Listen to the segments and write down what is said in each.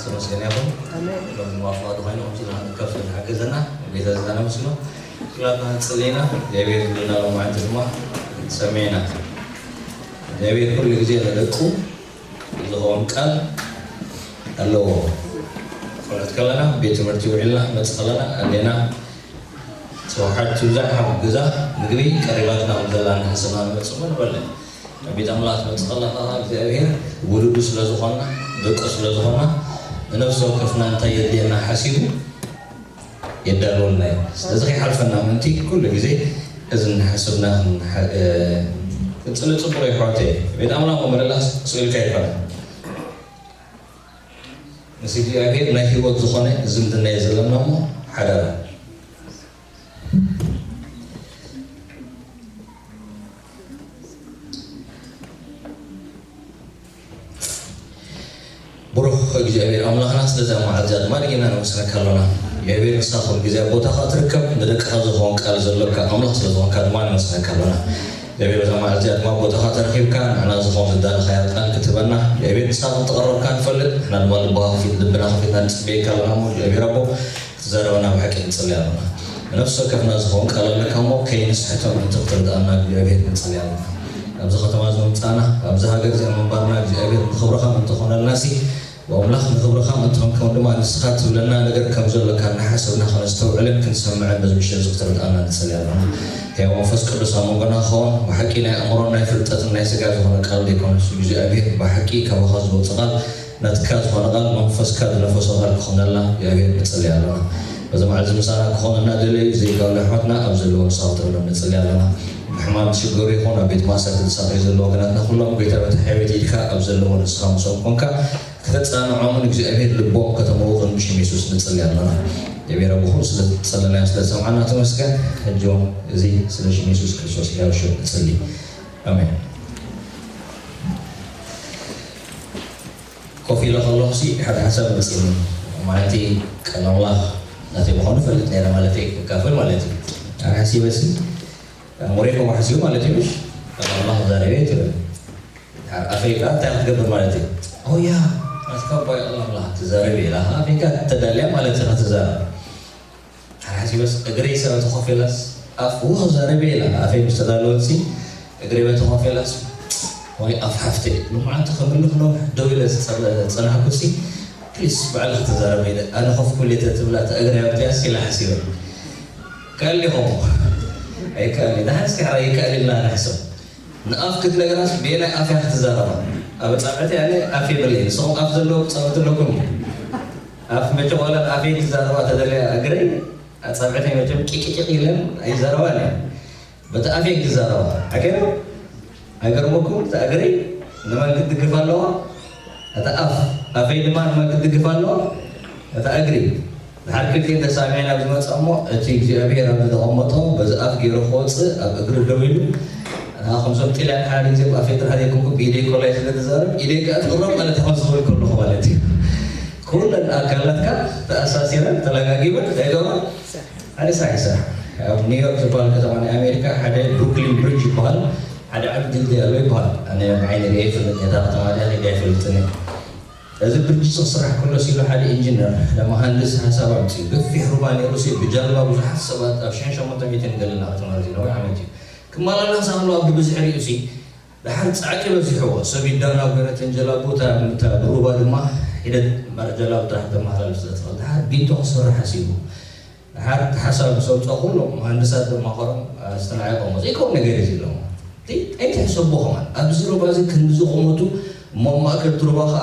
ተመስገን ይኹን። ኣሜን። ሎሚ ድማ ፍቓዱ ኮይኑ ከምዚ ኢልና ንከፍ ዝሓገዘና ቤተ ዝዛና መስሎ ክላትና ጽሌና እግዚኣብሔር ዝብልና ሎማዓንቲ ድማ ሰሚዕና። እግዚኣብሔር ኩሉ ግዜ ንደቁ ዝኸውን ቃል ኣለዎ። ክፍለት ከለና ቤት ትምህርቲ ውዒልና መጽእ ከለና ኣዴና ስብሓት ትብዛሕ ኣብ ገዛ ምግቢ ቀሪባትና ከም ዘላ እናሓሰብና ንመጽእ እሞ ንበልዕ። ኣብ ቤት ኣምላኽ ትመጽእ ከላ ከኣ እግዚኣብሔር ውሉዱ ስለ ዝኾንና፣ ደቁ ስለ ዝኾንና፣ ንነፍሲ ወከፍና እንታይ የድልየና ሓሲቡ የዳልወልና እዩ። ስለዚ ከይሓልፈና ምእንቲ ኩሉ ግዜ እዚ እናሓሰብና ክንሓ-፣ እ፣ ክንጽሊ ጽቡቕ እዩ ኣሕዋተይ። ቤት ኣምላኽ ምምላስ ስቕ ኢልካ ኣይኮነን። ምስ እግዚኣብሔር ናይ ህይወት ዝኾነ ዝምድና እዩ ዘለና እሞ ሓደራ። ብሩኽ እግዚኣብሔር ኣምላኽና ስለዛ መዓልቲ እዚኣ ድማ ደጊምና ነመስግነካ ኣሎና። እግዚኣብሔር ንስኻ ኩሉ ግዜ ኣብ ቦታኻ ትርከብ፣ ንደቅኻ ዝኸውን ቃል ዘሎካ ኣምላኽ ስለ ዝኾንካ ድማ ነመስግነካ ኣሎና። እግዚኣብሔር በዛ መዓልቲ እዚኣ ድማ ኣብ ቦታኻ ተረኺብካ ንዓና ዝኸውን ዘዳለኻዮ ቃል ክትህበና እግዚኣብሔር ንስኻ ከም እተቐረብካ ንፈልጥ፣ ንሕና ድማ ልብኻ ከፊት-፣ ልብና ከፊትና ንጽበየካ ኣሎና እሞ እግዚኣብሔር ኣቦ ክትዛረበና ብሓቂ ንጽሊ ኣሎና። ንነፍሲ ወከፍና ዝኸውን ቃል ኣለካ እሞ ከይንስሕቶ ምእንቲ ክትርድኣና እግዚኣብሔር ንጽሊ ኣሎና። ኣብዚ ከተማ እዚ ምምጻእና፣ ኣብዚ ሃገር እዚኣ ምንባርና እግዚኣብሔር ንኽብርኻ ምእንቲ ኾነልናሲ፣ ብኣምላኽ ንኽብርኻ ምእንቲ ኾንካ እውን ድማ ንስኻ ትብለና ነገር ከም ዘሎካ እናሓሰብና ከነስተውዕልን ክንሰምዕን በዚ ምሸት እዚ ክትርድኣና ንጽሊ ኣሎና። ሕያው መንፈስ ቅዱስ ኣብ መንጎና ክኸውን ብሓቂ ናይ ኣእምሮን ናይ ፍልጠትን ናይ ስጋ ዝኾነ ቃል ዘይኮነስ እግዚኣብሔር ብሓቂ ካባኻ ዝወጽእ ቃል ናትካ ዝኾነ ቃል መንፈስካ ዝነፈሶ ቃል ክኾነልና እግዚኣብሔር ንጽሊ ኣሎና። በዚ መዓልቲ ምሳና ክኾን እናደለዩ ዘይከኣሉ ኣሕዋትና ኣብ ዘለዎ ንስኻ ክትረዶም ንጽሊ ኣሎና። ብሕማም ዝሽገሩ ይኹን ኣብ ቤት ማእሰርቲ ዝሳቐዩ ዘለዉ ወገናትና ኩሎም ጎይታ በቲ ሕያው ኢድካ ኣብ ዘለዎ ንስኻ ምስኦም ኮንካ ከተጸናንዖምን እግዚኣብሔር ልቦም ከተመውቕን ብሽም የሱስ ንጽሊ ኣሎና። እግዚኣብሔር ኣቦኹም ስለ ዝጸለናዮ ስለ ዝሰምዓና ተመስገን። ሕጂ እውን እዚ ስለ ሽም የሱስ ክርስቶስ ሕያው ሽም ንጽሊ። ኣሜን። ኮፍ ኢለ ከለኹሲ ሓደ ሓሳብ መፂኒ። ማለተይ ቃል ኣምላኽ ናተይ ምዃኑ ፈልጥ ነይረ ማለተይ ክካፈል ማለት እዩ። ኣነ ሓሲበሲ ኣእምሮይ ከምኡ ሓሲቡ ማለት እዩ። ምሽ ቃል ኣምላኽ ዛረበ ትብል። ኣፈይ ከዓ እንታይ ክትገብር ማለት እዩ? ኦያ ናትካ እባ ቃል ኣምላኽ ትዛረብ ኢላ ከዓ ኣፈይ ከዓ ተዳልያ ማለት እዩ ክትዛረብ። ሓሲበስ እግረይ ሰበ ተኾፌላስ ኣፍ ውኽ ዘረበ ኢላ ኣፈይ ምስ ተዳለወልሲ እግረይ በተኾፌላስ ወይ ኣፍ ሓፍተይ ሎማዓንቲ ከምልኽ ነውሕ ደው ኢለ ዝጸናሕኩሲ ፕሊስ ባዕልኻ ተዛረበ ኢለ ኣነ ኮፍ ክብል እየ ተትብላ እታ እግረይ ኣብተያስ ኢላ ሓሲበ። ከኣል ኢኹም ኣይከኣል እዩ። ንሓንስ ከሕራ ይከኣል ኢልና ንሕሰብ። ንኣፍ ክትነግራስ ብየናይ ኣፍ እያ ክትዛረባ? ኣብ ኣጻብዕቲ ኣነ ኣፍ የብለይ። ንስኹም ኣፍ ዘለዎ ክጻወት ኣለኩም። ኣፍ መቸም ዋላ ኣፈይ ክዛረባ ተደለያ እግረይ ኣጻብዕተይ መቸም ቂቂቂቅ ኢለን ኣይዛረባን እየን። በቲ ኣፈይ ክዛረባ። ኣገር-፣ ኣይገርመኩም? እታ እግረይ ንመን ክትድግፍ ኣለዋ? እታ ኣፍ፣ ኣፈይ ድማ ንመን ክትድግፍ ኣለዋ? እታ እግሪ። ድሓር ክልቲኤን ተሳሚዐን ኣብ ዝመጻ እሞ፣ እቲ እግዚኣብሔር ኣብዚ ዘቐመጦ በዚ ኣፍ ገይሩ ክወጽእ ኣብ እግሪ ደው ኢሉ፣ ንዓ ከምዞም ጥልያን ሓደ ግዜ ብኣፈይ ጥራሕ ዘይኮንኩ ብኢደይ ኮላይ ስለ ትዛረብ፣ ኢደይ ከኣ ትቕረብ ማለት እዩ፣ ከምዚ ክብል ከለኹ ማለት እዩ። ኩለን ኣካላትካ ተኣሳሲረን፣ ተለጋጊበን፣ እንታይ ይገብራ? ሓደ ስራሕ ይሰርሓ። ኣብ ኒውዮርክ ዝበሃል ከተማ ናይ ኣሜሪካ ሓደ ብሩክሊን ብሪጅ ይበሃል፣ ሓደ ዓቢ ድልድል ኣሎ ይበሃል። ኣነ ብዓይኒ ርእየ ይፈልጥ፣ ነታ ከተማ ድኣ ከይደ ኣይፈልጥን እየ። እዚ ብርጅ ክስራሕ ከሎ ሲሉ ሓደ ኢንጂነር፣ ሓደ መሃንድስ ሓሳብ ኣምጺኡ። ገፊሕ ሩባ ነይሩ ሲ ብጃልባ ብዙሓት ሰባት ኣብ ሽሕን ሸሞንተ ሚእትን ገለና ከተማ እዚ ነዊሕ ዓመት እዩ። ክመላለሳ ከሎ ኣብ ብብዝሒ ሪኡ ሲ ድሓር ጻዕቂ በዚሕዎ። ሰብ ይዳናብ ገለ ተን ጀላቡ፣ እታ ብሩባ ድማ ሒደት እምበር ጀላቡ ጥራሕ ተመሓላልፍ ስለ ትኽእል። ድሓር ቢንቶ ክሰርሕ ሓሲቡ። ድሓር እቲ ሓሳብ ምስ ኣውጽኦ ኩሎም መሃንድሳት ዘማኸሮም ኣስተናዒቖሞ። ዘይከውን ነገር እዩ ኢሎሞ። እቲ ኣይትሕሰቦ ከማን። ኣብዚ ሩባ እዚ ክንድዚ ቁመቱ እሞ ኣብ ማእከል እቲ ሩባ ከኣ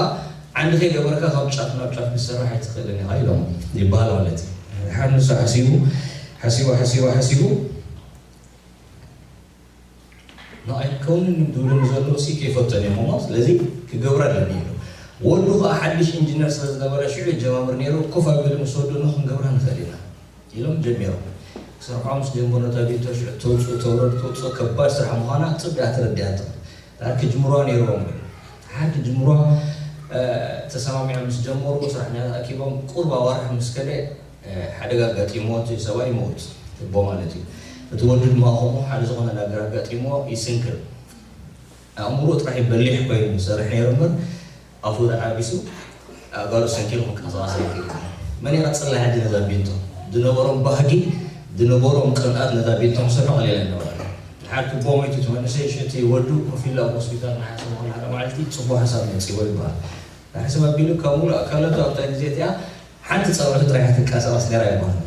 ዓንዲ ከይገበርካ ካብ ጫፍ ናብ ጫፍ ክትሰርሕ ኣይትኽእልን ኢኻ ኢሎሞ ይበሃል ማለት እዩ። ድሓር ንሱ ሓሲቡ፣ ሓሲቡ፣ ሓሲቡ፣ ሓሲቡ፣ ንኣይ ክከውንን ዝብሉ ንዘለዉ ሲ ከይፈቶ እዮም እሞ፣ ስለዚ ክገብር ኣለኒ ኢሉ። ወዱ ከኣ ሓድሽ ኢንጂነር ስለ ዝነበረ ሽዑ ይጀማምር ነይሩ፣ ኮፍ ኣቢሉ ምስ ወዱ ኖ ክንገብራ ንኽእል ኢና ኢሎም ጀሚሮም። ክሰርሖ ምስ ጀመሩ ነታ ቢንቶ ሽዑ ተውጽኡ ተውረድ ተውጽኦ ከባድ ስራሕ ምዃና ጽቡቕ እያ ተረዲኣቶ። ድሓር ክጅምሩዋ ነይርዎም ግን ድሓር ክጅምሩዋ፣ እ፣ ተሰማሚዖም ምስ ጀመሩ ሰራሕተኛታት ኣኪቦም ቁሩብ ኣዋርሕ ምስ ከደ፣ እ፣ ሓደጋ ኣጋጢምዎ እቲ ሰብኣይ ይመውት ትቦ ማለት እዩ። እቲ ወዲ ድማ ከምኡ ሓደ ዝኾነ ነገር ኣጋጢምዎ ይስንክል። ኣእምሮ ጥራሕ እዩ በሊሕ ኮይኑ ዝሰርሕ ነይሩ እምበር ኣፉ ተዓቢሱ ኣእጋሩ ሰንኪሉ ክንቀሳቐስ ኣይክእልን። መን ይቐጽላ ሕጂ ነዛ ቢንቶ? ዝነበሮም ባህጊ፣ ዝነበሮም ቅንኣት ነዛ ቢንቶ ክሰርሑ ቀሊል ኣይነበረን። ድሓር ክቦ ሞይቱ እቲ መንእሰይ ሽቲ ወዱ ኮፍ ኢሉ ኣብ ሆስፒታል ንሓሰብ ሓደ መዓልቲ ጽቡቕ ሓሳብ መጺዎ ይበሃል። ንሓሰብ ኣቢሉ ካብ ሙሉእ ኣካላቱ ኣብታ ግዜ እቲኣ ሓንቲ ጸብዕቱ ጥራይ እያ ትንቀሳቐስ ነይራ ይበሃል።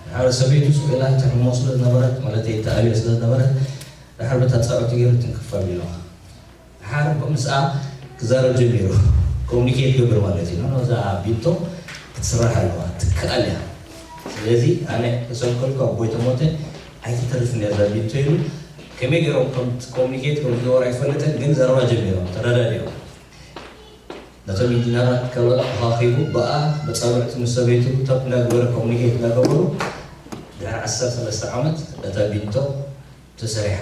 ድሓር ሰበይቱ ሱቕ ኢላ ትሕሞ ስለ ዝነበረት፣ ማለት ተኣልዮ ስለ ዝነበረት፣ ድሓር በታ ጸብዕቱ ገይሩ ትንክፍ ኣቢሉ። ድሓር ምስኣ ክዛረብ ጀሚሩ። ኮሙኒኬት ክገብር ማለት እዩ። ኖ፣ እዛ ቢንቶ ክትስራሕ ኣለዋ፣ ትከኣል እያ። ስለዚ ኣነ ተሰንከልኩ፣ ኣቦይ ተሞተ፣ ኣይትተርፍን እያ እዛ ቢንቶ ኢሉ። ከመይ ገይሮም ከም ኮሙኒኬት ከም ዝገበሩ ኣይፈልጥን፣ ግን ዘረባ ጀሚሮም፣ ተረዳዲኦም። ነቶም ኢንጂነራት ካልኦት ኣኻኺቡ፣ ብኣ መጻብዕቲ ምስ ሰበይቱ ታፕ እንዳገበረ ኮሙኒኬት እንዳገበሩ፣ ድሕሪ ዓሰርተ ሰለስተ ዓመት እታ ቢንቶ ተሰሪሓ።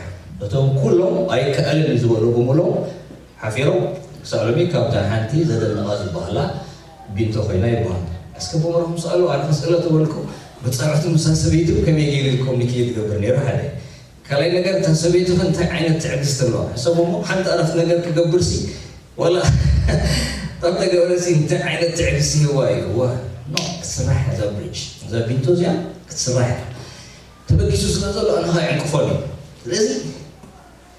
እቶም ኩሎም ኣይከኣልን እዩ ዝበሉ ብምሎም ሓፊሮም፣ ክሳዕ ሎሚ ካብታ ሓንቲ ዘደንቓ ዝበሃላ ቢንቶ ኮይና ይበሃል። እስከ ብእምሮኹም ስኣሉ፣ ኣነ ክስእሎ ተበልኩ፣ መጻብዕቲ ምስታ ሰበይቱ ከመይ ገይሩ ኮሙኒኬት ይገብር ነይሩ? ሓደ። ካልኣይ ነገር፣ እታ ሰበይቱ ከ እንታይ ዓይነት ትዕግስቲ ኣለዋ? ሕሰቡ እሞ፣ ሓንቲ ኣረፍተ ነገር ክገብርሲ፣ ዋላ ኣብ ተገብረሲ እንታይ ዓይነት ትዕግስቲ ይህልዋ እዩ? ዋ፣ ኖ፣ ክትስራሕ እያ እዛ ብሪጅ። እዛ ቢንቶ እዚኣ ክትስራሕ እያ። ተበጊሱ ስለ ዘሎ ኣነ ኸዓ ይዕንቅፎን እዩ። ስለዚ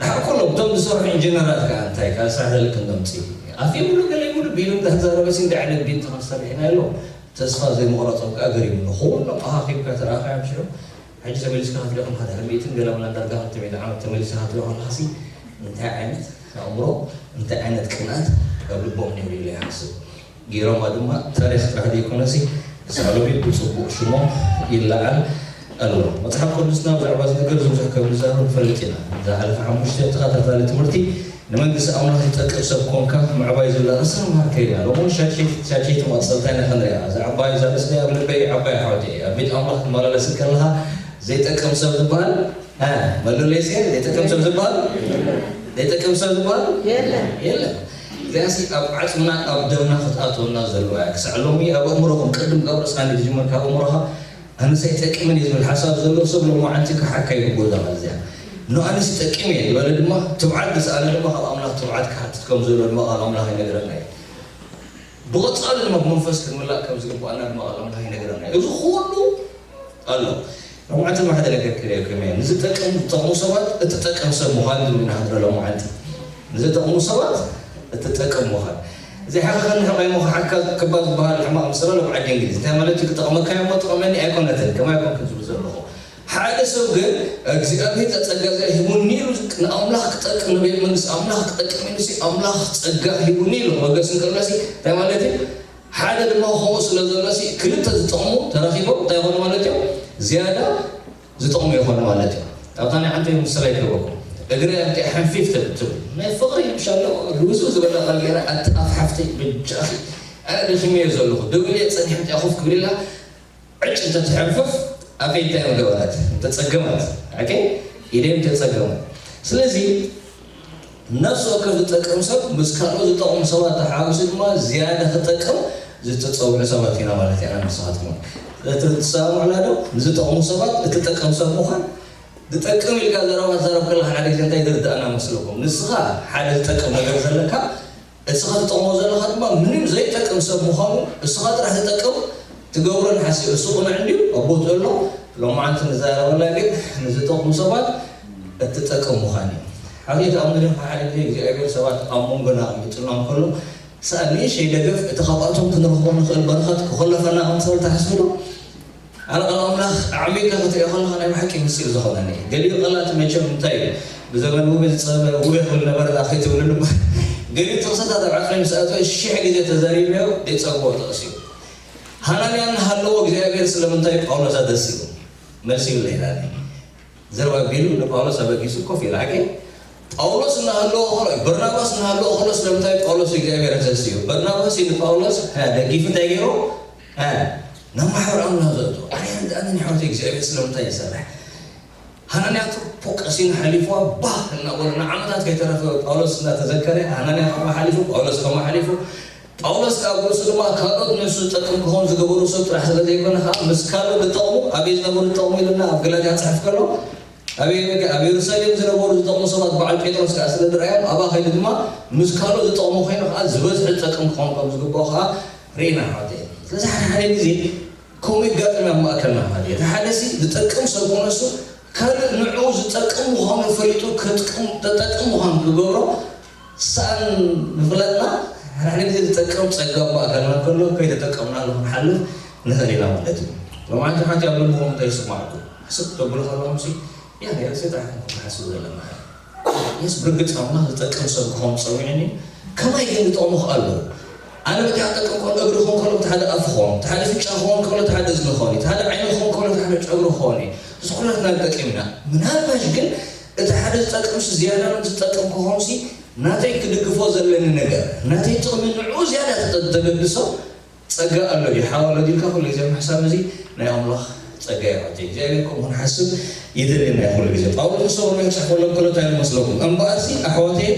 ድሓር ኩሎም እቶም ዝሰርሑ ኢንጂነራት ከኣ እንታይ ካልእ ስራሕ ዘለክን ደምፂ? ኣፍ ይብሉ ገለ ይብሉ ቢሉ እንዳተዛረበሲ እንታይ ዓይነት ቢንቶ ክንሰርሕ ኢና ኢሎም ተስፋ ዘይምቑራፆም ከኣ ገሪሙኒ። ኩሎም ኣኻኺብካ ተረኣኻዮም ሽዑ ሕጂ ተመሊስካ ክትሪኦ ከለኻ ድሕሪ ሚእትን ገለ ምናምን ዳርጋ ክልተ ሚእቲ ዓመት ተመሊስካ ክትሪኦ ከለኻሲ እንታይ ዓይነት ኣእምሮ እንታይ ዓይነት ቅንኣት ኣብ ልቦም ነይሩ ኢለ ይሓስብ። ገይሮማ ድማ ታሪኽ ጥራሕ ዘይኮነሲ ክሳዕ ሎሚ ብፅቡቕ ሽሞም ይለዓል ኣሎ። መፅሓፍ ቅዱስና ብዛዕባ እዚ ነገር እዚ ብዙሕ ከም ንዛረብ ንፈልጥ ኢና። ዝሓለፈ ሓሙሽተ ተኸታታሊ ትምህርቲ ንመንግስቲ ኣምላኽ ዝጠቅም ሰብ ኮንካ ምዕባይ ዝብላ ርእስና ምሃርከ ኢና። ሎሚ እውን ሻትጂፒ- ሻትጂፒቲ መቐፀልታ ኢና ክንሪኣ። እዛ ዓባይ እዛ ርእስና ኣብ ልበይ ዓባይ ሓወተይ እያ። ኣብ ቤት ኣምላኽ ትመላለስ ከለኻ ዘይጠቅም ሰብ ዝበሃል እ፣ መለለይ ሴር ዘይጠቅም ሰብ ዝበሃል ዘይጠቅም ሰብ ዝበሃል የለን። የለን። እዚኣሲ ኣብ ዓፅምና ኣብ ደምና ክትኣትወና ዘለዋ እያ። ክሳዕ ሎሚ ኣብ ኣእምሮኹም ቅድም ካብ ርእስኻ እንድትጅምር ካብ ኣእምሮኻ ኣነስ ኣይጠቅምን እዩ ዝብል ሓሳብ ዘለዎ ሰብ ሎማዓንቲ ክሓካ ይግብኦ እዛ ቃል እዚኣ። ኖ ኣነስ ይጠቅም እየ ዝበለ ድማ ትብዓት ዝሰኣነ ድማ ካብ ኣምላኽ ትብዓት ክሓትት ከም ዘሎ ድማ ቃል ኣምላኽ ይነግረና እዩ። ብቐጻሊ ድማ ብመንፈስ ክንምላእ ከም ዝግብኣና ድማ ቃል ኣምላኽ ይነግረና እዩ። እዚ ኩሉ ኣሎ። ሎማዓንቲ ድማ ሓደ ነገር ክርእየኩም እየ። ንዝጠቅም ዝጠቕሙ ሰባት እትጠቅም ሰብ ምዃን ዝብል ኢና ክንርኢ ሎማዓንቲ። ንዝጠቕሙ ሰባት እትጠቅም ምዃን። ዘይሓኸኸኒ ሕቆይ እሞ ክሓካ ክባ ዝበሃል ሕማቕ ምሰላ ሎም ዓዲ እንግሊዝ። እንታይ ማለት እዩ? ክጠቕመካ እሞ ጥቕመኒ ኣይኮነትን። ከማይ ኣይኮንክን ዝብል ዘለኹ። ሓደ ሰብ ግን እግዚኣብሔር እዛ ጸጋ እዚኣ ሂቡኒ ኢሉ ንኣምላኽ ክጠቅም ንቤት መንግስቲ ኣምላኽ ክጠቅም ኢሉ ሲ ኣምላኽ ጸጋ ሂቡኒ ኢሉ ክበገስ እንከሎሲ እንታይ ማለት እዩ? ሓደ ድማ ከምኡ ስለ ዘሎ ሲ ክልተ ዝጠቕሙ ተረኺቦም እንታይ ይኾኑ ማለት እዮም? ዝያዳ ዝጠቕሙ ይኾኑ ማለት እዮም። ኣብታ ናይ ዓንተይ ምስላ ይገበኩም እግሪ ኣብቲ ሓንፊፍ ትብል ናይ ፍቕሪ ይብሻሎ ልውስው ዝበለ ቃል ገይራ ኣቲ ኣፍ ሓፍተይ በጃኺ ኣነ ደኺመዮ ዘለኹ ደው ኢለ ጸኒሐ እቲኣ ኮፍ ክብል ኢላ ዕጭ እንተትሕንፍፍ ኣፈይ እንታይ ምገበረት? ምተጸገመት። ኦኬ? ኢደይ ምተጸገመት። ስለዚ ነፍሲ ወከፍ ዝጠቅም ሰብ ምስ ካልኦት ዝጠቕሙ ሰባት ተሓዋዊሱ ድማ ዝያዳ ክጠቅም ዝተጸውዑ ሰባት ኢና ማለት ኢና ንስኻትኩም። ስለዚ ትሰማምዑና ዶ? ንዝጠቕሙ ሰባት እትጠቅም ሰብ ምዃን ዝጠቅም ኢልካ ዘረባ ትዛረብ ከለኻ ሓደ ግዜ እንታይ ዝርድኣና መስለኩም? ንስኻ ሓደ ዝጠቅም ነገር ዘለካ እስኻ ትጠቕሞ ዘለኻ ድማ ምንም ዘይጠቅም ሰብ ምዃኑ እስኻ ጥራሕ ትጠቅም ትገብሮ ንሓስብ እሱ ቅኑዕ እንድዩ ኣብ ቦትኡ ኣሎ። ሎማዓንቲ ንዛረበላ ግን ንዝጠቕሙ ሰባት እትጠቅም ምዃን እዩ። ሓቂ ተኣምር ሓደ ግዜ እግዚኣብሔር ሰባት ኣብ መንጎና ኣቕሚጥና እንከሎ ሰኣል ንእሽተይ ደገፍ እቲ ካብኣቶም ክንረኽቦ ንኽእል በረኸት ክኾለፈና ከም ትኽእል ትሓስቡ ዶ? ኣነ ቃል ኣምላኽ ኣዕሚቕካ ክትሪኦ ከለኻ ናይ ብሓቂ ምስጢር ዝኾነኒ እዩ። ገሊኡ ቃላት መቸም እንታይ እዩ? ብዘመን ውቤ ዝጸበ ውቤ ክብል ነበረ እዛ ከይትብልሉ እባ። ገሊኡ ጥቕስታት ኣብ ዓጽመይ ምስ ኣተወ ሽሕ ግዜ ተዛሪበዮ ዘይጸግቦ ጥቕሲ እዩ። ሃናንያ እናሃለዎ እግዚኣብሔር ስለምንታይ ጳውሎስ ኣተሲኡ? መልሲ ይብለይ ሃናንያ። ዘረባ ኣቢሉ ንጳውሎስ ኣበጊሱ ኮፍ ኢሉ ሓቂ ጳውሎስ እናሃለዎ ከሎ በርናባስ እናሃለዎ ከሎ ስለምንታይ ጳውሎስ እግዚኣብሔር ኣተሲኡ? በርናባስ እዩ ንጳውሎስ እ፣ ደጊፉ እንታይ ገይሩ? እ፣ ናብ ማሕበር ኣምላኽ ዘእትዎ ኣርያን ዝኣምን ሓወት እግዚኣብሔር ስለምንታይ ይሰርሕ? ሃናንያ ጥቡቅ ቀሲኑ ሓሊፍዋ ባህ እናበሉ ንዓመታት ከይተረፈ ጳውሎስ እናተዘከረ ሃናንያ ከምኡ ሓሊፉ ጳውሎስ ከምኡ ሓሊፉ ጳውሎስ ካብ ርእሱ ድማ ካልኦት ንሱ ዝጠቅም ክኸውን ዝገበሩ ሰብ ጥራሕ ስለ ዘይኮነ ከዓ ምስ ካልኦት ዝጠቕሙ ኣበይ ዝነበሩ ዝጠቕሙ ኢሉና ኣብ ገላትያ ክፅሕፍ ከሎ ኣብ ኣብ የሩሳሌም ዝነበሩ ዝጠቕሙ ሰባት በዓል ጴጥሮስ ከዓ ስለ ዝረኣዮም ኣብኣ ከይዱ ድማ ምስ ካልኦት ዝጠቕሙ ኮይኑ ከዓ ዝበዝሑ ዝጠቅም ክኸውን ከም ዝግብኦ ከዓ ርኢና ማለት እዩ። ስለዚ ሓደ ሓደ ግዜ ከምኡ ይጋጥም ኣብ ማእከልና ማለት እዩ። እቲ ሓደ ሲ ዝጠቅም ሰብ ኮነሱ ካልእ ንዕኡ ዝጠቅም ምዃኑ ፈሊጡ ከጥቅም ተጠቅም ምዃኑ ክገብሮ ሰኣን ምፍላጥና ሓደ ሓደ ግዜ ዝጠቅም ጸጋ ኣብ ማእከልና ከሎ ከይተጠቀምናሉ ክንሓልፍ ንኽእል ኢና ማለት እዩ። ሎማዓንቲ ሓንቲ ኣብ ልብኹም እንታይ ይስማዕኩም? ሕስብ ተብሉ ከለኹም ሲ ያ ነርሲ ጥራሕ ንሓስብ ዘለና የስ ብርግጽ ኣምላኽ ዝጠቅም ሰብ ክኸውን ጸዊዕኒ ከማይ ግን ዝጠቕሙ ኣለዉ። ኣነ በቲ ክጠቅም ከሎ እግሪ ክኸውን ከሎ እቲ ሓደ ኣፍ ክኸውን እቲ ሓደ ፍጫ ክኸውን ከሎ እቲ ሓደ እዝኒ ክኸውን እቲ ሓደ ዓይኒ ክኸውን ከሎ እቲ ሓደ ጨጉሪ ክኸውን እዩ። እዚ ኩላትና ንጠቅም ኢና። ምናልባሽ ግን እቲ ሓደ ዝጠቅምሲ ዝያዳ ዝጠቅም ክኾንሲ ናተይ ክድግፎ ዘለኒ ነገር ናተይ ጥቕሚ ንዕኡ ዝያዳ ተገድሶ ጸጋ ኣሎ ድዩ ሓው ኣሎ ዲልካ ኩሉ ግዜ ምሕሳብ እዚ ናይ ኣምላኽ ጸጋ እዩ። ኣቲ እግዚኣብሔር ከምኡ ክንሓስብ ይደልየና እዩ ኩሉ ግዜ። ጳውሎስ ንሰብኣዊ ክጽሕፈሎም ከሎ እንታይ መስለኩም? እምበኣርሲ ኣሕዋተይ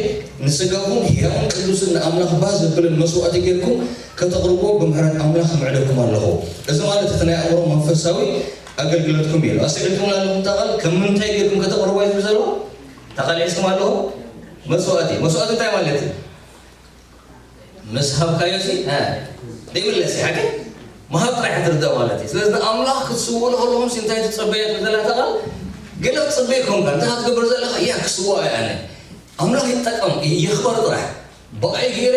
ንስጋኹም ሕያውን ቅዱስን ንኣምላኽ ባህ ዘብልን መስዋእቲ ጌርኩም ከተቕርብዎ ብምሕረት ኣምላኽ ምዕደኩም ኣለኹ። እዚ ማለት እቲ ናይ ኣእምሮ መንፈሳዊ ኣገልግሎትኩም እዩ። ኣስተውዒልኩም ኣለኹም እታ ቃል ከም ምንታይ ጌርኩም ከተቕርብዎ እዩ ዝብል ዘሎ? እታ ቃል ሒዝኩም ኣለኹም መስዋእቲ። መስዋእቲ እንታይ ማለት እዩ? ምስ ሃብካዮ ሲ ዘይምለስ ሓቂ ምሃብ ጥራሕ ትርዳእ ማለት እዩ። ስለዚ ንኣምላኽ ክትስውእሉ ከለኹም ሲ እንታይ ትጸበያ ትብል ዘላ እታ ቃል ገለ ክትጽበ ይኮንካ እንታይ ክትገብር ዘለኻ እያ ክስዋ እየ ኣነ ኣምላኽ ይጠቀም የኽበር ጥራሕ ብኣይ ገይረ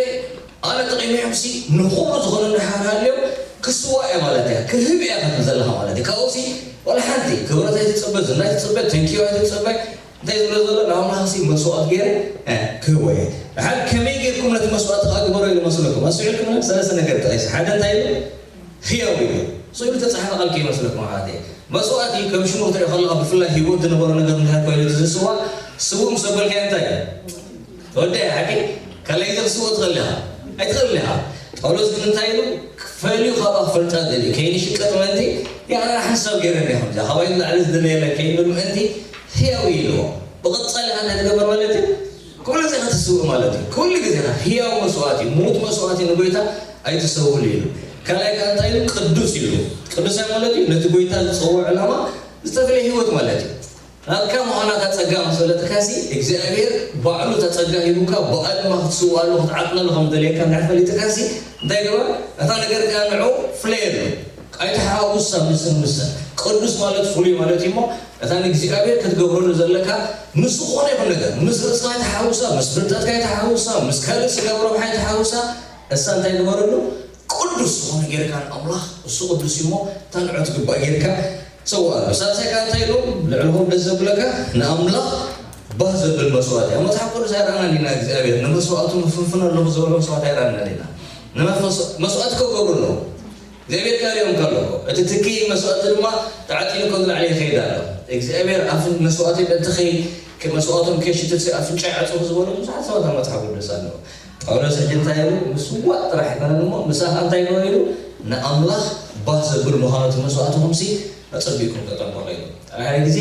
ኣነ ጠቂመዮም ሲ ንኹሉ ዝኾነ ንሓር ሃልዮም ክስዋ እየ ማለት እያ ክህብ እያ ክትብል ዘለኻ ማለት እዩ። ካብኡ ሲ ዋላ ሓንቲ ክብረት ኣይትጸበ ዝና ኣይትጸበ ተንኪዮ ኣይትጸበ እንታይ ዝብሎ ዘሎ ንኣምላኽሲ መስዋእት ገይረ ክህቦ እየ። ድሓር ከመይ ጌርኩም ነቲ መስዋእቲ ከዓ ግበሮ ኢሉ መስለኩም? ኣስዒልኩም ሰለስተ ነገር ጠቂሱ ሓደ እንታይ ኢሉ ህያው ኢሉ ስኢሉ ተፃሓፈ ቃል ከይመስለኩም ኣሓተይ መስዋእቲ ከም ሽሙ ክትሪኦ ከለካ ብፍላይ ህይወት ዝነበሮ ነገር እንታይ ኮይኑ ዝስዋ ስውእ ምስ ኣበልካዮ እንታይ እዩ ተወዳኢ ሓቂ ካልኣይ ግዜ ክትስውእ ትኽእል ኢኻ ኣይትኽእል ኢኻ ጳውሎስ ግን እንታይ ኢሉ ፈልዩ ካብኣ ክፈልጣ ደልዩ ከይንሽቀጥ ምእንቲ ያና ሓንሳብ ገይረ እኒኹም እዚኣ ካባይ ንላዕሊ ዝደለየለ ከይብል ምእንቲ ህያው ኢልዎ ብቐፃሊ ከ እንታይ ትገብር ማለት እዩ ኩሉ ግዜ ክትስውእ ማለት እዩ ኩሉ ግዜ ህያው መስዋእቲ ሙት መስዋእቲ ንጎይታ ኣይትሰውል ኢሉ ካልኣይ ከ እንታይ ኢሉ ቅዱስ ኢሉ ቅዱሳይ ማለት እዩ ነቲ ጎይታ ዝፀውዕ ዕላማ ዝተፈለየ ህይወት ማለት እዩ ናትካ ምዃና እታ ጸጋ ምስ ፈለጥካሲ እግዚኣብሔር ባዕሉ እታ ጸጋ ሂቡካ ብኣ ድማ ክትስውኣሉ ክትዓጥነሉ ከም ደልየካ እንድሕር ፈሊጥካሲ እንታይ ግበር እታ ነገር ከኣ ንዑ ፍለየሉ ኣይተሓዋውሳ ምስን ምስን ቅዱስ ማለት ፍሉይ ማለት እዩ እሞ እታ ንእግዚኣብሔር ክትገብረሉ ዘለካ ምስ ዝኾነ ይኹን ነገር ምስ ርእስኻ ኣይተሓውሳ ምስ ፍልጠትካ ኣይተሓውሳ ምስ ካልእ ስጋብ ረብሓ ኣይተሓውሳ እሳ እንታይ ግበረሉ ቅዱስ ዝኾነ ጌርካ ንኣምላኽ እሱ ቅዱስ እዩ እሞ እታ ንዑ ትግባእ ጌርካ ሰውኣሉ ሳልሳይ ከዓ እንታይ ኢሉ ልዕሊ ኩሉ ደስ ዘብለካ ንኣምላኽ ባህ ዘብል መስዋእቲ ኣብ መፅሓፍ ቅዱስ ኣይረኣናን ኢና እግዚኣብሔር ንመስዋእቱ ምፍንፍን ኣለኹ ዝበሎ መስዋእቲ ኣይረኣናን ኢና መስዋእቲ ከገብሩ ኣለዉ እግዚኣብሔር ካሪኦም ከለኩ እቲ ትኪ መስዋእቲ ድማ ተዓጢኑ ከም ዝላዕለ ይኸይድ ኣሎ እግዚኣብሔር ኣፍ መስዋእቲ በቲ መስዋእቶም ከሽትት ኣፍንጫ ይዓፅኹ ዝበሉ ብዙሓት ሰባት ኣብ መፅሓፍ ቅዱስ ኣለዉ ጳውሎስ ሕጂ እንታይ ኢሉ ምስዋእ ጥራሕ ኣይኮነን እሞ ምሳኻ እንታይ ግበር ኢሉ ንኣምላኽ ባህ ዘብል ምዃኑ እቲ መስዋእትኹምሲ ኣጸቢቕኩም ተጠንቀቑ ኢሉ። ሓደ ሓደ ግዜ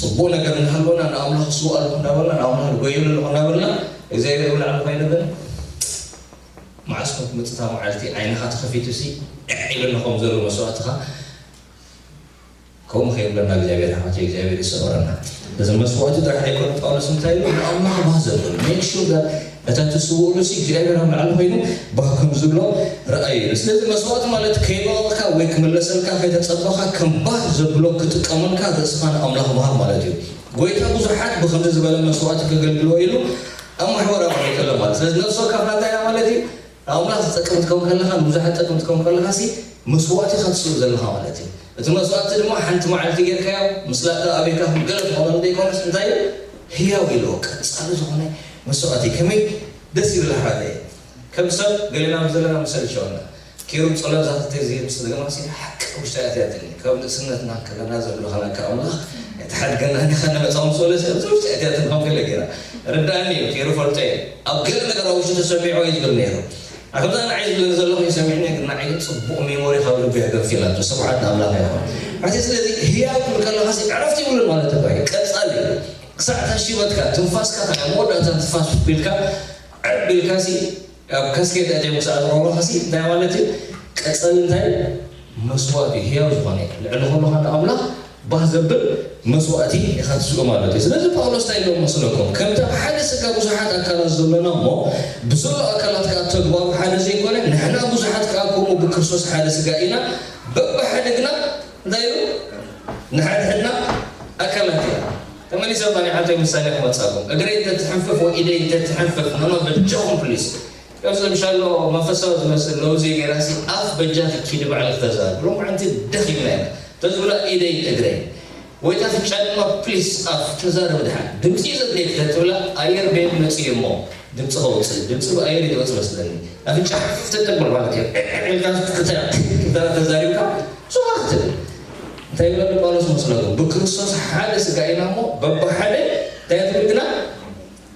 ጽቡቕ ነገር እናሃለወና ንኣምላኽ ስውኣልኩ እናበልና ንኣምላኽ ጎየሉ ኣለኹ እናበልና እግዚኣብሔር ብላዕሊ ኮይነብን መዓስ ኮን ትመጽእ እታ መዓልቲ ዓይንኻ ተኸፊቱ ሲ ዕዕ ኢሉና ከም ዘሎ መስዋእትኻ ከምኡ ከይብለና እግዚኣብሔር ኣሕዋተይ እግዚኣብሔር ይሰበረና እዚ መስዋእቲ ጥራሕ ዘይኮነ ጳውሎስ እንታይ ኢሉ ንኣምላኽ ባህ ዘብል make sure that እታ ትስውእሉ ሲ እግዚኣብሔር ኣብ ላዕሊ ኮይኑ ባህ ከም ዝብሎ ረኣዩ ኢሉ ስለዚ መስዋእቲ ማለት ከይበቐቕካ ወይ ክምለሰልካ ከይተፀበኻ ከም ባህ ዘብሎ ክጥቀመልካ ርእስኻ ንኣምላኽ ምሃብ ማለት እዩ ጎይታ ብዙሓት ብከምዚ ዝበለ መስዋእቲ ከገልግልዎ ኢሉ ኣብ ማሕበራዊ ከሎ ማለት ስለዚ ነፍሲ ወከፍና እንታይ ኢና ማለት እዩ ንኣምላኽ ዝጠቅም ትከውን ከለኻ ንብዙሓት ጠቅም ትከውን ከለኻ ሲ መስዋእቲ ኢኻ ትስኡ ዘለኻ ማለት እዩ እቲ መስዋእቲ ድማ ሓንቲ መዓልቲ ጌርካዮ ምስላታ ኣበይካ ገለ ትኾኖ ዘይኮነስ እንታይ እዩ ህያው ኢልዎ ቀጻሊ ዝኾነ መስዋእቲ ከመይ ደስ ይብል ኣሕዋተይ ከም ሰብ ገሌና ዘለና መሰልቸወና ኬሩብ ጸሎት ዛተተይ ዝብል ምስ ደገማ ሲ ሓቂ ውሽጢ ኣትያትኒ ካብ ንእስነትና ከለና ዘብልኻና ካብ ኣምላኽ ኣይተሓድገና ዲኻ ንመጻ ምስ በለ ሰብ እዚ ውሽጢ ኣትያትኒ ከም ገለ ገይራ ርዳእኒ እዩ ኬሩ ፈልጦ እየ ኣብ ገለ ነገር ኣብ ውሽጢ ተሰሚዑ እዩ ዝብል ነይሩ ኣከምዛ ንዓይ ዝብለኒ ዘለኹ ይሰሚዕኒ ግን ንዓይ ግን ጽቡቕ ሜሞሪ ካብ ልቢ ሕደፍ ኢላቶ ስብሓት ንኣምላኽ ይኹን ሕጂ ስለዚ ህያው ክብል ከለኻሲ ዕረፍቲ ይብሉን ማለት እኳ እዩ ቀጻሊ እዩ ክሳዕ እታ ሽበትካ ትንፋስካ እታ ናይ መወዳእታ ትንፋስ ኢልካ ዕብ ኢልካሲ ኣብ ካስኬት ኣትዮም ክሳዕ ዝቐብሩኻሲ እንታይ ማለት እዩ ቀጻሊ እንታይ መስዋእቲ ህያው ዝኾነ ልዕሊ ኩሉ ከ ንኣምላኽ ባህ ዘብል መስዋእቲ ኢኻ ትስኡ ማለት እዩ። ስለዚ ጳውሎስ እንታይ ኢሎም መስለኩም? ከምቲ ኣብ ሓደ ስጋ ብዙሓት ኣካላት ዘሎና እሞ ብዘሎ ኣካላት ከኣ ተግባሩ ሓደ ዘይኮነ፣ ንሕና ብዙሓት ከኣ ከምኡ ብክርስቶስ ሓደ ስጋ ኢና፣ በብሓደ ግና እንታይ ኢሉ? ንሓድሕድና ኣካላት ኢና። ተመሊሰ እባ ናይ ሓንቶይ ምሳሌ ክመጻኩም። እግረይ እንተትሕንፍፍ ወይ ኢደይ እንተትሕንፍፍ፣ ኖኖ በጃኹም ፕሊስ። ከምዚ ምሻሎ መንፈሳዊ ዝመስል ለውዚ ገይራሲ ኣፍ በጃ ትኪዲ ባዕልኺ ተዛረቢ። ሎማዓንቲ ደኺምና ኢና። ተዝብላ ኢደይ እግረይ። ወይ እታ ኣፍንጫ ድማ ፕሊስ ኣፍ ተዛረቢ ድሓን። ድምፂ እዩ ዘድልየኪ ተትብላ ኣየር በየን መፂኡ እሞ ድምፂ ከውፅእ። ድምፂ ብኣየር እዩ ዝወፅእ መስለኒ። ኣፍንጫ ሓፍ ተተብል ማለት እዩ። ኢልካ ክተ-፣ ክተ-፣ ተዛሪብካ ሱቕ ክትብል። እንታይ ይብለሉ ጳውሎስ መስለኩም? ብክርስቶስ ሓደ ስጋ ኢና እሞ በብሓደ እንታይ ትብል ግና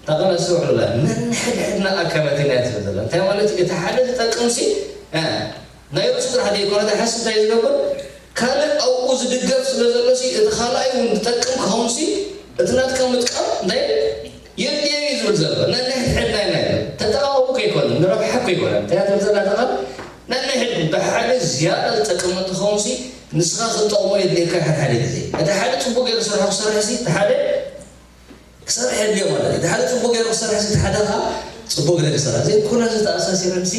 እታ ቃል ኣስተውዕሉላ፣ ነንሕድሕድና ኣካላት ኢና እያ ትብል ዘላ። እንታይ ማለት እዩ? እቲ ሓደ ዝጠቅምሲ፣ እ፣ ናይ ርእሱ ጥራሕ ዘይኮነ፣ እቲ ሓስ እንታይ ዝገብር? ካልእ ኣብኡ ዝድገፍ ስለ ዘሎሲ፣ እቲ ካልኣይ እውን ዝጠቅም ክኸውንሲ፣ እቲ ናትካ ምጥቃም እንታይ የድልዮ እዩ ዝብል ዘሎ። ነንሕድሕድና ኢና ይብል። ተጠቓቐሙ ከይኮነ፣ ንረብሓ ከይኮነ። እንታይ እያ ትብል ዘላ እታ ቃል? ነንሕድ ብሓደ ዝያዳ ዝጠቅም እንትኸውንሲ፣ ንስኻ ክትጠቕሞ የድልየካ ሓደ ሓደ ግዜ። እቲ ሓደ ጽቡቕ ገይሩ ዝሰርሖ ክሰርሕሲ፣ እቲ ሓደ ክሰርሕ የድልዮ ማለት እዩ። እቲ ሓደ ጽቡቕ ገይሩ ክሰርሕ፣ እቲ ሓደ ኸኣ ጽቡቕ ገይሩ ክሰርሕ። ዘይኮነ ዝተኣሳሲረንሲ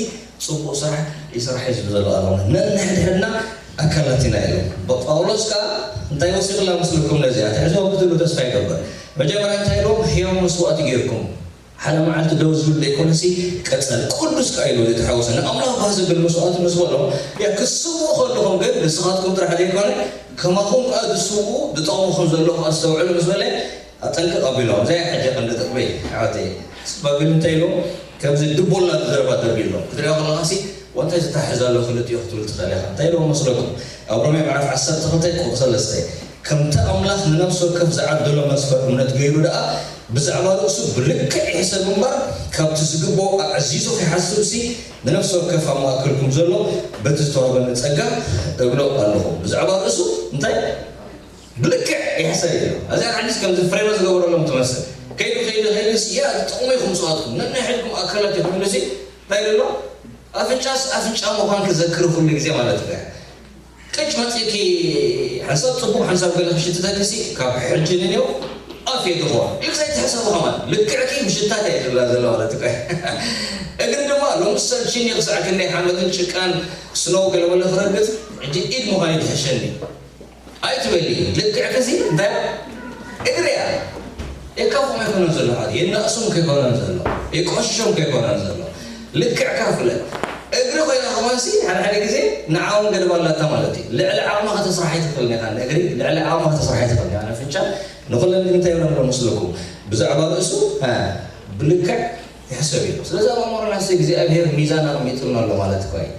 ጽቡቕ ስራሕ ይስራሕ እዩ ዝብል ዘሎ ኣለኹ። ነንሕድሕድና ኣካላት ኢና ኢሉ። ጳውሎስ ከኣ እንታይ ወሲኹላ መስልኩም ነዚኣ? ትሕዝዎ ክትብሉ ተስፋ ይገብር። መጀመርያ እንታይ ኢልዎም? ህያው መስዋእቲ ገይርኩም። ሓደ መዓልቲ ደው ዝብል ዘይኮነሲ ቀጸል ቅዱስ ከኣ ኢሉ ዝተሓወሰ ንኣምላኽ ባህ ዘብል መስዋእቲ ምስ በሎም፣ ያ ክስውኡ ከለኹም ግን ንስኻትኩም ጥራሕ ዘይኮነ ከማኹም ከኣ ዝስውኡ ዝጠቕሙ ከም ዘለኹ ኣስተውዕሉ ምስ በለ፣ ኣጠንቅቕ ኣቢሎም። እዚኣ ሕጂ ቀንዲ ጥቕሚ ኣሕዋተይ። ባይብል እንታይ ኢሉ? ከምዚ ድቦላ ዘረባ ደርቢሎም። ክትሪኦ ከለኻሲ፣ "ወንታይ ዝተሓሕዝ ኣሎ ክልቲኡ?" ክትብል ትኽእል ኢኻ። እንታይ ኢልዎም መስለኩም? ኣብ ሮሜ ምዕራፍ ዓሰርተ ክልተ ቁጽሪ ሰለስተ፣ "ከምቲ ኣምላኽ ንነፍሲ ወከፍ ዝዓደሎ መስፈር እምነት ገይሩ ደኣ፣ ብዛዕባ ርእሱ ብልክዕ ይሕሰብ እምበር፣ ካብቲ ዝግብኦ ኣዕዚዙ ኺሓስብሲ፣ ንነፍሲ ወከፍ ኣብ ማእከልኩም ዘሎ በቲ ዝተዋህበኒ ጸጋ እብሎ ኣለኹ።" ብዛዕባ ርእሱ እንታይ? ብልክዕ ይሕሰብ እዩ። እዚኣ ሓዲስ ከምዚ ፍሬኖ ዝገበረሎም ትመስል። ከይዱ፣ ከይዱ፣ ከይዱ፣ ሲ፣ ያ፣ ጥቕሙ ኢኹም ስዋትኩም፣ ነንሕድኩም ኣካላት ኢኹም ኢሉ ሲ፣ እንታይ ኢሉ ኣሎ? ኣፍንጫስ ኣፍንጫ ምዃን ክዘክር ኩሉ ግዜ ማለት እዩ። ቅጭ መጺእኪ ሓንሳብ ጽቡቕ፣ ሓንሳብ ገለ ክሽትተኪ ሲ፣ ካብ ሕጂ ንኔው ኣፍ እየ ድኾን። ኢልክ ዘይትሕሰቡ ከማን። ልክዕኪ ምሽታት እየ ትብላ ዘለ ማለት እዩ። እግሪ ድማ ሎምስ ሰልችኒ ክሳዕ ክንደይ ሓመድን ጭቃን ስኖው ገለ መለ ክረግጽ፣ ሕጂ ኢድ ምዃን እዩ ዝሕሸኒ። ኣይትበሊ፣ ልክዕኪ ሲ እንታይ እግሪ እያ። የካፍኦም ኣይኮነን ዘሎ፣ ሓደ የናእሶም ከይኮነን ዘሎ፣ የቆሽሾም ከይኮነን ዘሎ። ልክዕካ ፍለጥ። እግሪ ኮይና ከማንሲ ሓደ ሓደ ግዜ ንዓ እውን ገድባ ኣላታ ማለት እዩ። ልዕሊ ዓቕማ ከተስራሕ ኣይትኽእልን ኢኻ። ንእግሪ ልዕሊ ዓቕማ ከተስራሕ ኣይትኽእልን ኢኻ። ንኣፍንጫ ንኹለን ግን እንታይ ይብሎም ኣሎ መስለኩም? ብዛዕባ ርእሱ፣ እ፣ ብልክዕ ይሕሰብ እዩ። ስለዚ ኣብ ኣእምሮና ሲ እግዚኣብሄር ሚዛን ኣቐሚጥልና ኣሎ ማለት እኮ እዩ።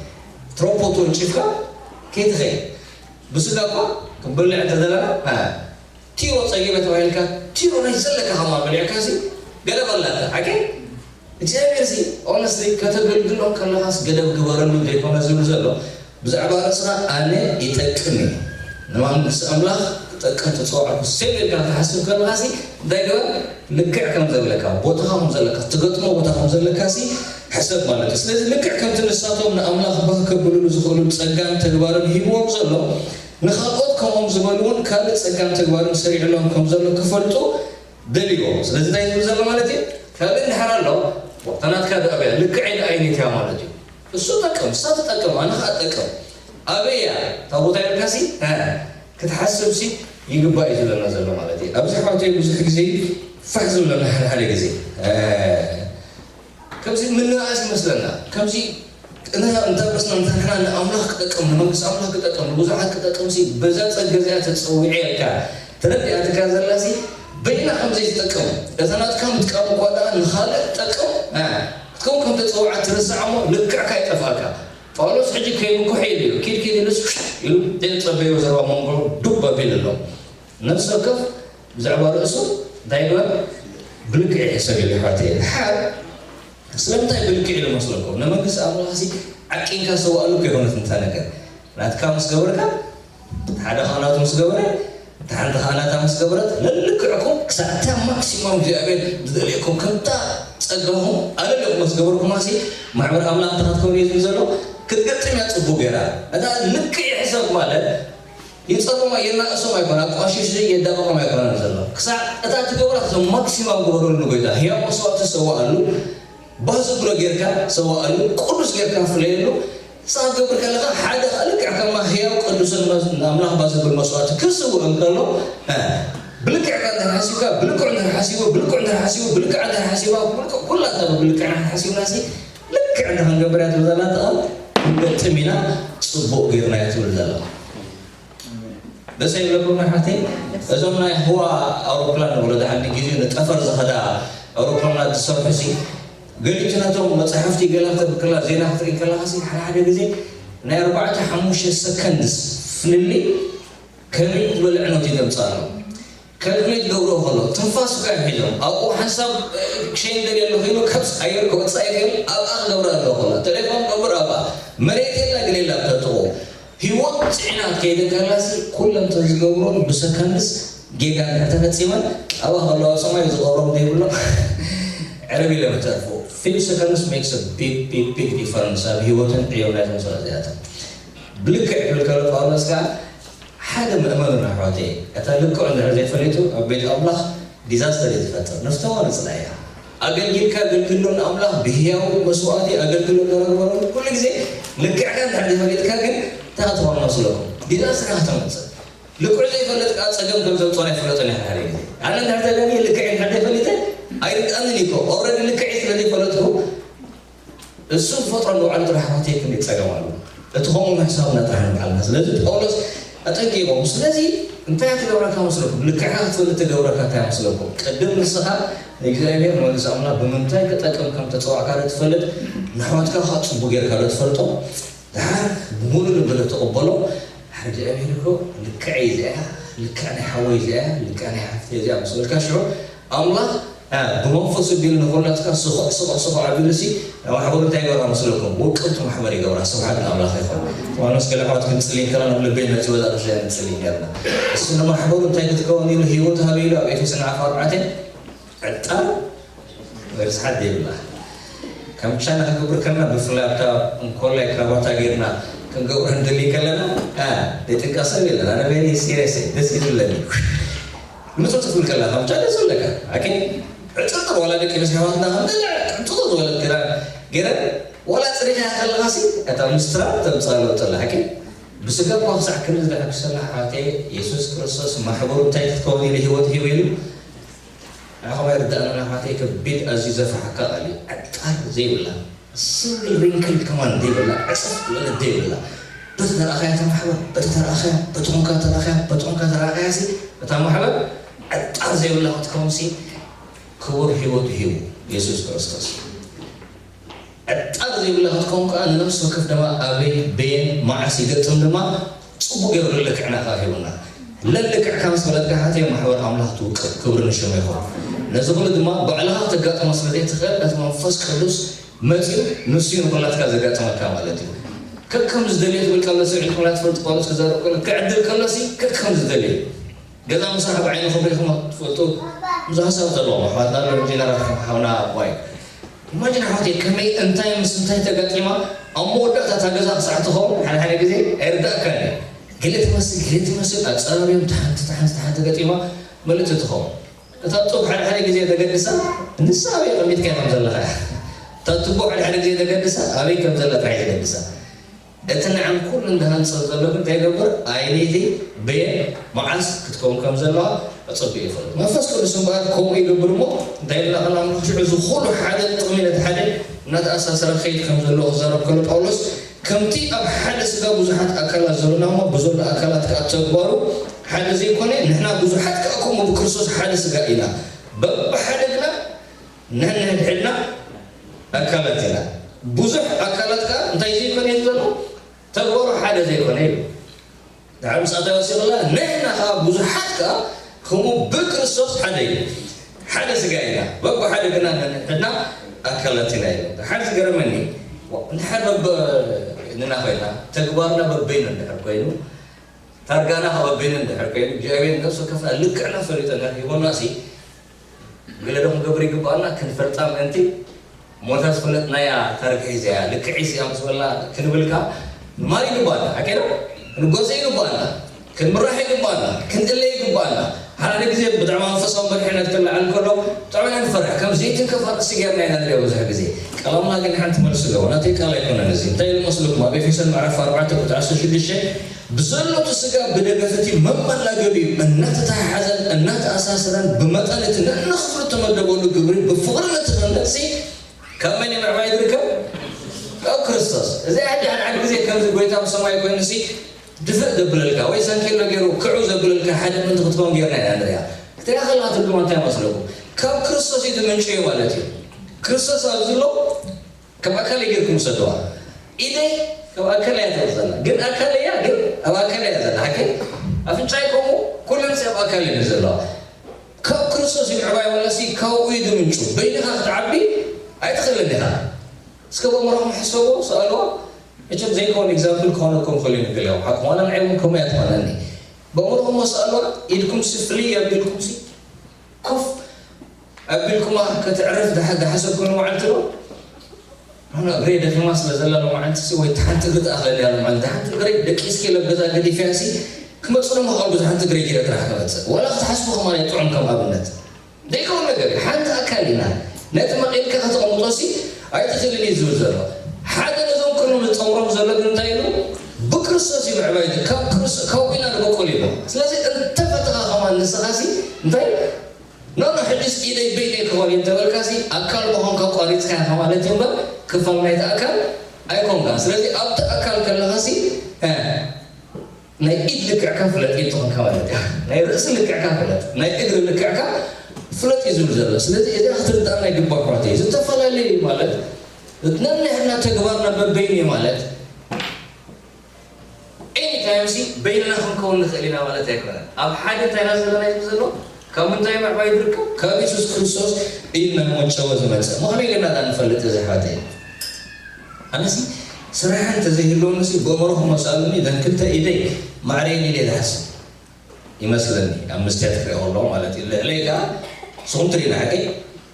ትሮፖ ተወንጪፍካ ከይትኸይድ። ብስጋ እኮ ክንበልዕ እንተደለና፣ እ፣ ቲሮ ጸጊበ ተባሂልካ፣ ቲሮ ናይ ዘለካ ከማን በሊዕካ ሲ ገደብ ኣላታ። ሓቂ እግዚኣብሔር ሲ ኦነስትሊ ከተገልግሎም ከለኻስ ገደብ ግበረሉ ዘይኮነ ዝብል ዘሎ፣ ብዛዕባ ርእስኻ ኣነ ይጠቅም እየ፣ ንመንግስቲ ኣምላኽ ክጠቅም ተጸዋዕኩ ሴም ኢልካ ክትሓስብ ከለኻ ሲ እንታይ ግበር? ልክዕ ከም ዘለካ፣ ቦታኻ ከም ዘለካ፣ ትገጥሞ ቦታ ከም ዘለካ ሲ ሕሰብ ማለት እዩ። ስለዚ ልክዕ ከምቲ ንሳቶም ንኣምላኽ ባህ ከብልሉ ዝኽእሉ ጸጋን ተግባርን ሂብዎም ዘሎ፣ ንኻልኦት ከምኦም ዝበሉ እውን ካልእ ጸጋን ተግባርን ሰሪዕሎም ከም ዘሎ ክፈልጡ ደልይዎ። ስለዚ እንታይ ዝብል ዘሎ ማለት እዩ? ካልእ እንድሕር ኣሎ፣ ዋቕታ ናትካ ደኣ ኣበያ፣ ልክዐይ ደኣ ኣይነትያ ማለት እዩ። እሱ ጠቅም፣ እሳ ትጠቅም፣ ኣነ ኸኣ እጠቅም። ኣበያ፣ እታ ቦታ ኢልካሲ፣ እ፣ ክትሓስብሲ ይግባእ እዩ ዝብለና ዘሎ ማለት እዩ። ኣብዚ ሓወተይ ብዙሕ ግዜ ፋሕ ዝብለና ሓደ ሓደ ግዜ፣ እ፣ ከምዚ ምንእኣስ ይመስለና። ከምዚ እና-፣ እንተ ርእስና እንተ ንሕና ንኣምላኽ ክጠቅም፣ ንመንግስቲ ኣምላኽ ክጠቅም፣ ንብዙሓት ክጠቅምሲ በዛ ጸጋ እዚኣ ተጸዊዐ ኢልካ ተረዲኣትካ ዘላሲ በይና ከም ዘይትጠቅም፣ እታ ናትካ ምጥቃም እኳ ደኣ ንኻልእ ትጠቅም፣ እ፣ ክትከውን ከም ተጸውዓት ትርስዓ እሞ ልክዕካ ይጠፍኣካ። ጳውሎስ ሕጂ ከይምኩሕ ኢሉ እዩ። ኪድ ኪድ ኢሉስ ኢሉ ዘይተጸበዮ ዘረባ መንጎ ዱብ ኣቢሉ ኣሎ። ነፍሲ ወከፍ ብዛዕባ ርእሱ እንታይ ይግበር? ብልክዕ ይሕሰብ ኢሉ ኣሕዋተይ። ድሓር ስለምንታይ ብልክዕ ኢሉ መስለኩም? ንመንግስቲ ኣምላኽሲ ዓቂንካ ሰዋእሉ ከይኮነት እንታ ነገር። ናትካ ምስ ገበርካ፣ ሓደ ኻናቱ ምስ ገበረ፣ እታ ሓንቲ ኻናታ ምስ ገበረት፣ ለልክዕኩም ክሳዕ እታ ማክሲሞም እግዚኣብሔር ዝደልየኩም ከምታ ጸጋኹም ኣለለኹም ምስ ገበርኩማሲ፣ ማሕበር ኣምላኽ እንታይ ክትከውን እዩ ዝብል ዘሎ? ክትገጥም እያ ጽቡቕ ገይራ። እታ ልክዕ ይሕሰብ ማለት፣ ይጸርፎም የናእሶም ኣይኮነ ኣቋሽሹ የዳቐቖም ኣይኮነን ዘሎ። ክሳዕ እታ ትገብራ ማክሲማም ግበረሉ ጎይታ። ህያው መስዋእቲ ሰዋኣሉ፣ ባህ ዘብሎ ጌርካ ሰዋኣሉ፣ ቅዱስ ጌርካ ፍለየሉ። ንስኻ ክትገብር ከለኻ ሓደ ከኣ ልክዕ ከማ ህያው ቅዱስን መስ-፣ ንኣምላኽ ባህ ዘብል መስዋእቲ ክስውእ እንከሎ፣ እ፣ ብልክዕ ከኣ እንድሕር ሓሲብካ፣ ብልክዕ እንድሕር ሓሲቡ፣ ብልክዕ እንድሕር ሓሲቡ፣ ብልክዕ እንድሕር ሓሲባ፣ ብልክዕ ኩላትና ብልክዕ እንድሕር ሓሲብናሲ፣ ልክዕ እንድሕር ክንገብር እያ ትብል ዘላ እታ ቃል፣ ክንገጥም ኢና፣ ጽቡቕ ጌርና እያ ትብል ዘላ። ደስ ኣይብለኩም ኣሕዋተይ? እዞም ናይ ህዋ ኣውሮፕላን ንብሎ ደሓን ግዜኡ ንጠፈር ዝኸዳ ኣውሮፕላናት ዝሰርሑ ሲ፣ ገሊኡ ናቶም መጻሕፍቲ ገላ ክተብክላ ዜና ክትርኢ ከለኻ ሲ፣ ሓደ ሓደ ግዜ ናይ ኣርባዕተ ሓሙሽተ ሰከንድስ ፍልልይ ከመይ ዝበለ ዕንወት እዩ ዘምጽኣሎም። ካልኩሌት ገብሮ ከሎ ትንፋስ እኳ እዮም ሒዞም። ኣብኡ ሓንሳብ፣ እ፣ ክሸይን ደልየ ኣለኹ ኢሉ ከብስ ኣየር ክወጽእ ኣይክእል፣ ኣብኣ ክገብራ ኣለዎ ከሎ። ቴሌፎን ገብር ኣብኣ። መሬት የላ ግን የላ ብተጥቑ። ህይወት ጽዒና ክትከይድ እንከላሲ፣ ኩለን እተን ዝገብሮን ብሰከንድስ ጌጋ እንድሕር ተፈጺመን፣ ኣብኣ ከለዋ ሰማይ ዝቐብሮም ዘይብሎም ዕርብ ኢሎም ይተርፉ። Few seconds makes a big, big, big difference ኣብ ህይወትን ዕዮን ናይቶም ሰባት እዚኣቶም። ብልክዕ ክብል ከሎ ጳውሎስ ከኣ ሓደ ምእመኑን ኣሕዋተይ፣ እታ ልክዑ እንድሕር ዘይፈሊጡ ኣብ ቤት ኣምላኽ ዲዛስተር እዩ ዝፈጥር። ንፍተዋ ንጽላእያ። ኣገልጊልካ ኣገልግሎ ንኣምላኽ ብህያው መስዋእቲ ኣገልግሎ ዘረግበሉ ኩሉ ግዜ ልክዕካ እንድሕር ዘይፈሊጥካ ግን እንታይ ክትኾን መስለኩም? ዲዛስተር ከተምጽእ። ልክዑ ዘይፈለጥካ ጸገም ከም ዘምጽኦ ኣይፍለጥን እየ ሓደ ግዜ። ኣነ እንድሕር ተገንየ ልክዕ እንድሕር ዘይፈሊጠ ኣይርድኣንን እዩ እኮ። ኦልሬዲ ልክዕ ስለ ዘይፈለጥኩ እሱ ዝፈጥሮ ንባዕሉ ጥራሕ ኣሕዋተይ ክንደይ ጸገም ኣሎ። እቲ ከምኡ ምሕሳብና ጥራሕ ንባዕልና። ስለዚ ጳውሎስ ኣጠንቂቖም። ስለዚ እንታይ እያ ትገብረካ መስለኩም? ልክዕካ ክትፈልጥ ትገብረካ እንታይ እያ መስለኩም? ቅድም ንስኻ ንእግዚኣብሔር ንመንግስቲ ኣምላኽ ብምንታይ ክጠቅም ከም ተጸዋዕካ ዶ ትፈልጥ? ንኣሕዋትካ ከኣ ጽቡቕ ጌርካ ዶ ትፈልጦም? ደሓር ብምሉእ ልቢ ዶ ትቕበሎ? ሓደ እግዚኣብሔር እኮ ልክዐይ እዚኣ እያ፣ ልክዕ ናይ ሓወይ እዚኣ እያ፣ ልክዕ ናይ ሓፍተይ እዚኣ ምስ በልካ ሽዑ ኣምላኽ፣ እ፣ ብመንፈሱ ቢሉ ንኹላትካ ስኹዕ፣ ስኹዕ፣ ስኹዕ ኣቢሉሲ፣ ማሕበሩ እንታይ ይገብራ መስለኩም? ውቅብቲ ማሕበር ይገብራ። ስብሓት ንኣምላኽ ይኹን። ዋኖስ ገለ ኣሕዋት ክንጽሊ ከለና ኣብ ልበይ መጺኡ እዛ ርሽያ ንጽሊ ነርና። እሱ ንማሕበሩ እንታይ ክትከውን ኢሉ ህይወቱ ሃበ ኢሉ ኣብ ኤፌሶን ምዕራፍ ኣርባዕተ ዕጣን ወይ ርስሓት ዘይብላ። ከም ቻይና ክንገብር ከለና ብፍላይ ኣብታ እንኮላይ ክራባታ ጌርና ክንገብሮ ንደሊ ከለና፣ እ፣ ዘይጥንቀቕ ሰብ የለን። ኣነ very serious እየ። ደስ እዩ ዝብለኒ። ምጽጽ ትብል ከላ ከም ቻይና ዝብለካ። ኣኪ ዕጥርጥር ዋላ ደቂ ኣንስትዮ ኣሕዋትና ከም ገለ ዕጥርጥር ዝበለት ክዳን ገይረን ዋላ ጽሪኻ ከለኻሲ እታ ምስትራ ተምጽኣ ለውጢ ኣላ። ኣኪ ብስጋ እኳ ክሳዕ ክንዲ ዝደሓግሰና ኣሕዋተይ የሱስ ክርስቶስ ማሕበሩ እንታይ ክትከውን ኢሉ ህይወት ሂቡ ኢሉ ንዓኹም ኣይርድኣንን ኣሕዋተይ፣ ከቢድ ኣዝዩ ዘፍርሓካ ቃል እዩ። ዕጣር ዘይብላ፣ ሲንግል ሪንክል ከማን ዘይብላ፣ ዕጽፍ ዝበለት ዘይብላ፣ በቲ ተረኣኻያ ተማሕበር፣ በቲ ተረኣኻያ፣ በቲ ኾንካ ተረኣኻያ፣ በቲ ኾንካ ተረኣኻያ ሲ፣ እታ ማሕበር ዕጣር ዘይብላ ክትከውን ሲ፣ ክቡር ህይወቱ ሂቡ የሱስ ክርስቶስ። ዕጣር ዘይብላ ክትከውን ከኣ ንነፍሲ ወከፍ ድማ ኣበይ፣ በየን፣ መዓስ ይገጥም ድማ ጽቡቕ ገይሩ ልልክዕና ከኣ ሂቡና። ለልክዕካ ምስ ፈለጥካ ሓተይ ማሕበር ኣምላኽ ትውቅብ፣ ክብሪ ንሽሙ ይኹን። ነዚ ኩሉ ድማ ባዕልኻ ከተጋጥሞ ስለ ዘይትኽእል እቲ መንፈስ ቅዱስ መጺኡ ንሱ እዩ ንኹላትካ ዘጋጥመካ ማለት እዩ። ከከም ዝደልዮ ትብል ከሎ ስምዒት ኩላ ትፈልጥ ጳውሎስ ክዛረብ ከሎ ክዕድል ከሎሲ ከከም ዝደልዮ ገዛ ምስራሕ ብዓይንኹም ርኢኹም ትፈልጡ? ብዙሕ ሰብ ዘለዎም ኣሕዋትና ኣለዉ፣ ጀነራል ሓውና ኣቦይ። ኢማጂን ኣሕዋተይ፣ ከመይ፣ እንታይ ምስ እንታይ ተጋጢማ ኣብ መወዳእታ እታ ገዛ ክሳዕ ትኸውን ሓደ ሓደ ግዜ ኣይርዳእካን እዩ። ገለ ትመስል፣ ገለ ትመስል፣ ኣጸራርዮም ተሓንቲ፣ ተሓንቲ፣ ተሓንቲ ተገጢማ ምልእቲ ትኸውን። እታ ጡብ ሓደ ሓደ ግዜ ተገድሳ፣ ንሳ ኣበይ ኣቐሚጥካያ ከም ዘለኻ እያ። እታ ቱቦ ሓደ ሓደ ግዜ ተገድሳ፣ ኣበይ ከም ዘላ ጥራይ ተገድሳ። እቲ ንዓም ኩሉ እንዳሃንጸ ዘሎ ግን እንታይ ይገብር? ኣይለይቲ በየን መዓስ ክትከውን ከም ዘለዋ ኣጸቢቑ ይፈልጥ። መንፈስ ቅዱስ እምበኣር ከምኡ ይገብር እሞ እንታይ ይብላ ቃል ኣምላኽ? ሽዑ እዚ ኩሉ ሓደ ጥቕሚ ነቲ ሓደ እናተኣሳሰረ ክኸይድ ከም ዘለዎ ክዛረብ ከሎ ጳውሎስ፣ ከምቲ ኣብ ሓደ ስጋ ብዙሓት ኣካላት ዘሎና እሞ ብዘሎ ኣካላት ከኣ ተግባሩ ሓደ ዘይኮነ፣ ንሕና ብዙሓት ከኣ ከምኡ ብክርስቶስ ሓደ ስጋ ኢና፣ በብሓደ ግና ነንሕድሕድና ኣካላት ኢና። ብዙሕ ኣካላት ከኣ እንታይ ዘይኮነ እዩ ዘሎ? ተግባሩ ሓደ ዘይኮነ እዩ። ድሓር ምስኣታ ይወሲኽላ፣ ንሕና ከኣ ብዙሓት ከኣ ከምኡ ብክርስቶስ ሓደ እዩ። ሓደ ስጋ ኢና፣ በብሓደ ግና ነንሕድና ኣካላት ኢና እዩ። ድሓር ዝገረመኒ፣ እንድሕር በበይንና ኮይና፣ ተግባርና በበይኑ እንድሕር ኮይኑ፣ ታርጋና ከኣ በበይኑ እንድሕር ኮይኑ፣ እግዚኣብሔር ነፍሲ ወከፍና ልክዕና ፈሊጡ እንድሕር ሂቦናሲ፣ ገለ ዶ ክንገብር ይግባኣና? ክንፈልጣ ምእንቲ፣ ሞታ ዝፈለጥናያ ታሪኽ ሒዘያ፣ ልክዕ ሒዘያ ምስ በልና ክንብልካ፣ ንማር ይግባኣና፣ ሓቂ ዶ? ክንጓዘ ይግባኣና። ክንምራሕ ይግባና፣ ክንእለ ይግባና። ሓደ ግዜ ብጣዕሚ መንፈሳዊ መሪሕነት ክለዓል ከሎ ብጣዕሚ ኢና ንፈርሕ። ከም ዘይትንከፍ ቅርሲ ጌርና ኢና ንሪኦ ብዙሕ ግዜ። ቃል ኣምላኽ ግን ሓንቲ መልሲ ኣለዎ። ናተይ ቃል ኣይኮነን እዚ። እንታይ ኢሉ መስለኩም? ኣብ ኤፌሶን ምዕራፍ ኣርባዕተ ቁጽሪ ዓሰርተ ሽዱሽተ፣ ብዘሎ እቲ ስጋ ብደገፍ እቲ መመላገቢኡ እናተተሓሓዘን እናተኣሳሰረን ብመጠን እቲ ነንኽፍሉ እተመደበሉ ግብሪ ብፍቕሪ ነቲ ክንደቅሲ ካብ መን እዩ ምዕባይ ዝርከብ? ካብ ክርስቶስ። እዚ ሓደ ሓደ ግዜ ከምዚ ጎይታ ብሰማይ ኮይኑ ሲ ድፍእ ዘብለልካ ወይ ሰንኬሎ ገይሩ ክዑ ዘብለልካ ሓደ ምእንቲ ክትከውን ጌርና ኢና ንሪኣ። ክትሪኣ ከለኻ ትርጉማ እንታይ መስለኩም? ካብ ክርስቶስ እዩ ዝምንጩ እዩ ማለት እዩ። ክርስቶስ ኣብዚ ኣሎ። ከም ኣካል ጌርኩም ሰደዋ። ኢደይ ከም ኣካል እያ ትወጽእ ዘላ። ግን ኣካል እያ፣ ግን ኣብ ኣካል እያ ዘላ። ሓቂ ኣፍንጫይ ከምኡ ኩለን ኣብ ኣካል እየን ዘለዋ። ካብ ክርስቶስ ይምዕባይ ዋላሲ ካብኡ እዩ ዝምንጩ። በይንኻ ክትዓቢ ኣይትኽእልን ኢኻ። እስከ በምሮኹም ሕሰቡ፣ ሰኣልዋ። መቸም ዘይከውን ኤግዛምፕል ክኾነኩም ክእል እዩ ንገሊኦም። ሓቂ ዋላ ንዓይ እውን ከምኡ እያ ትኾነኒ። በምሮኹም ሰኣልዋ፣ ኢድኩም ሲ ፍልይ ኣቢልኩም ሲ ኮፍ ኣቢልኩማ ከተዕርፍ ዝሓ- ዝሓሰብኩ መዓልቲ ዶ? ኣነ እግረይ ደኺማ ስለ ዘላ ሎማዓንቲ ሲ ወይ ሓንቲ እግሪ ትኣኽለኒ እያ ሎማዓንቲ። ሓንቲ እግረይ ደቂስኪ ለብ ገዛ ገዲፈያ ሲ ክመጽእ ዶ ምዃን ብዙሓንቲ እግረይ ጌረ ጥራሕ ክመጽእ። ዋላ ክትሓስቡ ከማን እየ ጥዑም ከም ኣብነት። ዘይከውን ነገር እዩ። ሓንቲ ኣካል ኢና። ነቲ መቒልካ ከተቐምጦ ሲ ኣይትኽእልን እዩ ዝብል ዘሎ። ሓደ ነዞም ኩሎም ዝጠምሮም ዘሎ ግን እንታይ ኢሉ? ብክርስቶስ እዩ ምዕባይ። ካብ ክርስቶስ ካብኡ ኢና ንበቁል ኢሉ። ስለዚ እንተፈተኻ ከማን ንስኻ ሲ እንታይ ኖ ኖ ሕጅስ ኢደይ በይነይ ክኾን እዩ እንተበልካሲ ኣካል ምዃንካ ኣቋሪፅካ ኢኻ ማለት እዩ እምበር ክፋል ናይቲ ኣካል ኣይኮንካን። ስለዚ ኣብቲ ኣካል ከለኻሲ እ፣ ናይ ኢድ ልክዕካ ፍለጥ እዩ ትኾንካ ማለት እዩ። ናይ ርእሲ ልክዕካ ፍለጥ፣ ናይ እግሪ ልክዕካ ፍለጥ እዩ ዝብል ዘሎ። ስለዚ እዚኣ ክትርዳእና ይግባእ ኣሕዋተይ። ዝተፈላለዩ ማለት ነንሕድና ተግባርና በበይኑ እዩ ማለት ኤኒ ታይም ሲ በይንና ክንከውን ንኽእል ኢና ማለት ኣይኮነን። ኣብ ሓደ እንታይ ኢና ዘለና እዩ ዘሎ? ካብ ምንታይ ምዕባይ ዝርከብ? ካብ የሱስ ክርስቶስ ኢልና መጨወ ዝመጽእ ምዃኑ ኢልና ዳ ንፈልጥ እዚ ኣሕዋተይ። ኣነሲ ስራሕ እንተዘይህልወኒ ሲ ብእምሮኹም ኣስኣሉኒ፣ እዘን ክልተ ኢደይ ማዕረየን ኢለ ዝሓስብ ይመስለኒ። ኣብ መስትያት ክሪኦ ከለኹ ማለት እዩ። ልዕለይ ከኣ ንስኹም ትርእዩኒ ሓቀይ?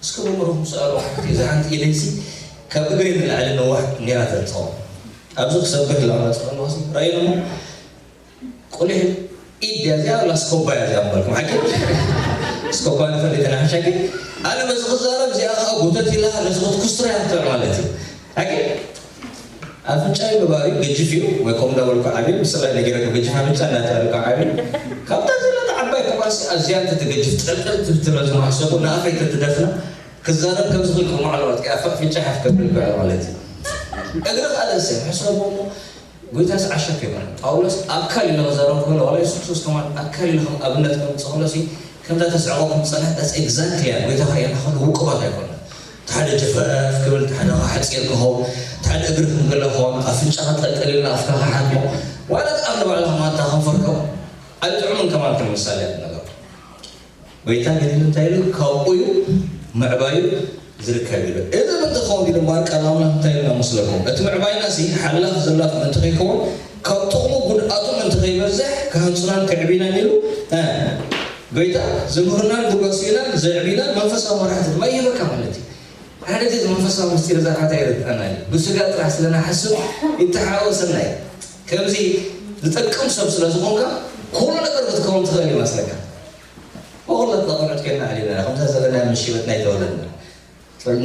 እስከ ብእምሮኹም ስኣሉ ሓንቲ፣ እዛ ሓንቲ ኢደይ ሲ ካብ እግረይ ንላዕሊ ነዋሕ ኔራ ተትኸውን። ኣብዚ ክሰብሕ ኢለ ክመጽእ ከለኹ ሲ ራእዩኒ እሞ ቁሊሕ ኢድ ድያ እዚኣ ወላ ስኮባ እያ እዚኣ ምበልኩም ሓቂ? ስኮባ ንፈልጥ ኢና ሓሻኪ። ኣነ በዚ ክዛረብ እዚኣ ከኣ ጉተት ኢላ ነዚ ክትኩስትራ እያ ትጥዕም ማለት እዩ። ሓቂ? ኣፍንጫይ ምባል እዩ፣ ገጅፍ እዩ፣ ወይ ከምኡ እንዳበልኩ ዓብዩ፣ ብስራይ ነጊረኩም፣ ገጅፍ ኣፍንጫ እንዳተባልኩ ዓብዩ። ካብታ ዘለታ ዓባይ ክባሲ ኣዝያ እንተትገጅፍ፣ ጠልጠል ትብትሎ ዝማሕሰቡ፣ ንኣፈይ ተትደፍና፣ ክዛረብ ከም ዝኽእል ከም ማዕለዋት፣ ኣፍ-፣ ኣፍንጫ ሓፍ ከብል ይባል ማለት እዩ። እግሪ ካልእ ሰብ፣ ሕሰቡ እሞ፣ ጎይታስ ዓሻ ከይኮነ። ጳውሎስ ኣካል ኢሉ ክዛረብ ከሎ፣ ዋላ የሱስ ክርስቶስ ከማን ኣካል ኢሉ ከም ኣብነት ከምጽእ ከሎ ሲ፣ ከምዛ ተስዕቐኩም ዝጸንሐት፣ that's exactly እያ። ጎይታ ከርእየና ከሎ ውቁባት ኣይኮንና። እቲ ሓደ ጀፈፍ ክብል፣ እቲ ሓደ ከኣ ሓጺር ክኸውን፣ እቲ ሓደ እግሪ ክምግለ ክኸውን፣ ኣፍንጫኻ ጠልጠል ኢልና ኣፍካ ክሓትሞ፣ ዋላ እቲ ኣብ ንባዕልኻ ማንታ ከንፈርካ ኣይጥዑምን ከማን ከም ምሳሌ እዩ ነገር። ጎይታ ግን እንታይ ኢሉ? ካብኡ እዩ ምዕባዩ ዝርከብ ኢሉ። እዚ ምእንቲ ክኸውን ኢሉ እምበኣር ቃል ኣምላኽ እንታይ ኢሉና መስለኩም? እቲ ምዕባይና ሲ ሓላፍ ዘላፍ ምእንቲ ከይከውን፣ ካብ ጥቕሙ ጉድኣቱ ምእንቲ ከይበዝሕ ክሃንጹናን ከዕብዩናን ኢሉ፣ እ፣ ጎይታ ዝምህርናን ዝጓስዩናን ዘዕብዩናን መንፈሳዊ መራሕቲ ድማ ይህበካ ማለት እዩ። ሓደ ግዜ መንፈሳዊ ምስጢር እዛ ሓታ ይርድኣና እዩ። ብስጋ ጥራሕ ስለ ንሓስብ ይተሓዋወሰና እዩ። ከምዚ ዝጠቅም ሰብ ስለ ዝኾንካ ኩሉ ነገር ክትከውን ትኽእል ይመስለካ። ብኹላትና ቆልዑት ኮይንና ዓሊምና ኢና። ከምዛ ዘለና ምስ ሽበትና ኣይተወለድና።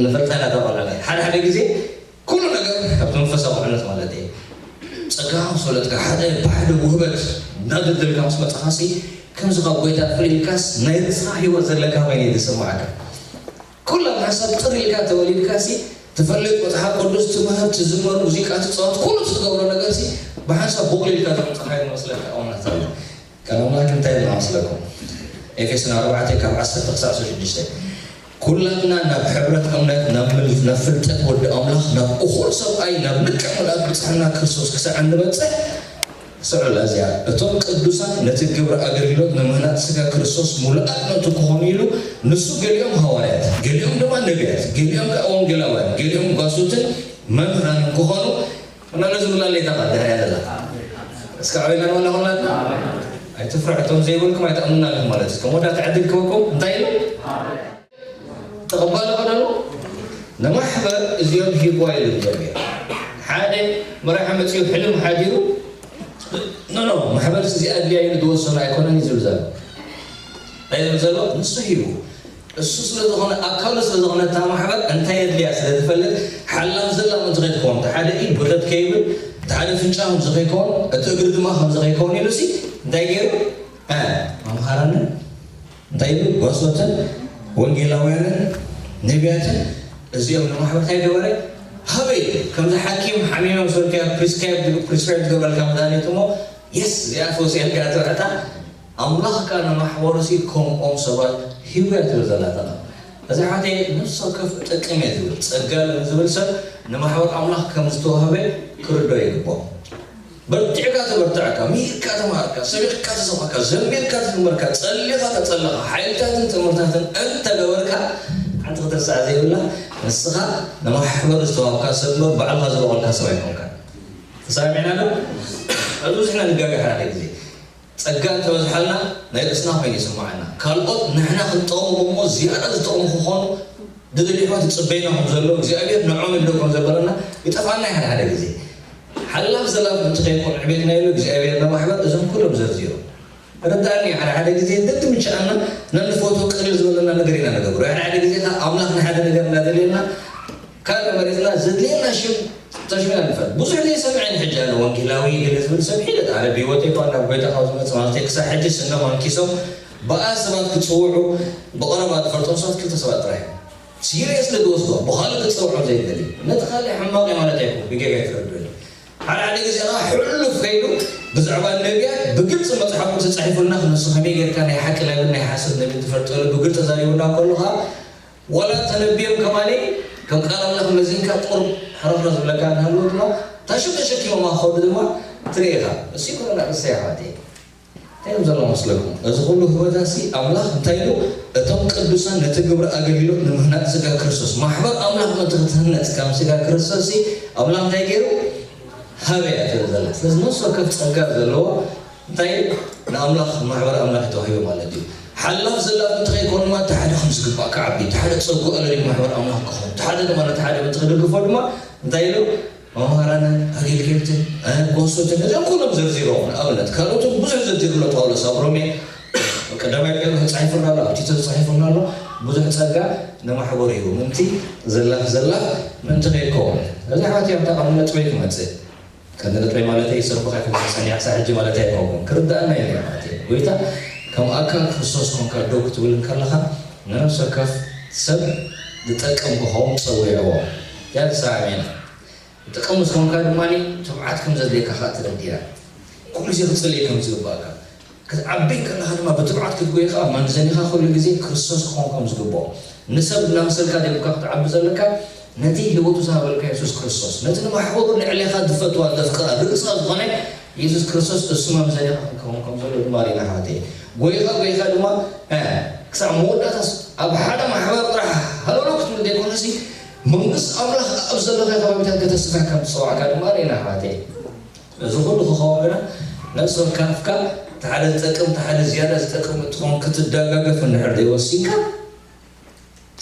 ንፈልጣ ኢና እታ ቆልዑ። ሓደ ሓደ ግዜ ኩሉ ነገር ካብቲ መንፈሳዊ ዕለት ማለት እዩ። ጸጋኻ ምስ ፈለጥካ፣ ሓደ ብሓደ ውህበት እናደልደልካ ምስ መጻኻሲ፣ ከምዚ ካብ ጎይታ ፍልይ ኢልካስ ናይ ርእስኻ ህይወት ዘለካ ኮይኑ እዩ ዝስምዓካ። ኩላ ሓሳብ ጥር ኢልካ ተወሊድካሲ፣ ትፈልጥ መጽሓፍ ቅዱስ፣ ትምህርቲ፣ ትዝመር፣ ሙዚቃ ትጻወት፣ ኩሉ እቲ ትገብሮ ነገርሲ ብሓንሳብ ቦቕል ኢልካ ዘምጻኻዮ ዝመስለካ እዋናት ኣሎ። ቃል ኣምላኽ እንታይ ኢልና መስለኩም? ኤፌሶን ኣርባዕተ ካብ ዓሰርተ ክሳዕ ዓሰርተ ሽዱሽተ፣ "ኩላትና ናብ ሕብረት እምነት፣ ናብ ምል-፣ ናብ ፍልጠት ወዲ ኣምላኽ፣ ናብ እኹል ሰብኣይ፣ ናብ ልክዕ ምልኣት ብጽሕና ክርስቶስ ክሳዕ እንበጽሕ፣ ስዑል ኣዚያ፣ እቶም ቅዱሳን ነቲ ግብሪ ኣገልግሎት ንምህናጽ ስጋ ክርስቶስ ሙሉኣት ምእንቲ ክኾኑ ኢሉ፣ ንሱ ገሊኦም ሃዋርያት፣ ገሊኦም ድማ ነቢያት፣ ገሊኦም ከኣ ወንጌላውያን፣ ገሊኦም ጓሶትን መምህራንን ክኾኑ" እና ነዚ ብላ ሌታ ቃል ድሕሪያ ዘላ። እስከ ዓበይና ንበላ ኩላትና። ኣይትፍርሑ፣ እቶም ዘይብልኩም ኣይትኣምኑና ኣለኹም ማለት እዩ። ከም ወዳት ዕድል ክበኩም እንታይ ኢሉ? ተቐባሊ ቀደሉ ንማሕበር እዚኦም ሂብዋ ኢሉ እግዚኣብሔር። ሓደ መራሒ መጺኡ ሕልም ሓዲሩ፣ ኖ፣ ኖ፣ ማሕበር እዚ ኣድልያ ኢሉ ኣይኮነን እዩ ዝብል ዘሎ። እንታይ ዝብል ዘሎ? ንሱ ሂቡ። እሱ ስለ ዝኾነ፣ ኣካሉ ስለ ዝኾነ፣ እታ ማሕበር እንታይ የድልያ ስለ ዝፈልጥ፣ ሓላፍ ዘላ ምእንቲ ከይትከውን፣ እቲ ሓደ ኢድ ብረት ከይብል፣ እቲ ሓደ ፍንጫ ከምዚ ከይከውን፣ እቲ እግሪ ድማ ከምዚ ከይከውን ኢሉ ሲ እንታይ ገይሩ? እ፣ መምሃራንን እንታይ ኢሉ? ጓሶትን ወንጌላውያንን ነቢያትን እዚኦም ንማሕበር እንታይ ገበረ? ሃበ ኢሉ። ከምዚ ሓኪም ሓሚመ ምስ በልካዮ ፕሪስክራይብ፣ ፕሪስክራይብ ዝገበረልካ መድሃኒት እሞ፣ የስ፣ እዚኣ ፈውሲ ኢልካ ትብዕታ፣ ኣምላኽ ከኣ ንማሕበሩ ሲ ከምኦም ሰባት ሂቡ እያ ትብል ዘላ እታ ቃል። እዚ ሓተይ ነፍሲ ወከፍ እጠቅም እየ ዝብል፣ ጸጋ ኣለኒ ዝብል ሰብ ንማሕበር ኣምላኽ ከም ዝተዋህበ ክርዶ ይግባእ። በርቲዕካ ተበርተዕካ፣ ምሂርካ ተማሃርካ፣ ሰቢኽካ ተሰብኸካ፣ ዘሚርካ ተዘመርካ፣ ጸሊኻ ተጸለኻ፣ ሓይልታትን ትምህርታትን እንተገበርካ፣ ሓንቲ ክትርሳዕ ዘይብላ፣ ንስኻ ንማሕበር ዝተዋህብካ ሰብ እምበር፣ ባዕልኻ ዝበቐልካ ሰብ ኣይኮንካን። ተሰማሚዕና ዶ? ኣብዚ ብዙሕና ንጋገ ሓደ ግዜ። ጸጋ እንተበዝሓልና፣ ናይ ርእስና ኮይኑ ይስምዓና። ካልኦት ንሕና ክንጠቕሞም እሞ ዝያዳ ዝጠቕሙ ክኾኑ ዝደልዩ ኣሕዋት ይጽበዩና ከም ዘለዉ፣ እግዚኣብሔር ንዖም ኢሉ ከም ዘበለና ይጠፍኣና እዩ ሓደ ሓደ ግዜ። ሓላፍ ዘላፍ ምእንቲ ከይኮን ዕቤትና ኢሉ እግዚኣብሔር ንማሕበር እዞም ኩሎም ዘርዚሩ። ርዳእኒ እዩ፣ ሓደ ሓደ ግዜ ደትምችኣና ነንፈትዎ ቅልል ዝበለና ነገር ኢና ንገብሮ። ሓደ ሓደ ግዜ ከኣ ኣምላኽ ንሓደ ነገር እናደልየና ካልእ መሬትና ዘድልየና ሽም ተሽሚና ንፈልጥ። ብዙሕ ዘይሰምዐን ሕጂ ኣሎ፣ ወንጌላዊ ገለ ዝብል ሰብ ሒደት ኣነ ብህይወተይ እኳ ናብ ጎይታ ካብ ዝመጽእ ማለት ክሳብ ሕጂ ስኖም ኣንኪሶም ብኣ ሰባት ክጽውዑ ብቐረባ ዝፈልጦም ሰባት ክልተ ሰባት ጥራይ እዮም። ሲሪየስሊ ዝወስዶ ብኻልእ ክጸውዖም ዘይደሊ። ነቲ ካልእ ሕማቕ እዩ ማለት ኣይኮን፣ ብጌጋ ኣይትረድኡኒ። ሓደ ሓደ ግዜ ኸዓ ሕሉፍ ከይዱ ብዛዕባ ነቢያት ብግልጺ መጽሓፉ ተጻሒፉልና፣ ንሱ ከመይ ጌርካ ናይ ሓቂ ነብን ናይ ሓሶት ነብን ትፈልጠሉ ብግልጺ ተዛሪቡና ከሎ ኸዓ ዋላ ተነብዮም ከማኒ ከም ቃል ኣምላኽ መዚንካ ቁሩብ ሕርኽርኽ ዝብለካ እናሃለወ ድማ ታሽም ተሸኪሞማ ክኸዱ ድማ ትርኢ ኢኻ። እሱ ይኮነና እሰይ ኣሕዋተይ። እንታይ እዮም ዘሎ መስለኩም? እዚ ኩሉ ህይወታሲ ኣምላኽ እንታይ ኢሉ? እቶም ቅዱሳን ነቲ ግብሪ ኣገልግሎት ንምህናጽ ስጋ ክርስቶስ፣ ማሕበር ኣምላኽ ምእንቲ ክትህነጽ ከም ስጋ ክርስቶስሲ ኣምላኽ እንታይ ገይሩ? ሃበያ ትብል ዘላ። ስለዚ ነፍሲ ወከፍ ጸጋ ዘለዎ እንታይ ንኣምላኽ ማሕበር ኣምላኽ ተዋሂቡ ማለት እዩ። ሓላፍ ዘላፍ እንተኸይኮን ድማ እቲ ሓደ ከም ዝግባእ ክዓቢ፣ እቲ ሓደ ጸጉ ኣለልዩ ማሕበር ኣምላኽ ክኸውን፣ እቲ ሓደ ድማ ነቲ ሓደ ምእንቲ ክድግፎ ድማ እንታይ ኢሉ? መምሃራንን ኣገልገልትን እ፣ ጎሶትን እዚኦም ኩሎም ዘርዚሮም። ንኣብነት ካልኦትን ብዙሕ ዘርዚሩ ኣሎ ጳውሎስ ኣብ ሮሜ ቀዳማይ ጴጥሮስ ተጻሒፉና ኣሎ፣ ኣብ ቲቶ ተጻሒፉና ኣሎ። ብዙሕ ጸጋ ንማሕበሩ ይህቡ ምእንቲ ዘላፍ ዘላፍ ምእንቲ ከይከውን። እዚ ሓቲ ኣብታ ቃል ነጥበይ ክመጽእ ከንደ ነጥበይ ማለተይ፣ ስርብኻ ከም ጸኒሕካ ሕጂ ማለተይ ኣይኮንኩን። ክርዳእና ኢለ ማለት እዩ። ጎይታ ከም ኣካል ክርስቶስ ኮንካ ደው ክትብል እንከለኻ፣ ንነፍሲ ወከፍ ሰብ ዝጠቅም ክኸውን ጸዊዕዎ። ያ ተሰማሚዕና። ዝጠቅም ምስ ኮንካ ድማ ትብዓት ከም ዘድልየካ ከኣ ተረዲእና። ኩሉ ግዜ ክትጽሊ ከም ዝግባእካ። ክትዓቢ ከለኻ ድማ ብትብዓት ክትጎይ ከኣ መምዘኒኻ ኩሉ ግዜ ክርስቶስ ክኸውን ከም ዝግብኦ። ንሰብ እናመሰልካ ደምካ ክትዓቢ ዘለካ፣ ነቲ ህይወቱ ዝሃበልካ የሱስ ክርስቶስ፣ ነቲ ንማሕበሩ ንዕሌኻ ዝፈትዋ ዘፍቅራ ርእሳ ዝኾነ የሱስ ክርስቶስ እሱ መምዘኒኻ ክኸውን ከም ዘሎ ድማ ርኢና ኣሕዋተይ። ጎይኻ ጎይኻ ድማ፣ እ፣ ክሳብ መወዳእታስ ኣብ ሓደ ማሕበር ጥራሕ ሃለሎ ክትብል ዘይኮነሲ፣ መንግስቲ ኣምላኽ ኣብ ዘለኻዮ ከባቢታት ከተስፍሕ ከም ዝጸዋዕካ ድማ ርኢና ኣሕዋተይ። እዚ ኩሉ ክኸውን ግና ነፍሲ ወከፍካ እቲ ሓደ ዝጠቅም፣ እቲ ሓደ ዝያዳ ዝጠቅም እንትኾን ክትደጋገፍ እንድሕር ዘይወሲንካ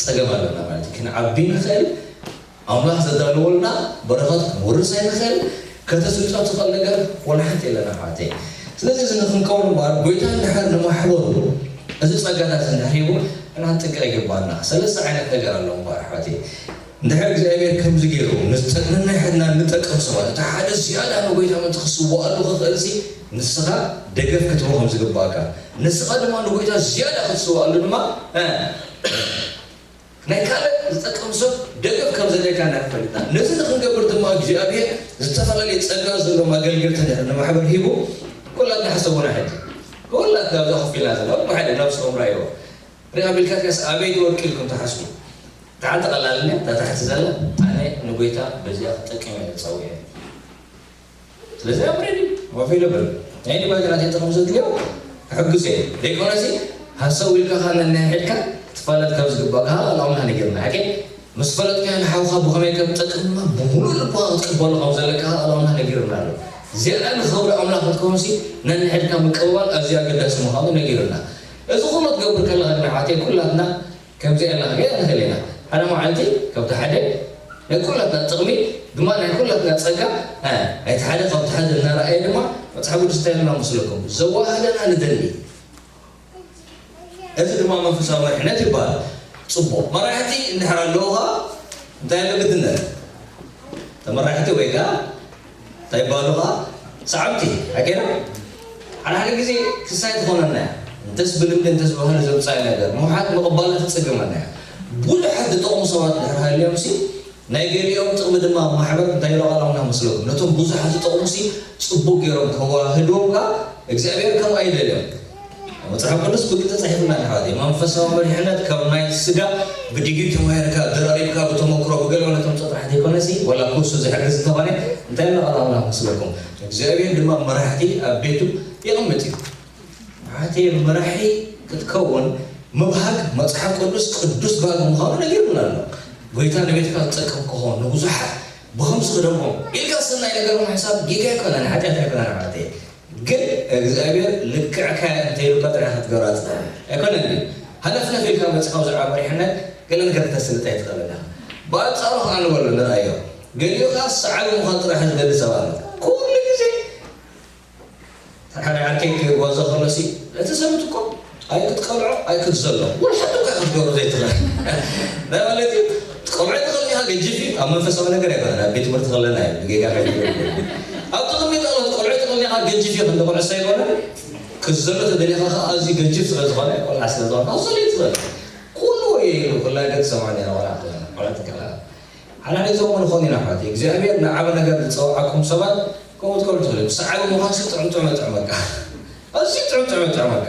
ጸገም ኣለና ማለት እዩ። ክንዓቢ ንኽእል፣ ኣምላኽ ዘዳለወልና በረኸት ክንወርስ ኣይንኽእል፣ ከተስልጦ ትኽእል ነገር ወላ ሓንቲ የለን ኣሕዋተይ። ስለዚ እዚ ንክንከውን እምበኣር ጎይታ እንድሕር ንማሕበሩ እዚ ጸጋታት እንድሕር ሂቡ ንክንጥንቀቕ ይግባና። ሰለስተ ዓይነት ነገር ኣሎ እምበኣር ኣሕዋተይ። እንድሕር እግዚኣብሔር ከምዚ ገይሩ ንዝጠ-፣ ንንሕድና እንጠቅም ሰባት፣ እቲ ሓደ ዝያዳ ንጎይታ ምእንቲ ክስውኣሉ ክኽእልሲ፣ ንስኻ ደገፍ ክትህቦ ከም ዝግባእካ፣ ንስኻ ድማ ንጎይታ ዝያዳ ክትስውኣሉ ድማ፣ እ፣ ናይ ካልእ ዝጠቅም ሰብ ደገፍ ከም ዘድልየካ ኢና ፈሊጥና። ነዚ ንክንገብር ድማ እግዚኣብሔር ዝተፈላለየ ጸጋ ዘለዎም ኣገልገልቲ ንማሕበር ሂቡ፣ ኩላትና ሕሰቡና ሕጂ። ኩላትና ኣብዛ ኮፍ ኢልና ዘለና፣ ብሓደ ነብስኹም ርኣይዎ። ሪኣ ቢልካትካስ ኣበይ ትወድቂ ኢልኩም ትሓስቡ? እታ ሓንቲ ቀላል እያ፣ እታ ታሕቲ ዘላ፣ ኣነ ንጎይታ በዚኣ ክጠቅም እየ ተጸዊዐ። ስለዚ I'm ready፣ I'm available። ናይ ንባጀናት ጥቕሚ ዘድልዮ ክሕግዝ እየ። ዘይኮነሲ ሃሰው ኢልካ ኸኣ ነንሕድካ ክትፋለጥ ካብ ዝግባእ ከኣ ኣላውና ነጊርና። ሓቂ ምስ ፈለጥካዮ ንሓውኻ ብኸመይ ከም ትጠቅም ድማ ብምሉእ ልብኻ ክትቅበሎ ከም ዘለካ ከኣ ኣላውና ነጊርና ኣሎ። ዝያዳ ንኽብሪ ኣምላኽ ክትከውንሲ ነንሕድካ ምቅብባል ኣዝዩ ኣገዳሲ ምዃኑ ነጊርና። እዚ ኩሉ ክትገብር ከለኻ ድማ ሓተይ ኩላትና ከምዚ ኢልና ክንገይር ንኽእል ኢና። ሓደ መዓልቲ ካብቲ ሓደ ናይ ኩላትና ጥቕሚ ድማ ናይ ኩላትና ጸጋ፣ እ፣ እቲ ሓደ ካብቲ ሓደ እናረኣየ ድማ መጽሓፍ ቅዱስ እንታይ ኢልና መስለኩም? ዘዋህደና ንደሊ። እዚ ድማ መንፈሳዊ መሪሕነት ይበሃል። ጽቡቕ። መራሕቲ እንድሕር ኣለዉ ኸኣ እንታይ ኣሎ ግድነት? ተመራሕቲ ወይ ከኣ እንታይ ይበሃሉ ኸኣ? ሰዓብቲ። ሓቂ ዶ? ሓደ ሓደ ግዜ ክሳይ ትኾነና እያ። እንተስ ብልምዲ እንተስ ብባህሊ ዘምጻእ ነገር። ምውሓጥ ምቕባላ ትጽገመና እያ። ብዙሓት ዝጠቕሙ ሰባት እንድሕር ሃልዮምሲ ናይ ገሊኦም ጥቕሚ ድማ ኣብ ማሕበር እንታይ ኢሉ ቃል ኣምላኽ መስለኩም? ነቶም ብዙሓት ዝጠቕሙሲ ጽቡቕ ገይሮም ከዋህድዎም ከኣ እግዚኣብሔር ከምኡ ኣይደልዮም። ኣብ መጽሓፍ ቅዱስ ብግልጺ ተጻሒፉልና እዩ፣ ኣሕዋተይ። መንፈሳዊ መሪሕነት ካብ ናይ ስጋ ብዲግሪ ተማሂርካ፣ ደራሪብካ፣ ብተመክሮ፣ ብገለ ነቶም ጥራሕ ዘይኮነሲ፣ ዋላ ኩርሱ ዝሕግዝ እንተኾነ፣ እንታይ ኢሉ ቃል ኣምላኽ መስለኩም? እግዚኣብሔር ድማ መራሕቲ ኣብ ቤቱ የቕምጥ እዩ። መራሕቲ መራሒ ክትከውን ምብሃግ መጽሓፍ ቅዱስ ቅዱስ ባህጊ ምዃኑ ነጊሩና ኣሎ። ጎይታ ንቤትካ ዝጠቅም ክኾን ንብዙሓት ብኸምዚ ክደሞም ኢልካ ሰናይ ነገር ምሕሳብ ጌጋ ኣይኮነን፣ ሓጢኣት ኣይኮነን ኣሕዋተይ። ግን እግዚኣብሔር ልክዕካ እንተኢሉካ ጥራሕ ክትገብራ ጽናሕ ኣይኮነን ድዩ? ሃነፍነፍ ኢልካ መጽኻ ብዛዕባ መሪሕነት ገለ ነገር ክተስልጥ ኣይትኽእልን ኢኻ። ብኣንጻሩ ከኣ ንበሎ ንርኣዮ። ገሊኡ ከኣ ሰዓቢ ምዃን ጥራሕ ዝደሊ ሰብ ኣሎ። ኩሉ ግዜ ሓደ ዓርከይ ክጓዘ ከሎሲ፣ እቲ ሰብት እኮ ኣይ ክትቀልዖ ኣይ ክትዘሎ፣ ወላ ሓንቲ እኳ ክትገብሮ ዘይትኽእል። ናይ ማለት እዩ፣ ክትቀልዖ ትኽእል ኢኻ፣ ገጅፍ እዩ፣ ኣብ መንፈሳዊ ነገር ኣይኮነን፣ ኣብ ቤት ትምህርቲ ከለና እዩ፣ ብጌጋ ከይትገብር። ኣብ ጥቕሚ ቃል ክትቀልዖ ትኽእል ኢኻ፣ ገጅፍ እዩ፣ ክንዲ ኩዕሶ ኣይኮነን። ክትዘሎ ተደሊኻ ኸዓ ኣዝዩ ገጅፍ ስለ ዝኾነ፣ ቆልዓ ስለ ዝኾነ፣ ክትዘሎ እዩ ትኽእል። ኩሉ ወይ ኢሉ፣ ኩላ ገጽ ሰማንያ ቆልዓ ትኽእል፣ ቆልዓ ትኽእል። ሓላል እዞም ንኾን ኢና ኣሕዋተይ። እግዚኣብሔር ንዓቢ ነገር ዝጸውዓኩም ሰባት ከምኡ ትገብሩ ትኽእሉ። ሰዓቢ ምዃንሲ ጥዑም ጥዑም የጥዕመካ። ኣዝዩ ጥዑም ጥዑም የጥዕመካ።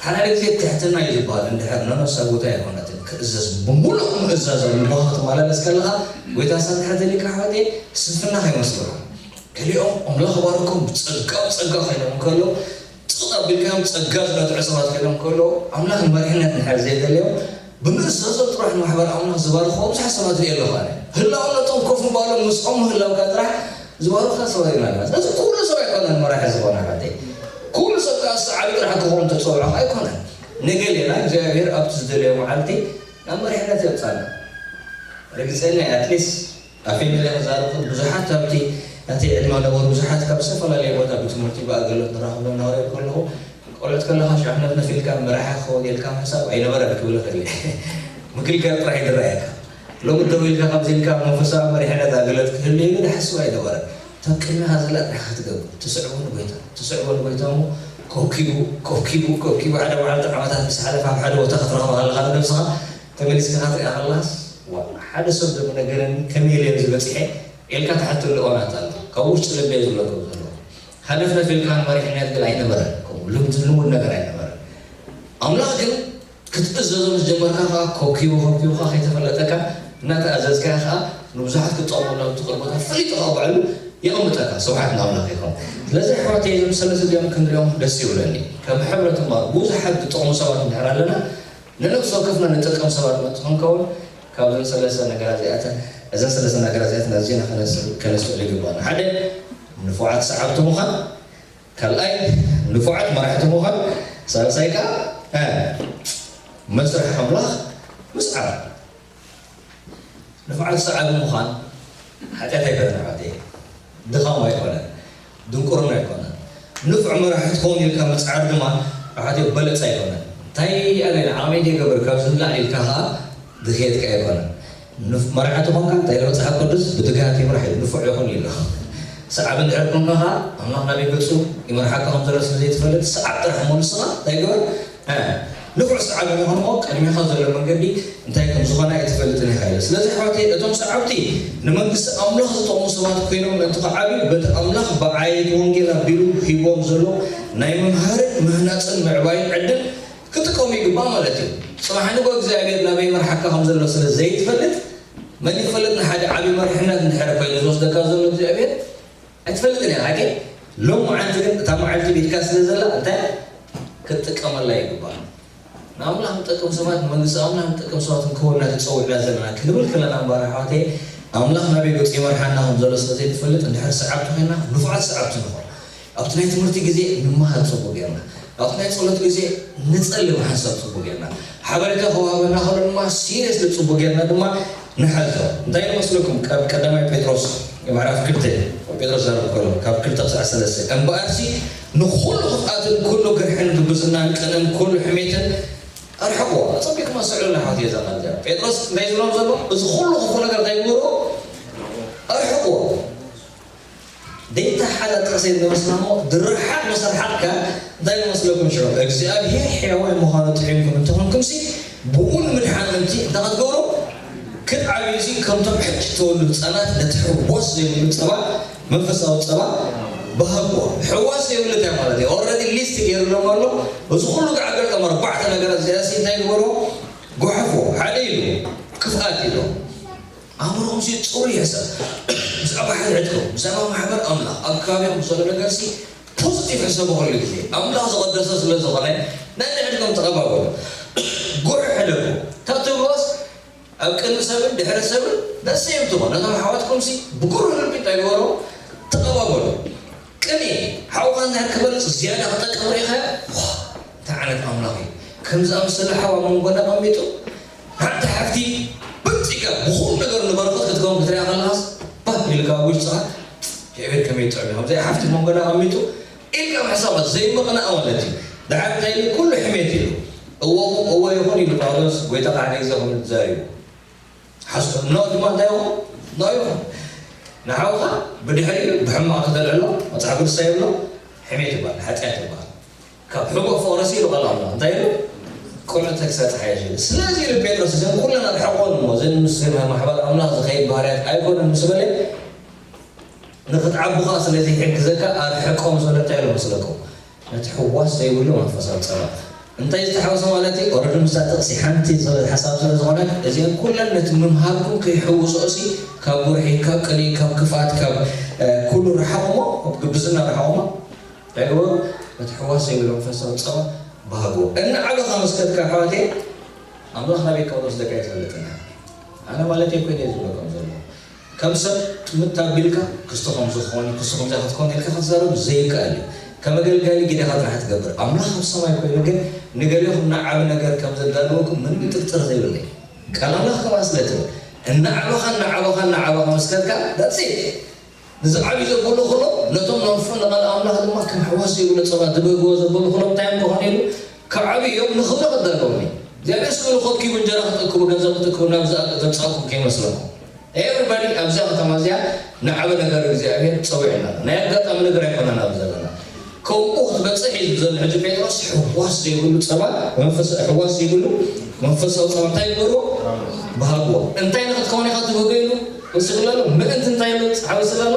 ሓላል ግዜ ትሕትና እዩ ዝበሃል። እንድሕር ነነሳ ቦታ ኣይኮነትን። ክእዘዝ፣ ብምሉእ ምእዛዞም ልቦኻ ክትመላለስ ከለኻ፣ ጎይታ ሳብ ትሕት ኢልካ ኣሕዋተይ፣ ስንፍና ከይመስለኩም። ገሊኦም ኣምላኽ ባርኮም ብጸጋ ብጸጋ ኮይኖም እንከሎ፣ ጽቕ ኣቢልካዮም ጸጋ ዝነትዑ ሰባት ኮይኖም ከለዉ፣ ኣምላኽ ንመሪሕነት እንድሕር ዘይደለዮም፣ ብምእዛዞም ጥራሕ ንማሕበር ኣምላኽ ዝባርኽዎ ብዙሓት ሰባት ሪኤ ኣለኹ ኣነ። ህላውነቶም ኮፍ ምባሎም ምስኦም ምህላውካ ጥራሕ ዝባርኹካ ሰባት ኢና ኣለና። ስለዚ ኩሉ ሰብ ኣይኮነን መራሒ ዝኾነ ሓተይ። ኩሉ ሰብ ከኣ ሰዓቢ ጥራሕ ክኸውን ተጸውዖ ኣይኮነን። ንገሌና እግዚኣብሔር ኣብቲ ዝደለዮ መዓልቲ ናብ መሪሕነት የብጻና። ርግጸኛ እየ፣ ኣትሊስት ኣፌ መለ ክዛረብ ብዙሓት ኣብቲ ናተይ ዕድመ ነበሩ፣ ብዙሓት ካብ ዝተፈላለየ ቦታ ብትምህርቲ ብኣገልግሎት ንራኸቦም እናወረድኩ ከለኹ፣ ቆልዑት ከለኻ ሽዑ ነፍነፍ ኢልካ መራሒ ክኸውን ኢልካ ምሕሳብ ኣይነበረን ክብል እኽእል እየ። ምግልጋል ጥራሕ እዩ ዝረኣየካ። ሎሚ ደው ኢልካ ከምዚ ኢልካ መንፈሳዊ መሪሕነት ኣገልግሎት ክህሉ ኢሉ ዝሓስብ ኣይነበረን። እታ ቅድሚኻ ዘላ ጥራሕ ክትገብር፣ ትስዕቦ ንጎይታ፣ ትስዕቦ ንጎይታ እሞ ኮብኪቡ፣ ኮብኪቡ፣ ኮብኪቡ ሓደ መዓልቲ ዓመታት ምስ ሓለፈ ኣብ ሓደ ቦታ ክትረኽባ ከለኻ ንነብስኻ ተመሊስካ ክትሪኣ ከለኻስ፣ ዋ፣ ሓደ ሰብ ደሞ ነገረኒ፣ ከመይ ኢለ ኣብዚ በጺሐ ኢልካ ትሓተሉ እዋናት ኣሎ። ካብ ውሽጢ ልበይ ዝብለኩም ዘለኹ። ሃነፍነፍ ኢልካ ንመሪሕነት ግን ኣይነበረን። ከምኡ ልምድ ልሙድ ነገር ኣይነበረን። ኣምላኽ ግን ክትእዘዞ ምስ ጀመርካ ከኣ ኮኪቡ ኮኪቡኻ ከይተፈለጠካ እናተኣዘዝካዮ ከኣ ንብዙሓት ክትጠቕመሉ ኣብ ትኽእል ቦታ ፈሊጡ ከኣ ባዕሉ የቐምጠካ። ስብሓት ንኣምላኽ ይኹን። ስለዚ ኣሕዋተይ እዞም ሰለስተ እዚኦም ክንሪኦም ደስ ይብለኒ። ከም ሕብረት እምበኣር ብዙሓት ዝጠቕሙ ሰባት እንድሕር ኣለና ንነፍሲ ወከፍና ንጠቅም ሰባት መጥቶ ክንከውን ካብዘን ሰለስተ ነገራት እዚኣተን እዘን ሰለስተ ነገራት እዚኣተን ኣዚና ከነስ- ከነስተውዕል ይግባና። ሓደ ንፉዓት ሰዓብቲ ምዃን፣ ካልኣይ ንፉዓት መራሕቲ ምዃን፣ ሳልሳይ ከኣ እ፣ መስርሕ ኣምላኽ ምስዓር። ንፉዓት ሰዓቢ ምዃን ሓጢኣት ኣይኮነን ኣሕዋተይ፣ ድኻም ኣይኮነን፣ ድንቁርና ኣይኮነን። ንፉዕ መራሒ ትኸውን ኢልካ ምጽዓር ድማ ኣሕዋተይ በለጽ ኣይኮነን። እንታይ ኣነ ዓቕመይ ዘይገብር ካብዚ ንላዕሊ ኢልካ ኸኣ ድኽየትካ ኣይኮነን። ንፍ- መራሒ ተኾንካ እንታይ ኢሉ መጽሓፍ ቅዱስ ብትግሃት ይምራሕ እዩ፣ ንፉዕ ይኹን ኢሉ። ሰዓቢ እንድሕር ኮንካ ኸኣ ኣምላኽ ናበይ ገጹ ይመርሓካ ከም ዘሎ ስለ ዘይትፈልጥ ሰዓብ ጥራሕ እሞ ንስኻ እንታይ ግበር? እ፣ ንፉዕ ሰዓቢ ምዃን እሞ ቅድሜኻ ዘሎ መንገዲ እንታይ ከም ዝኾነ ኣይትፈልጥን ኢኻ ኢሉ። ስለዚ ኣሕዋተይ እቶም ሰዓብቲ ንመንግስቲ ኣምላኽ ዝጠቕሙ ሰባት ኮይኖም ምእንቲ ክዓብዩ በቲ ኣምላኽ ብዓየት ወንጌል ኣቢሉ ሂብዎም ዘሎ ናይ ምምሃርን ምህናጽን ምዕባይን ዕድል ክጥቀሙ ይግባእ ማለት እዩ። ጽባሕ ንግሆ እግዚኣብሔር ናበይ ይመርሓካ ከም ዘሎ ስለ ዘይትፈልጥ መን ይፈልጥ ንሓደ ዓብዪ መሪሕነት እንድሕር ኮይኑ ዝወስደካ ዘሎ እግዚኣብሔር ኣይትፈልጥን ኢኻ ሓቂ። ሎሚ መዓልቲ ግን እታ መዓልቲ ቤትካ ስለ ዘላ እንታይ ክትጥቀመላ ይግባእ። ንኣምላኽ ንጠቅም ሰባት ንመንግስቲ ኣምላኽ ንጠቅም ሰባት ክንከውን ኢና ተጸዊዕና ዘለና ክንብል ከለና እምበኣር ኣሕዋተይ ኣምላኽ ናበይ ገጹ ይመርሓና ከም ዘሎ ስለ ዘይንፈልጥ እንድሕር ሰዓብቲ ኮይና ንፉዓት ሰዓብቲ ንኾን። ኣብቲ ናይ ትምህርቲ ግዜ ንመሃር ጽቡቕ ጌርና፣ ኣብቲ ናይ ጸሎት ግዜ ንጸሊ ብሓንሳብ ጽቡቕ ጌርና፣ ሓበሬታ ክወሃበና ከሎ ድማ ሲሪየስሊ ጽቡቕ ጌርና ድማ ንሓዞ እንታይ ይመስለኩም? ካብ ቀዳማይ ጴጥሮስ ምዕራፍ ክልተ፣ ጴጥሮስ ዘረብ ከሎ ካብ ክልተ ክሳዕ ሰለስተ፣ እምበኣርሲ ንኹሉ ክፍኣትን ኩሉ ግርሕን ግብዝናን ቅንን ኩሉ ሕሜትን ኣርሕቕዎ። ኣጸቢቕኩም ኣስተውዕሉ፣ ኣሕዋት፣ እዛ ቃል እዚኣ ጴጥሮስ እንታይ ዝብሎም ዘሎ? እዚ ኩሉ ክፉእ ነገር እንታይ ግበርዎ? ኣርሕቕዎ። ደይታ ሓላ ጥቕሲ እንመስላ እሞ ድርሓቕ ምስ ኣርሓቕካ እንታይ ይመስለኩም ሽዑ? እግዚኣብሔር ሕያዋይ ምዃኑ ጥዒምኩም እንተኾንኩምሲ ብኡ ንምድሓን ምእንቲ እንታይ ክትገብሩ? ክትዓብዩሲ ከምቶም ሕጂ እተወልዱ ህፃናት ነቲ ሕዋስ ዘይብሉ ፀባ፣ መንፈሳዊ ፀባ፣ ብሃግዎ። ሕዋስ ዘይብሉ እንታይ ማለት እዩ? ኦልሬዲ ሊስት ገይሩሎም ኣሎ። እዚ ኩሉ ጋዕገልጠም ኣርባዕተ ነገራት እዚኣሲ እንታይ ግበርዎ? ጓሓፍዎ። ሓደ ኢሉ ክፍኣት ኢሉ። ኣእምሮኹምሲ ፅሩይ ይሕሰብ። ብዛዕባ ሕድሕድኩም፣ ብዛዕባ ማሕበር ኣምላኽ፣ ኣብ ከባቢኹም ዘሎ ነገርሲ ፖዚቲቭ ሕሰቡ ኩሉ ግዜ። ኣምላኽ ዝቐደሰ ስለ ዝኾነ ናይ ንሕድሕድኩም ተቐባበሉ። ጉርሕ ሕደጉ። እንታይ ትብልዎስ ኣብ ቅድሚ ሰብን ድሕሪ ሰብን ደስ ይብትኹም። ነቶም ኣሕዋትኩምሲ ብጉሩህ ልቢ እንታይ ግበሩ? ተቐባበሉ። ቅንኢ፣ ሓውኻ እንድሕር ክበልጽ ዝያዳ ክጠቅም ርኢኻዮ? ዋእ፣ እንታይ ዓይነት ኣምላኽ እዩ? ከምዚ ኣምሰለ ሓው ኣብ መንጎና ኣቐሚጡ፣ ሓንቲ ሓፍቲ ብልጺ ኢልካ ብኹሉ ነገር ንበረኸት ክትከውን ክትሪኣ ከለኻስ፣ ባህ ኢልካ ኣብ ውሽጥኻ፣ እግዚኣብሔር ከመይ ጥዑም እዩ፣ ከምዚኣ ሓፍቲ ኣብ መንጎና ኣቐሚጡ ኢልካ ምሕሳባት ዘይምቕናእ ማለት እዩ። ደሓር እንታይ ኢሉ? ኩሉ ሕሜት ኢሉ። እወኹም እወ ይኹን ኢሉ ጳውሎስ፣ ጎይታ ከዓ ሓደ ግዜ ከምኡ ተዛሪቡ። ሓስቡ፣ ኖ ድማ እንታይ ይኹን? ኖ ይኹን። ንሓውኻ ብድሕሪኡ ብሕማቕ ከተልዕሎ መጽሓፍ ቅዱስ እንታይ ይብሎ? ሕሜት ይበሃል፣ ሓጢኣት ይበሃል። ካብ ሕቡእ ፍቕሪ ሲ ይሉ ቃል ኣምላኽ እንታይ ኢሉ? ቁርዕተ ክሳድ ጸሓይ ይሽል። ስለዚ ኢሉ ጴጥሮስ፣ እዘን ኩለን ኣርሕቖን እሞ፣ እዘን ምስ ማሕበር ኣምላኽ ዝኸይድ ባህርያት ኣይኮነን ምስ በለ፣ ንኽትዓቡ ኸኣ ስለ ዘይሕግዘካ ኣርሕቆም ስለ እንታይ ኢሉ መስለኩም? ነቲ ሕዋስ ዘይብሉ መንፈሳዊ ጸባ። እንታይ ዝተሓወሰ ማለት እዩ? ኦረዲ ምስታ ጥቕሲ ሓንቲ ዝብል ሓሳብ ስለ ዝኾነት፣ እዚአን ኩለን ነቲ ምምሃርኩም ከይሕውስኦ ሲ ካብ ጉርሒ፣ ካብ ቅንኢ፣ ካብ ክፍኣት፣ ካብ፣ እ፣ ኩሉ ርሓቑሞ፣ ካብ ግብዝና ርሓቑሞ። እንታይ ግበሩ? ነቲ ሕዋስ ዘይብሉ መንፈሳዊ ጸባ ባህግዎ። እናዓበኻ ምስ ከድካ ኣሕዋተይ፣ ኣምላኽ ናበይ ከም ዝወስደካ ኣይትፈልጥን ኢኻ። ኣነ ማለተይ ኮይነ እየ ዝብለኩም ዘለኹ። ከም ሰብ ጥምት ኣቢልካ፣ ክስቶ ከምዚ ክኸውን እዩ፣ ክስቶ ከምዚኣ ክትከውን ኢልካ ክትዛረብ ዘይከኣል እዩ። ከም ኣገልጋሊ ግዴኻ ጥራሕ ትገብር። ኣምላኽ ኣብ ሰማይ ኮይኑ ግን ንገሌኹም ንዓቢ ነገር ከም ዘዳለወኩም ምንም ጥርጥር ዘይብለይ። ቃል ኣምላኽ ከምኣ ስለ ትብል፣ እናዓበኻ፣ እናዓበኻ፣ እናዓበኻ ምስ ከድካ፣ that's it። ንዝዓብዩ ዘበሉ ኩሎም፣ ነቶም ነንፉ ንቓል ኣምላኽ ድማ ከም ሕዋስ ዘይብሉ ጸባ ዝበግዎ ዘበሉ ኩሎም እንታይ እዮም ክኾኑ ኢሉ? ክዓብዩ እዮም፣ ንኽብሪ ክዳለዎም እዩ። እግዚኣብሔር ስሙ ንኸኪቡ እንጀራ ክትእክቡ፣ ገንዘብ ክትእክቡ ናብ ዝኣ-፣ ዘምጻእኩም ከይመስለኩም። ኤቨሪባዲ ኣብዛ ከተማ እዚኣ ንዓቢ ነገር እግዚኣብሔር ጸዊዑና። ናይ ኣጋጣሚ ነገር ኣይኮነን ኣብዚ ዘለና። ከምኡ ክትበጽሕ እዩ ዝብል ዘሎ። ሕጂ ጴጥሮስ ሕዋስ ዘይብሉ ጸባ፣ መንፈስ-፣ ሕዋስ ዘይብሉ መንፈሳዊ ጸባ እንታይ ይግበርዎ? ብሃግዎ። እንታይ ንኽትከውን ኢኻ ትብህጎ ኢሉ ወሲኹ ኣሎ። ምእንቲ እንታይ ኢሉ ጸሓፊ ስለ ኣሎ?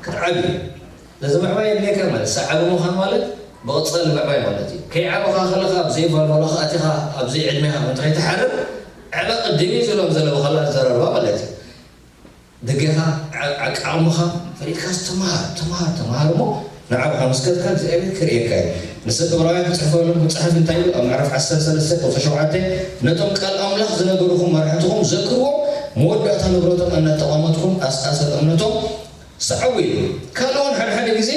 ክትዓቢ። ነዚ ምዕባይ የድልየካ ማለት፣ ሰዓቢ ምዃን ማለት ብቐጻሊ ምዕባይ ማለት እዩ። ከይዓበኻ ከለኻ፣ ኣብ ዘይቫልቫላኻ ኣቲኻ፣ ኣብ ዘይዕድሜኻ ምእንቲ ከይትሓርር፣ ዕበ ቅድም እዩ ዝብሎም ዘሎ ብኻልእ ኣዘራርባ ማለት እዩ። ደገኻ፣ ዓ-፣ ዓቃቕምኻ ፈሊጥካስ ተምሃር፣ ተምሃር፣ ተምሃር እሞ ንዓኻ ምስ ከድካ እግዚኣብሔር ክርእየካ እዩ። ንሰብ ዕብራውያን ክጽሕፈሎም ክጽሕፍ እንታይ ኢሉ? ኣብ ምዕራፍ ዓሰርተ ሰለስተ ቁጽሪ ሸውዓተ፣ "ነቶም ቃል ኣምላኽ ዝነገሩኹም መራሕትኹም ዘክርዎም፣ መወዳእታ ንብረቶም እናተቋመጥኩም ኣስኣሰር እምነቶም ሰዓቡ" ኢሉ። ካልእ እውን ሓደ ሓደ ግዜ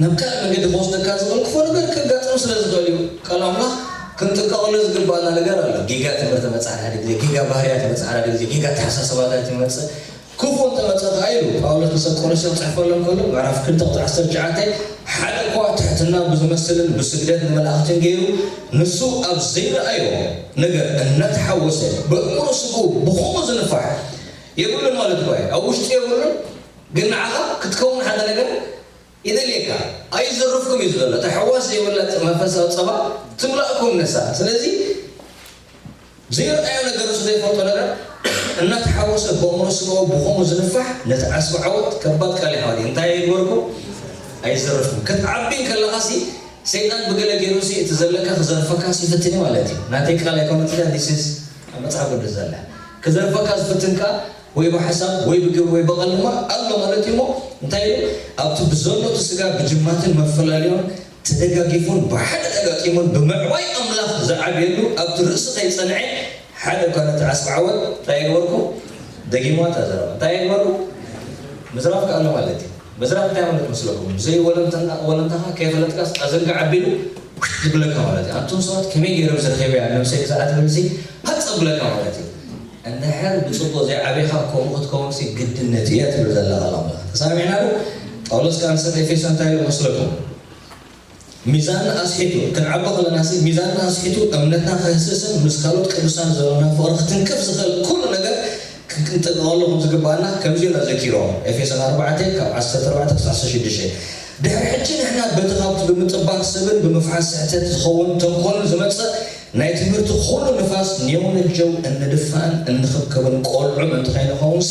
ናብ ካልእ መንገዲ ክወስደካ ዝኽእል ክፉእ ነገር ከጋጥም ስለ ዝኽእል እዩ። ቃል ኣምላኽ ክንጥንቀቐሉ ዝግባኣና ነገር ኣሎ። ጌጋ ትምህርቲ መጽእ ሓደ ግዜ፣ ጌጋ ባህርያት መጽእ ሓደ ግዜ፣ ጌጋ ኣተሓሳስባታት ይመጽእ። ክፉእ እንተመጸ ከኣ ኢሉ ጳውሎስ ንሰብ ቆሎስዮን ክጽሕፈሎም ከሎ ምዕራፍ ክልተ ቁጽሪ ዓሰርተ ትሽዓተ፣ "ሓደ እኳ ትሕትና ብዝመስልን ብስግደት ንመላእኽትን ገይሩ፣ ንሱ ኣብ ዘይረኣዮ ነገር እናተሓወሰ፣ በእምሮ ስግኡ ብኸምኡ ዝንፋሕ የብሉን" ማለት እኳ እዩ። ኣብ ውሽጡ የብሉን፣ ግን ንዓኻ ክትከውን ሓደ ነገር ይደልየካ። ኣይዘርፍኩም እዩ ዝበሎ። እታ ሕዋስ ዘይብላ መንፈሳዊ ጸባ ትምላእኩም ንሳ። ስለዚ ዘይረኣዮ ነገር፣ እሱ ዘይፈልጦ ነገር እናተሓወሰ ብእምሮ ስጋኡ ብኸምኡ ዝንፋሕ ነቲ ዓስቢ ዓወት፣ ከባድ ቃል እዩ ኣሕዋት። እንታይ ይግበርኩም? ኣይዘርፍኩም። ክትዓቢ ከለኻሲ ሰይጣን ብገለ ገይሩሲ እቲ ዘለካ ክዘርፈካሲ ይፍትን እዩ ማለት እዩ። ናተይ ቃል ኣይኮነትን፣ this is ኣብ መጽሓፍ ቅዱስ ዘላ። ክዘርፈካ ዝፍትን ከኣ ወይ ብሓሳብ ወይ ብግብሪ ወይ ብቐልዲ እሞ ኣሎ ማለት እዩ። እሞ እንታይ ኢሉ? ኣብቲ ብዘሎ እቲ ስጋ ብጅማትን መፈላለዮን ተደጋጊፉን ብሓደ ተጋጢሙን ብምዕባይ ኣምላኽ ዝዓብየሉ ኣብቲ ርእሲ ከይጸንዐ ሓደ እኳ ነቲ ዓስቢ ዓወት እንታይ ኣይገበርኩ? ደጊምዋ እታ ዘረባ። እንታይ ኣይገበርኩ? ምዝራፍ ከኣ ኣሎ ማለት እዩ። ምዝራፍ እንታይ ማለት መስለኩም? ዘይወለንተና-፣ ወለንታኻ ከይፈለጥካስ ኣዘንጋ ዓቢሉ ዝብለካ ማለት እዩ። ኣንቱም ሰባት ከመይ ገይሮም ዝረኸብያ ነብሰይ ክሳዕ ትብልሲ ሃጽ ዝብለካ ማለት እዩ። እንድሕር ብጽቡቕ ዘይዓቤኻ ከምኡ ክትከውንሲ ግድነት እያ ትብል ዘላ ቃል ኣምላኽ። ተሰማሚዕና ዶ? ጳውሎስ ከኣ ንሰብ ኤፌሶ እንታይ ኢሉ መስለኩም? ሚዛንና ኣስሒቱ፣ ክንዓቢ ከለናሲ ሚዛንና ኣስሒቱ እምነትና ከህስስን ምስ ካልኦት ቅዱሳን ዘለና ፍቕሪ ክትንክፍ ዝኽእል ኩሉ ነገር ክንጥንቀቐሉ ከም ዝግባኣና ከምዚ ኢሉ ኣዘኪርዎም። ኤፌሶን ኣርባዕተ ካብ ዓሰርተ ኣርባዕተ ክሳብ ዓሰርተ ሽዱሽተ። ድሕሪ ሕጂ ንሕና በቲ ካብቲ ብምጥባቕ ሰብን ብምፍሓስ ስሕተት ዝኸውን ተንኮልን ዝመጽእ ናይ ትምህርቲ ኩሉ ንፋስ ንየውነጀው እንድፋእን እንኽብከብን ቆልዑ ምእንቲ ከይንኸውንሲ፣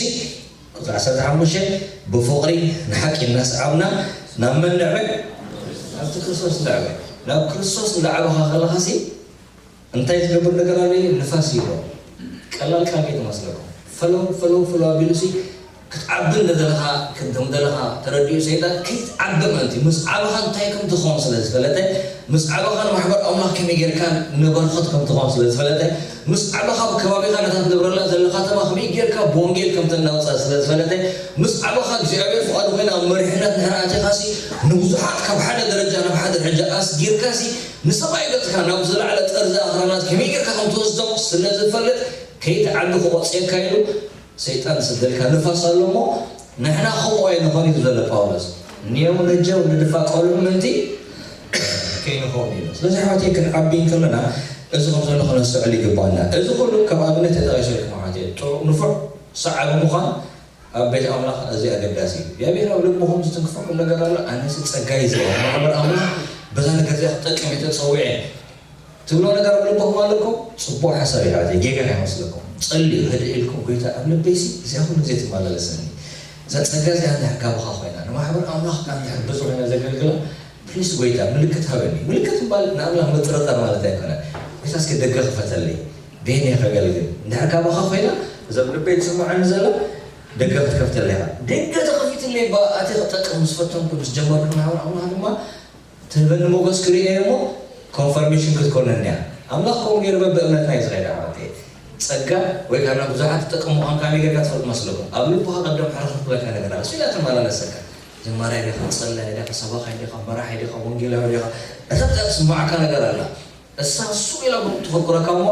ቁጽሪ ዓሰርተ ሓሙሽተ፣ ብፍቕሪ ንሓቂ እናሰዓብና ናብ መን ንዕበ? ናብቲ ክርስቶስ ንዕበ። ናብ ክርስቶስ እንዳዓበኻ ከለኻሲ እንታይ ዝገብር ነገር ኣሎ? ንፋስ ይብሎ። ቀላል ቃል ከይትመስለኩም። ፈለው፣ ፈለው፣ ፈለው ኣቢሉሲ ክትዓቢ እንደደለኻ፣ ከምደለኻ ተረዲኡ ሰይጣን ከይትዓቢ ምእንቲ፣ ምስ ዓበኻ እንታይ ከም ትኸውን ስለ ዝፈለጠ፣ ምስ ዓበኻ ንማሕበር ኣምላኽ ከመይ ጌርካ ንበርኸት ከም ትኸውን ስለ ዝፈለጠ፣ ምስ ዓበኻ ኣብ ከባቢኻ ነታ ትነብረላ ዘለኻ ከተማ ከመይ ጌርካ ብወንጌል ከም ተናውጻ ስለ ዝፈለጠ፣ ምስ ዓበኻ እግዚኣብሔር ፍቓዱ ኮይኑ ኣብ መሪሕነት እንድሕር ኣቲኻሲ፣ ንብዙሓት ካብ ሓደ ደረጃ ናብ ሓደ ደረጃ ኣስጊርካሲ፣ ንሰማይ ገጽካ ናብ ዝለዓለ ጠርዚ ኣኽራናት ከመይ ጌርካ ከም ትወስዶም ስለ ዝፈልጥ፣ ከይትዓቢ ክቖጽየካ ኢሉ ሰይጣን ዝሰደልካ ንፋስ ኣሎ እሞ፣ ንሕና ከምኡ ኣይንኾን እዩ ዝበለ ጳውሎስ። ንየው ነጀው ንድፋ ቆልዑ ምእንቲ ከይንኸውን ኢሉ። ስለዚ ኣሕዋተይ ክንዓቢ እንከለና፣ እዚ ከም ዘሎ ክነስተውዕል ይግባና። እዚ ኩሉ ከም ኣብነት ተጠቒሱ ኢልኩም ኣሕዋተይ። ጥዑ-፣ ንፉዕ ሰዓቢ ምዃን ኣብ ቤት ኣምላኽ ኣዝዩ ኣገዳሲ እዩ። እግዚኣብሔር ኣብ ልብኹም ዝትንክፈኩም ነገር ኣሎ፣ ኣነሲ ጸጋ እዩ ዝረኸብ። ማሕበር ኣምላኽ በዛ ነገር እዚኣ ክጠቅም እየ ተጸዊዐ። ትብሎ ነገር ኣብ ልብኹም ኣለኩም፣ ጽቡቕ ሓሳብ እዩ ኣሕዋተይ፣ ጌጋ ኣይመስለኩም። ጸልዩ፣ ህድእ ኢልኩም፣ "ጎይታ፣ ኣብ ልበይሲ እዚኣ ኩሉ ግዜ ትመላለሰኒ። እዛ ጸጋ እዚኣ እንድሕር ካባኻ ኮይና፣ ንማሕበር ኣምላኽ ከኣ እንድሕር በዚ ኮይና ዘገልግላ፣ ፕሊስ ጎይታ፣ ምልክት ሃበኒ።" ምልክት ምባል ንኣምላኽ ምጥርጣር ማለት ኣይኮነን። "ጎይታ፣ እስኪ ደገ ክፈተለይ፣ በየነይ ከገልግል?" እንድሕር ካባኻ ኮይና፣ እዛ ኣብ ልበይ ትስምዓኒ ዘላ ደገ ክትከፍተለይ ኢኻ። ደገ ተኸፊትለይ፣ ብኣ ኣትየ ክጠቅም ምስ ፈተንኩ፣ ምስ ጀመርኩ፣ ንማሕበር ኣምላኽ ድማ ትህበኒ ሞገስ ክርእዮ እየ እሞ፣ ኮንፈርሜሽን ክትኮነኒ እያ። ኣምላኽ ከምኡ ገይሩ በብእምነትና እዩ ዝኸይድ ኣሕዋተይ። ጸጋ ወይ ከዓ ናብ ብዙሓት ትጠቅም ምዃንካ ከመይ ጌርካ ትፈልጥ መስለኩም? ኣብ ልብኻ ቀደም ሕርኽርኽ ክብለካ ነገር ኣሎ። እሱ ኢላ ትመላለሰካ። ዘማራይ ዲኻ፣ ጸላይ ዲኻ፣ ሰባኻይ ዲኻ፣ መራሒ ዲኻ፣ ወንጌላዊ ዲኻ፣ እታ ትስምዓካ ነገር ኣላ። እሳ እሱ ኢላ ትኾርኩረካ እሞ፣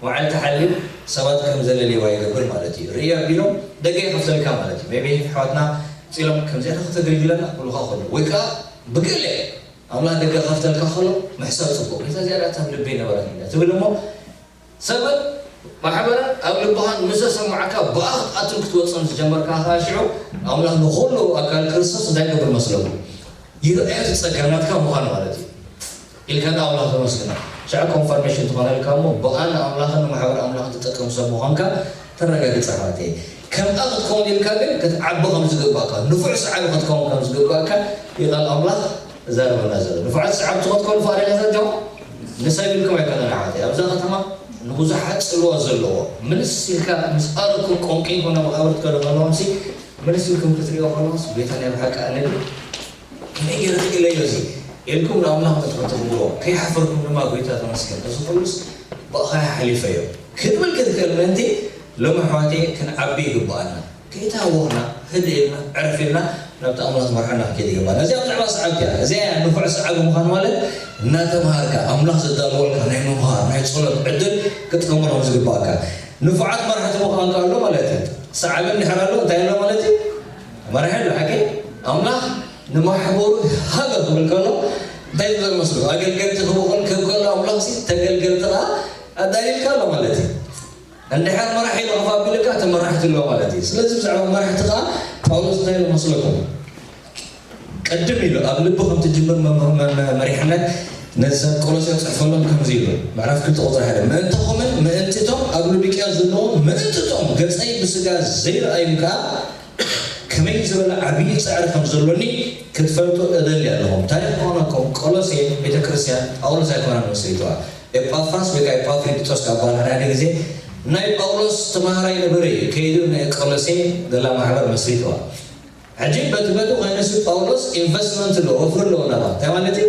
መዓልቲ ሓልዩ ሰባት ከም ዘለልዋ ይገብር ማለት እዩ። ርእዮ ኣቢሎም ደገ ይኸፍተልካ ማለት እዩ። ሜቢ ኣሕዋትና መጺኦም ከምዚኣ ዶ ከተገልግለና ክብሉኻ ከለዉ፣ ወይ ከኣ ብገለ ኣምላኽ ደገ ክኸፍተልካ ከሎ ምሕሳብ ጽቡቕ። "እታ እዚኣ ደኣ ኣብ ልበይ ነበረት" እንዳ ትብል እሞ፣ ሰብን ማሕበርን ኣብ ልብኻን ምስ ዘሰምዓካ፣ ብኣ ክትኣቱን ክትወጽእን ዝጀመርካ ከኣ ሽዑ፣ ኣምላኽ ንኹሉ ኣካል ክርስቶስ እንታይ ይገብር መስለኩም? ይርኣዮ፣ እቲ ጸጋ ናትካ ምዃኑ ማለት እዩ። ኢልካ ንኣምላኽ ተመስግኖ። ሽዑ ኮንፈርሜሽን ትኾነልካ እሞ፣ ብኣ ንኣምላኽን ንማሕበር ኣምላኽን ትጠቅም ሰብ ምዃንካ ተረጋግጽ ኣሕዋተይ። ከምኣ ክትከውን ኢልካ ግን ክትዓቢ ከም ዝግባእካ፣ ንፉዕ ሰዓቢ ክትከውን ከም ዝግባእካ እዩ ቃል ኣምላኽ ዝዛረበና ዘሎ። ንፉዓት ሰዓብቲ ክትኮኑ ፍቓደኛታት ዲኹም? ንሰብ ኢልኩም ኣይኮነን ኣሕዋተይ። ኣብዛ ከተማ ንብዙሓት ጽልዋ ዘለዎ፣ ምልስ ኢልካ ምስ ኣረኩም ቆንቂንኩም ናብ መቓብር ትከዱ ከለኹምሲ፣ ምልስ ኢልኩም ክትሪኦ ከለኹምሲ፣ ጎይታ ናይ ብሓቂ ኣነ ከመይ ገይረ ክኢለዮ እዚ? ኢልኩም ንኣምላኽ መጥቶ ትግብሮ፣ ከይሓፈርኩም ድማ፣ "ጎይታ ተመስገን፣ እዚ ኩሉስ ብኣኻ ሓሊፈዮ" ክትብል ክትክእል ምእንቲ፣ ሎሚ ኣሕዋተይ ክንዓቢ ይግብኣና። ከይተሃወኽና፣ ህድእ ኢልና፣ ዕርፍ ኢልና፣ ናብቲ ኣምላኽ ዝመርሓና ክንከይድ ይግብኣና። እዚኣ ብዛዕባ ሰዓብቲ እያ። እዚኣ እያ ንፉዕ ሰዓቢ ምዃን ማለት፣ እናተምሃርካ፣ ኣምላኽ ዘዳለወልካ ናይ ምምሃር፣ ናይ ጸሎት ዕድል ክትጥቀመሉ ከም ዝግብኣካ። ንፉዓት መራሕቲ ምዃን ከኣ ኣሎ ማለት እዩ። ሰዓቢ እንድሕር ኣሎ፣ እንታይ ኣሎ ማለት እዩ? መራሒ ኣሎ፣ ሓቂ? ኣምላኽ ንማሕበሩ ሃገር ክብል ከሎ እንታይ ዝብል መስሉ? ኣገልገልቲ ክብኹን ክህብ ከሎ ኣምላኽሲ ተገልገልቲ ከኣ ኣዳልዩልካ ኣሎ ማለት እዩ። እንድሕር መራሒ ኢሉ ከፍ ኣቢሉካ፣ እቲ መራሕቲ ኣሎ ማለት እዩ። ስለዚ ብዛዕባ መራሕቲ ከኣ ጳውሎስ እንታይ ኢሉ መስለኩም? ቅድም ኢሉ ኣብ ልቢ ከም ትጅምር መ-፣ መ-፣ መ-፣ መሪሕነት ነዚ ሰብ ቆሎስዮን ጽሕፈሎም ከምዚ ኢሉ፣ ምዕራፍ ክልተ ቁጽሪ ሓደ፣ "ምእንታኹምን ምእንቲቶም ኣብ ሎዲቅያ ዘለዉ ምእንቲቶም ገጸይ ብስጋ ዘይረኣዩን ከኣ ከመይ ዝበለ ዓብዪ ጻዕሪ ከም ዘሎኒ ክትፈልጡ እደሊ ኣለኹ።" ታሪኽ ክኾነኩም፣ ቆሎሴ ቤተ ክርስቲያን ጳውሎስ ኣይኮነን መስሪትዋ። ኤጳፍራስ ወይ ከኣ ኤጳፍሪዲጦስ ካብ በሃል ሓደ ግዜ ናይ ጳውሎስ ተማሃራይ ነበረ እዩ። ከይዱ ንቆሎሴ ዘላ ማሕበር መስሪትዋ። ሕጂ በቲ በቲ ኮይኑሲ ጳውሎስ ኢንቨስትመንት ኣለዎ፣ ወፍሪ ኣለዎ ናብኣ። እንታይ ማለት እዩ?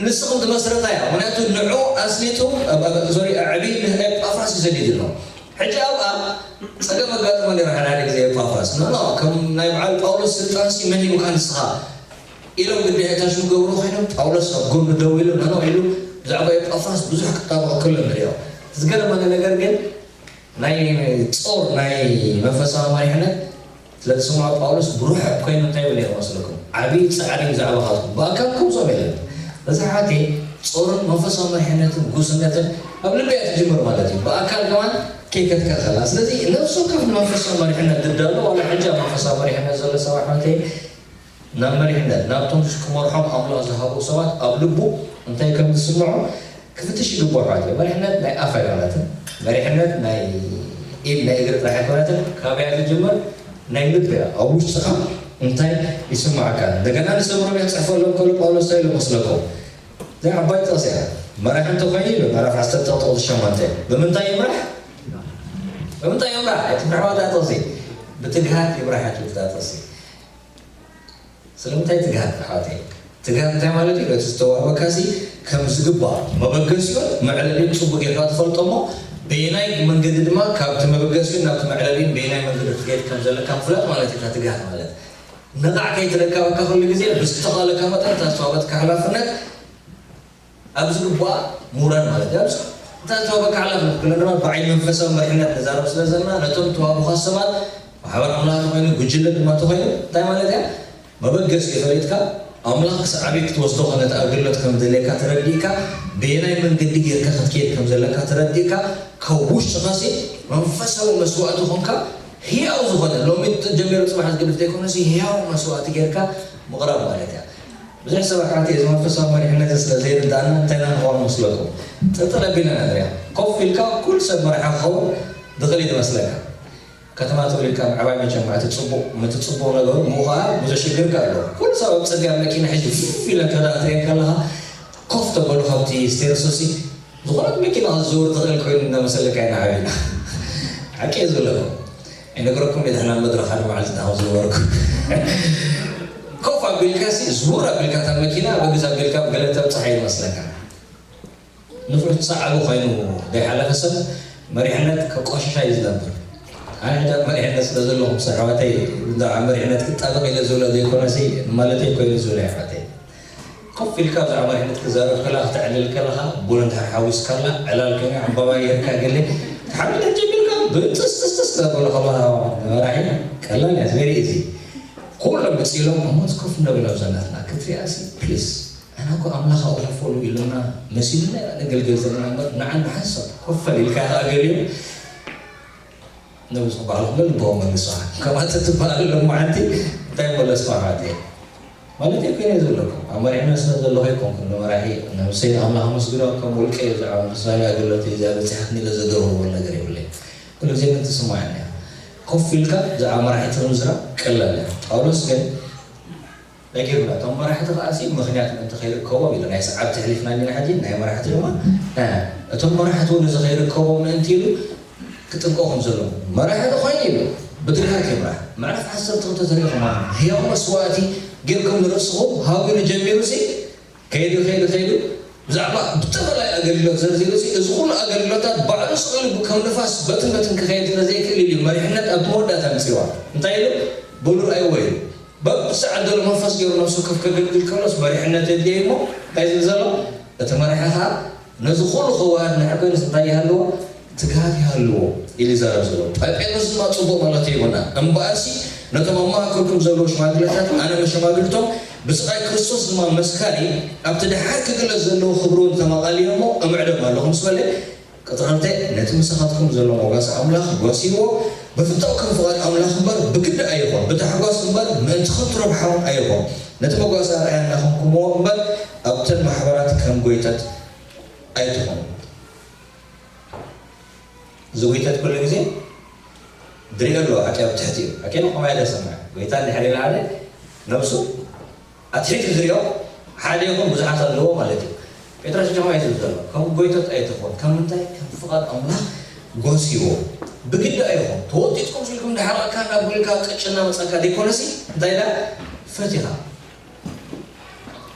ንስኹም ትመስረታ እያ። ምኽንያቱ ንዑ ኣስሊጡ፣ ኣብ-፣ ኣብ-፣ ሶሪ፣ ኣዕብዩ ንኤጳፍራስ እዩ ሰዲዱ ኣሎ። ሕጂ ኣብኣ ጸገም ኣጋጥሞ ነይሩ ሓደ ሓደ ግዜ ኤጳፍራስ። ኖ፣ ኖ፣ ከም ናይ በዓል ጳውሎስ ስልጣንሲ መን ሂቡካ ንስኻ? ኢሎም ግዴታ ሽም ገብሩ ኮይኖም ጳውሎስ ኣብ ጎኑ ደው ኢሉ፣ ኖ፣ ኖ፣ ኢሉ ብዛዕባ ኤጳፍራስ ብዙሕ ክጣበቕ ከሎ ንሪኦ። ዝገርመኒ ነገር ግን ናይ ጾር ናይ መንፈሳዊ መሪሕነት ስለ ዝስምዖ ጳውሎስ ብሩሕ ኮይኑ እንታይ ይብል ነይሩ መስለኩም? ዓብዪ ጻዕሪ እዩ ብዛዕባኻትኩም። ብኣካል ክምዞም የለን። በዚ ሓቴ ጾርን መንፈሳዊ መሪሕነትን ጉስነትን ኣብ ልቢ እያ ትጅምር ማለት እዩ። ብኣካል ከማን ከይከትካ ከላ። ስለዚ ነፍሲ ወከፍ ንመንፈሳዊ መሪሕነት ዝዳሎ ዋላ ሕጂ ኣብ መንፈሳዊ መሪሕነት ዘሎ ሰብ ኣሕዋተይ ናብ መሪሕነት ናብቶም ክመርሖም ኣምላኽ ዝሃቦ ሰባት ኣብ ልቡ እንታይ ከም ዝስምዖ ክፍትሽ ይግብኦ ኣሕዋተይ። መሪሕነት ናይ ኣፍ ኣይኮነትን። መሪሕነት ናይ ኢድ ናይ እግሪ ጥራሕ ኣይኮነትን። ካበያ ትጅምር? ናይ ልቢ እያ። ኣብ ውሽጥኻ እንታይ ይስምዓካ? እንደገና ንሰብ ሮሜ ክጽሕፈሎም ከሎ ጳውሎስ እንታይ ኢሉ መስለኩም? እዚኣ ዓባይ ጥቕሲ እያ። መራሒ እንተኾይኑ ኢሉ ምዕራፍ ዓሰርተ ቁጽሪ ሸሞንተ ብምንታይ ይምራሕ? ብምንታይ ይምራሕ? ኣይትምርሕዋ እዛ ጥቕሲ። ብትግሃት ይምራሕ እያ ትብል እዛ ጥቕሲ። ስለምንታይ ትግሃት ኣሕዋተይ? ትግሃት እንታይ ማለት እዩ? ነቲ ዝተዋህበካሲ ከም ዝግባእ መበገሲኡን መዕለሊኡን ጽቡቕ ጌርካ ትፈልጦ እሞ በየናይ መንገዲ ድማ ካብቲ መበገሲኡን ናብቲ መዕለሊኡን በየናይ መንገዲ ክትከይድ ከም ዘለካ ምፍላጥ ማለት እዩ። እታ ትግሃት ማለት ንቓዕ ከይትለካበካ ኩሉ ግዜ ብዝተኻእለካ መጠን እታ ዝተዋህበትካ ሓላፍነት ኣብ ዝግባኣ ምውራድ ማለት እዩ። ኣብዚ እንታይ ዝተዋህበካ ሓላፍነት? ኩለን ድማ ብዓይኒ መንፈሳዊ መሪሕነት ንዛረብ ስለ ዘለና ነቶም ዝተዋህቡኻ ሰባት ማሕበር ኣምላኽ ተኾይኑ ጉጅለ ድማ ተኾይኑ እንታይ ማለት እያ? መበገሲ ፈሊጥካ ኣምላኽ ክሳዕ ኣበይ ክትወስዶ ከ ነቲ ኣገልግሎት ከም ዘድልየካ ተረዲእካ ብየናይ መንገዲ ጌርካ ክትከይድ ከም ዘለካ ተረዲእካ ካብ ውሽጥኻሲ መንፈሳዊ መስዋእቲ ኾንካ ህያው ዝኾነ ሎሚ ጀሚሩ ጽባሕ ዝገድፍ ዘይኮነሲ ህያው መስዋእቲ ጌርካ ምቕራብ ማለት እያ። ብዙሕ ሰብ ኣሕዋተይ እዚ መንፈሳዊ መሪሕነት ስለ ዘይርዳእና እንታይ ኢና ንኸውን መስለኩም? ጥልጥል ኣቢልና ኢና ንሪኣ። ኮፍ ኢልካ ኩሉ ሰብ መራሒ ክኸውን ድኽእል እዩ ዝመስለካ። ከተማ ተወሊድካ ምዕባይ መቸም እቲ ጽቡቕ፣ እቲ ጽቡቕ ነገሩ ምኡ ኸኣ ብዙሕ ሽግር ከ ኣለዎ። ኩሉ ሰብ ኣብ ጽርግያ መኪና ሒዙ ፊፍ ኢለ እንተ ደኣ ትሪኦ ከለኻ ኮፍ ተበሉ ካብቲ ስቴርሶሲ ዝኾነት መኪና ክትዝውር ትኽእል ኮይኑ እናመሰለካ ኢና ዓቢና። ሓቂ እየ ዝብለኩም። ኣይነግረኩም እየ ድሕና መድረኽ ሓደ መዓልቲ እንታይ ከም ዝገበርኩ። ኮፍ ኣቢልካ ሲ ዝውር ኣቢልካ እታ መኪና በግዝ ኣቢልካ ገለ ተብጽሓ ይመስለካ። ንፉዕ ጻዕሪ ኮይኑ ዘይሓለፈ ሰብ መሪሕነት ከቋሽሻ እዩ ዝነብር። ኣነ ሕጂ ኣብ መሪሕነት ስለ ዘለኹ ምስ ኣሕዋተይ ብዛዕባ መሪሕነት ክጣበቕ ኢለ ዝብሎ ዘይኮነሲ ማለተይ ኮይኑ ዝብሎ ኣሕዋተይ። ኮፍ ኢልካ ብዛዕባ መሪሕነት ክዛረብ ከላ ክተዕልል ከለኻ ቡን እንድሕር ሓዊስካላ ዕላል ከመይ ዕምባባ ጌርካ ገለ ትሓልል ጀሚርካ ብጥስጥስጥስ ክተበሎ ከለኻ መራሒ ቀላል እያ። ቨሪ ኢዚ። ኩሎም መጺሎም እሞት ኮፍ እንበል ኣብዛ ናትና ክትሪኣሲ ፕሊስ ኣነ እኮ ኣምላኽ ኣቑለፎሉ ኢሉና መሲሉና ኢና ነገልግል ዘለና እምበር ንዓና ሓንሳብ ኮፍ በል ኢልካ ከኣ ገሊኦም ነብስኹም ባዕልኹም ልቦም መልሱ። ከምኣ ተትበሃል ሎማዓንቲ እንታይ መለስኩ ኣሕዋተይ? ማለት እየ ኮይነ ዘለኩም ኣብ መሪሕነት ስለ ዘለኹ ኣይኮንኩን ንመራሒ ነብሰይ ንኣምላኽ ኣመስግኖ ከም ውልቀ እየ ብዛዕባ መንፈሳዊ ኣገልግሎት እዚኣ በፂሓትኒ ኢለ ዘደርቦ ነገር የብለይ። ኩሉ ግዜ ግን ትስማዓኒ እያ። ኮፍ ኢልካ ብዛዕባ መራሒቲ ምዝራብ ቀላል እያ። ጳውሎስ ግን ነጊሩና እቶም መራሕቲ ከኣሲ ምኽንያት ምእንቲ ከይርከቦም ኢሉ ናይ ሰዓብቲ ሕሊፍና እንዲና ሕጂ ናይ መራሕቲ ድማ እቶም መራሕቲ እውን እዚ ከይርከቦም ምእንቲ ኢሉ ክጥንቀቕ ከም ዘለዎ መራሒ ተኾይኑ ኢሉ ብትግሃት ይምራሕ። ምዕራፍ ዓሰርተ ክልተ ተሪእኹም ህያው መስዋእቲ ጌርኩም ንርእስኹም ሃቡ ኢሉ ጀሚሩ ሲ ከይዱ ከይዱ ከይዱ ብዛዕባ ብተፈላለየ ኣገልግሎት ዘርዚሩ ሲ እዚ ኩሉ ኣገልግሎታት ባዕሉ ስቕ ኢሉ ከም ንፋስ በትን በትን ክኸይድ ስለ ዘይክእል ኢሉ መሪሕነት ኣብቲ መወዳእታ ኣምጺዋ። እንታይ ኢሉ? ብሉር ኣይዎ ኢሉ በብሰዓት ዘሎ መንፈስ ገይሩ ነብሱ ከፍ ከገልግል ከሎስ መሪሕነት የድልየ እሞ እንታይ ዝብል ዘሎ እቲ መራሒ ኸዓ ነዚ ኩሉ ከወሃድ ንሕር ኮይኑስ እንታይ ይሃልዎ? ትግሃት ይሃልዎ ኢሉ ይዛረብ ዘሎ። ጳይ ጴጥሮስ ድማ ጽቡቕ መለቶ ሂቡና። እምበኣርሲ ነቶም ኣብ መካከልኩም ዘለዉ ሽማግለታት ኣነ መሸማግልቶም ብስቓይ ክርስቶስ ድማ መስካሪ ኣብቲ ደሓር ክግለጽ ዘለዎ ክብሪ እውን ተማቓልዮ እሞ እምዕዶም ኣለኹ ምስ በለ ቅጥሪ ክልተ ነቲ ምሳኻትኩም ዘሎ ሞገስ ኣምላኽ ጓስይዎ፣ ብፍታው ከም ፍቓድ ኣምላኽ እምበር ብግዲ ኣይኹን፣ ብታሕጓስ እምበር ምእንቲ ከንቱ ረብሓ እውን ኣይኹን፣ ነቲ መጓሰ ኣርኣያ እናኾንኩምዎ እምበር ኣብተን ማሕበራት ከም ጎይተት ኣይትኹኑ። እዚ ጎይተት ኩሉ ግዜ ድሪኦ ኣለዎ ሓቂ ኣብ ትሕቲ እዩ ሓቂ ነው ከማይ ደሰማ ጎይታ እንድሕር ኢለ ሓደ ነብሱ ኣትሒቱ ዝሪኦ ሓደ ይኹን ብዙሓት ኣለዎ ማለት እዩ። ጴጥሮስ ጀማ እዩ ዝብል ዘሎ ከም ጎይቶት ኣይትኾን ከም ምንታይ ከም ፍቓድ ኣምላኽ ጎስይዎ ብግዲ ኣይኹን ተወጢጥኩም ስልኩም ድሓር ኣካ ናብ ጉልካ ቅጭ እናመፀካ ደይኮነሲ እንታይ ኢላ ፈቲኻ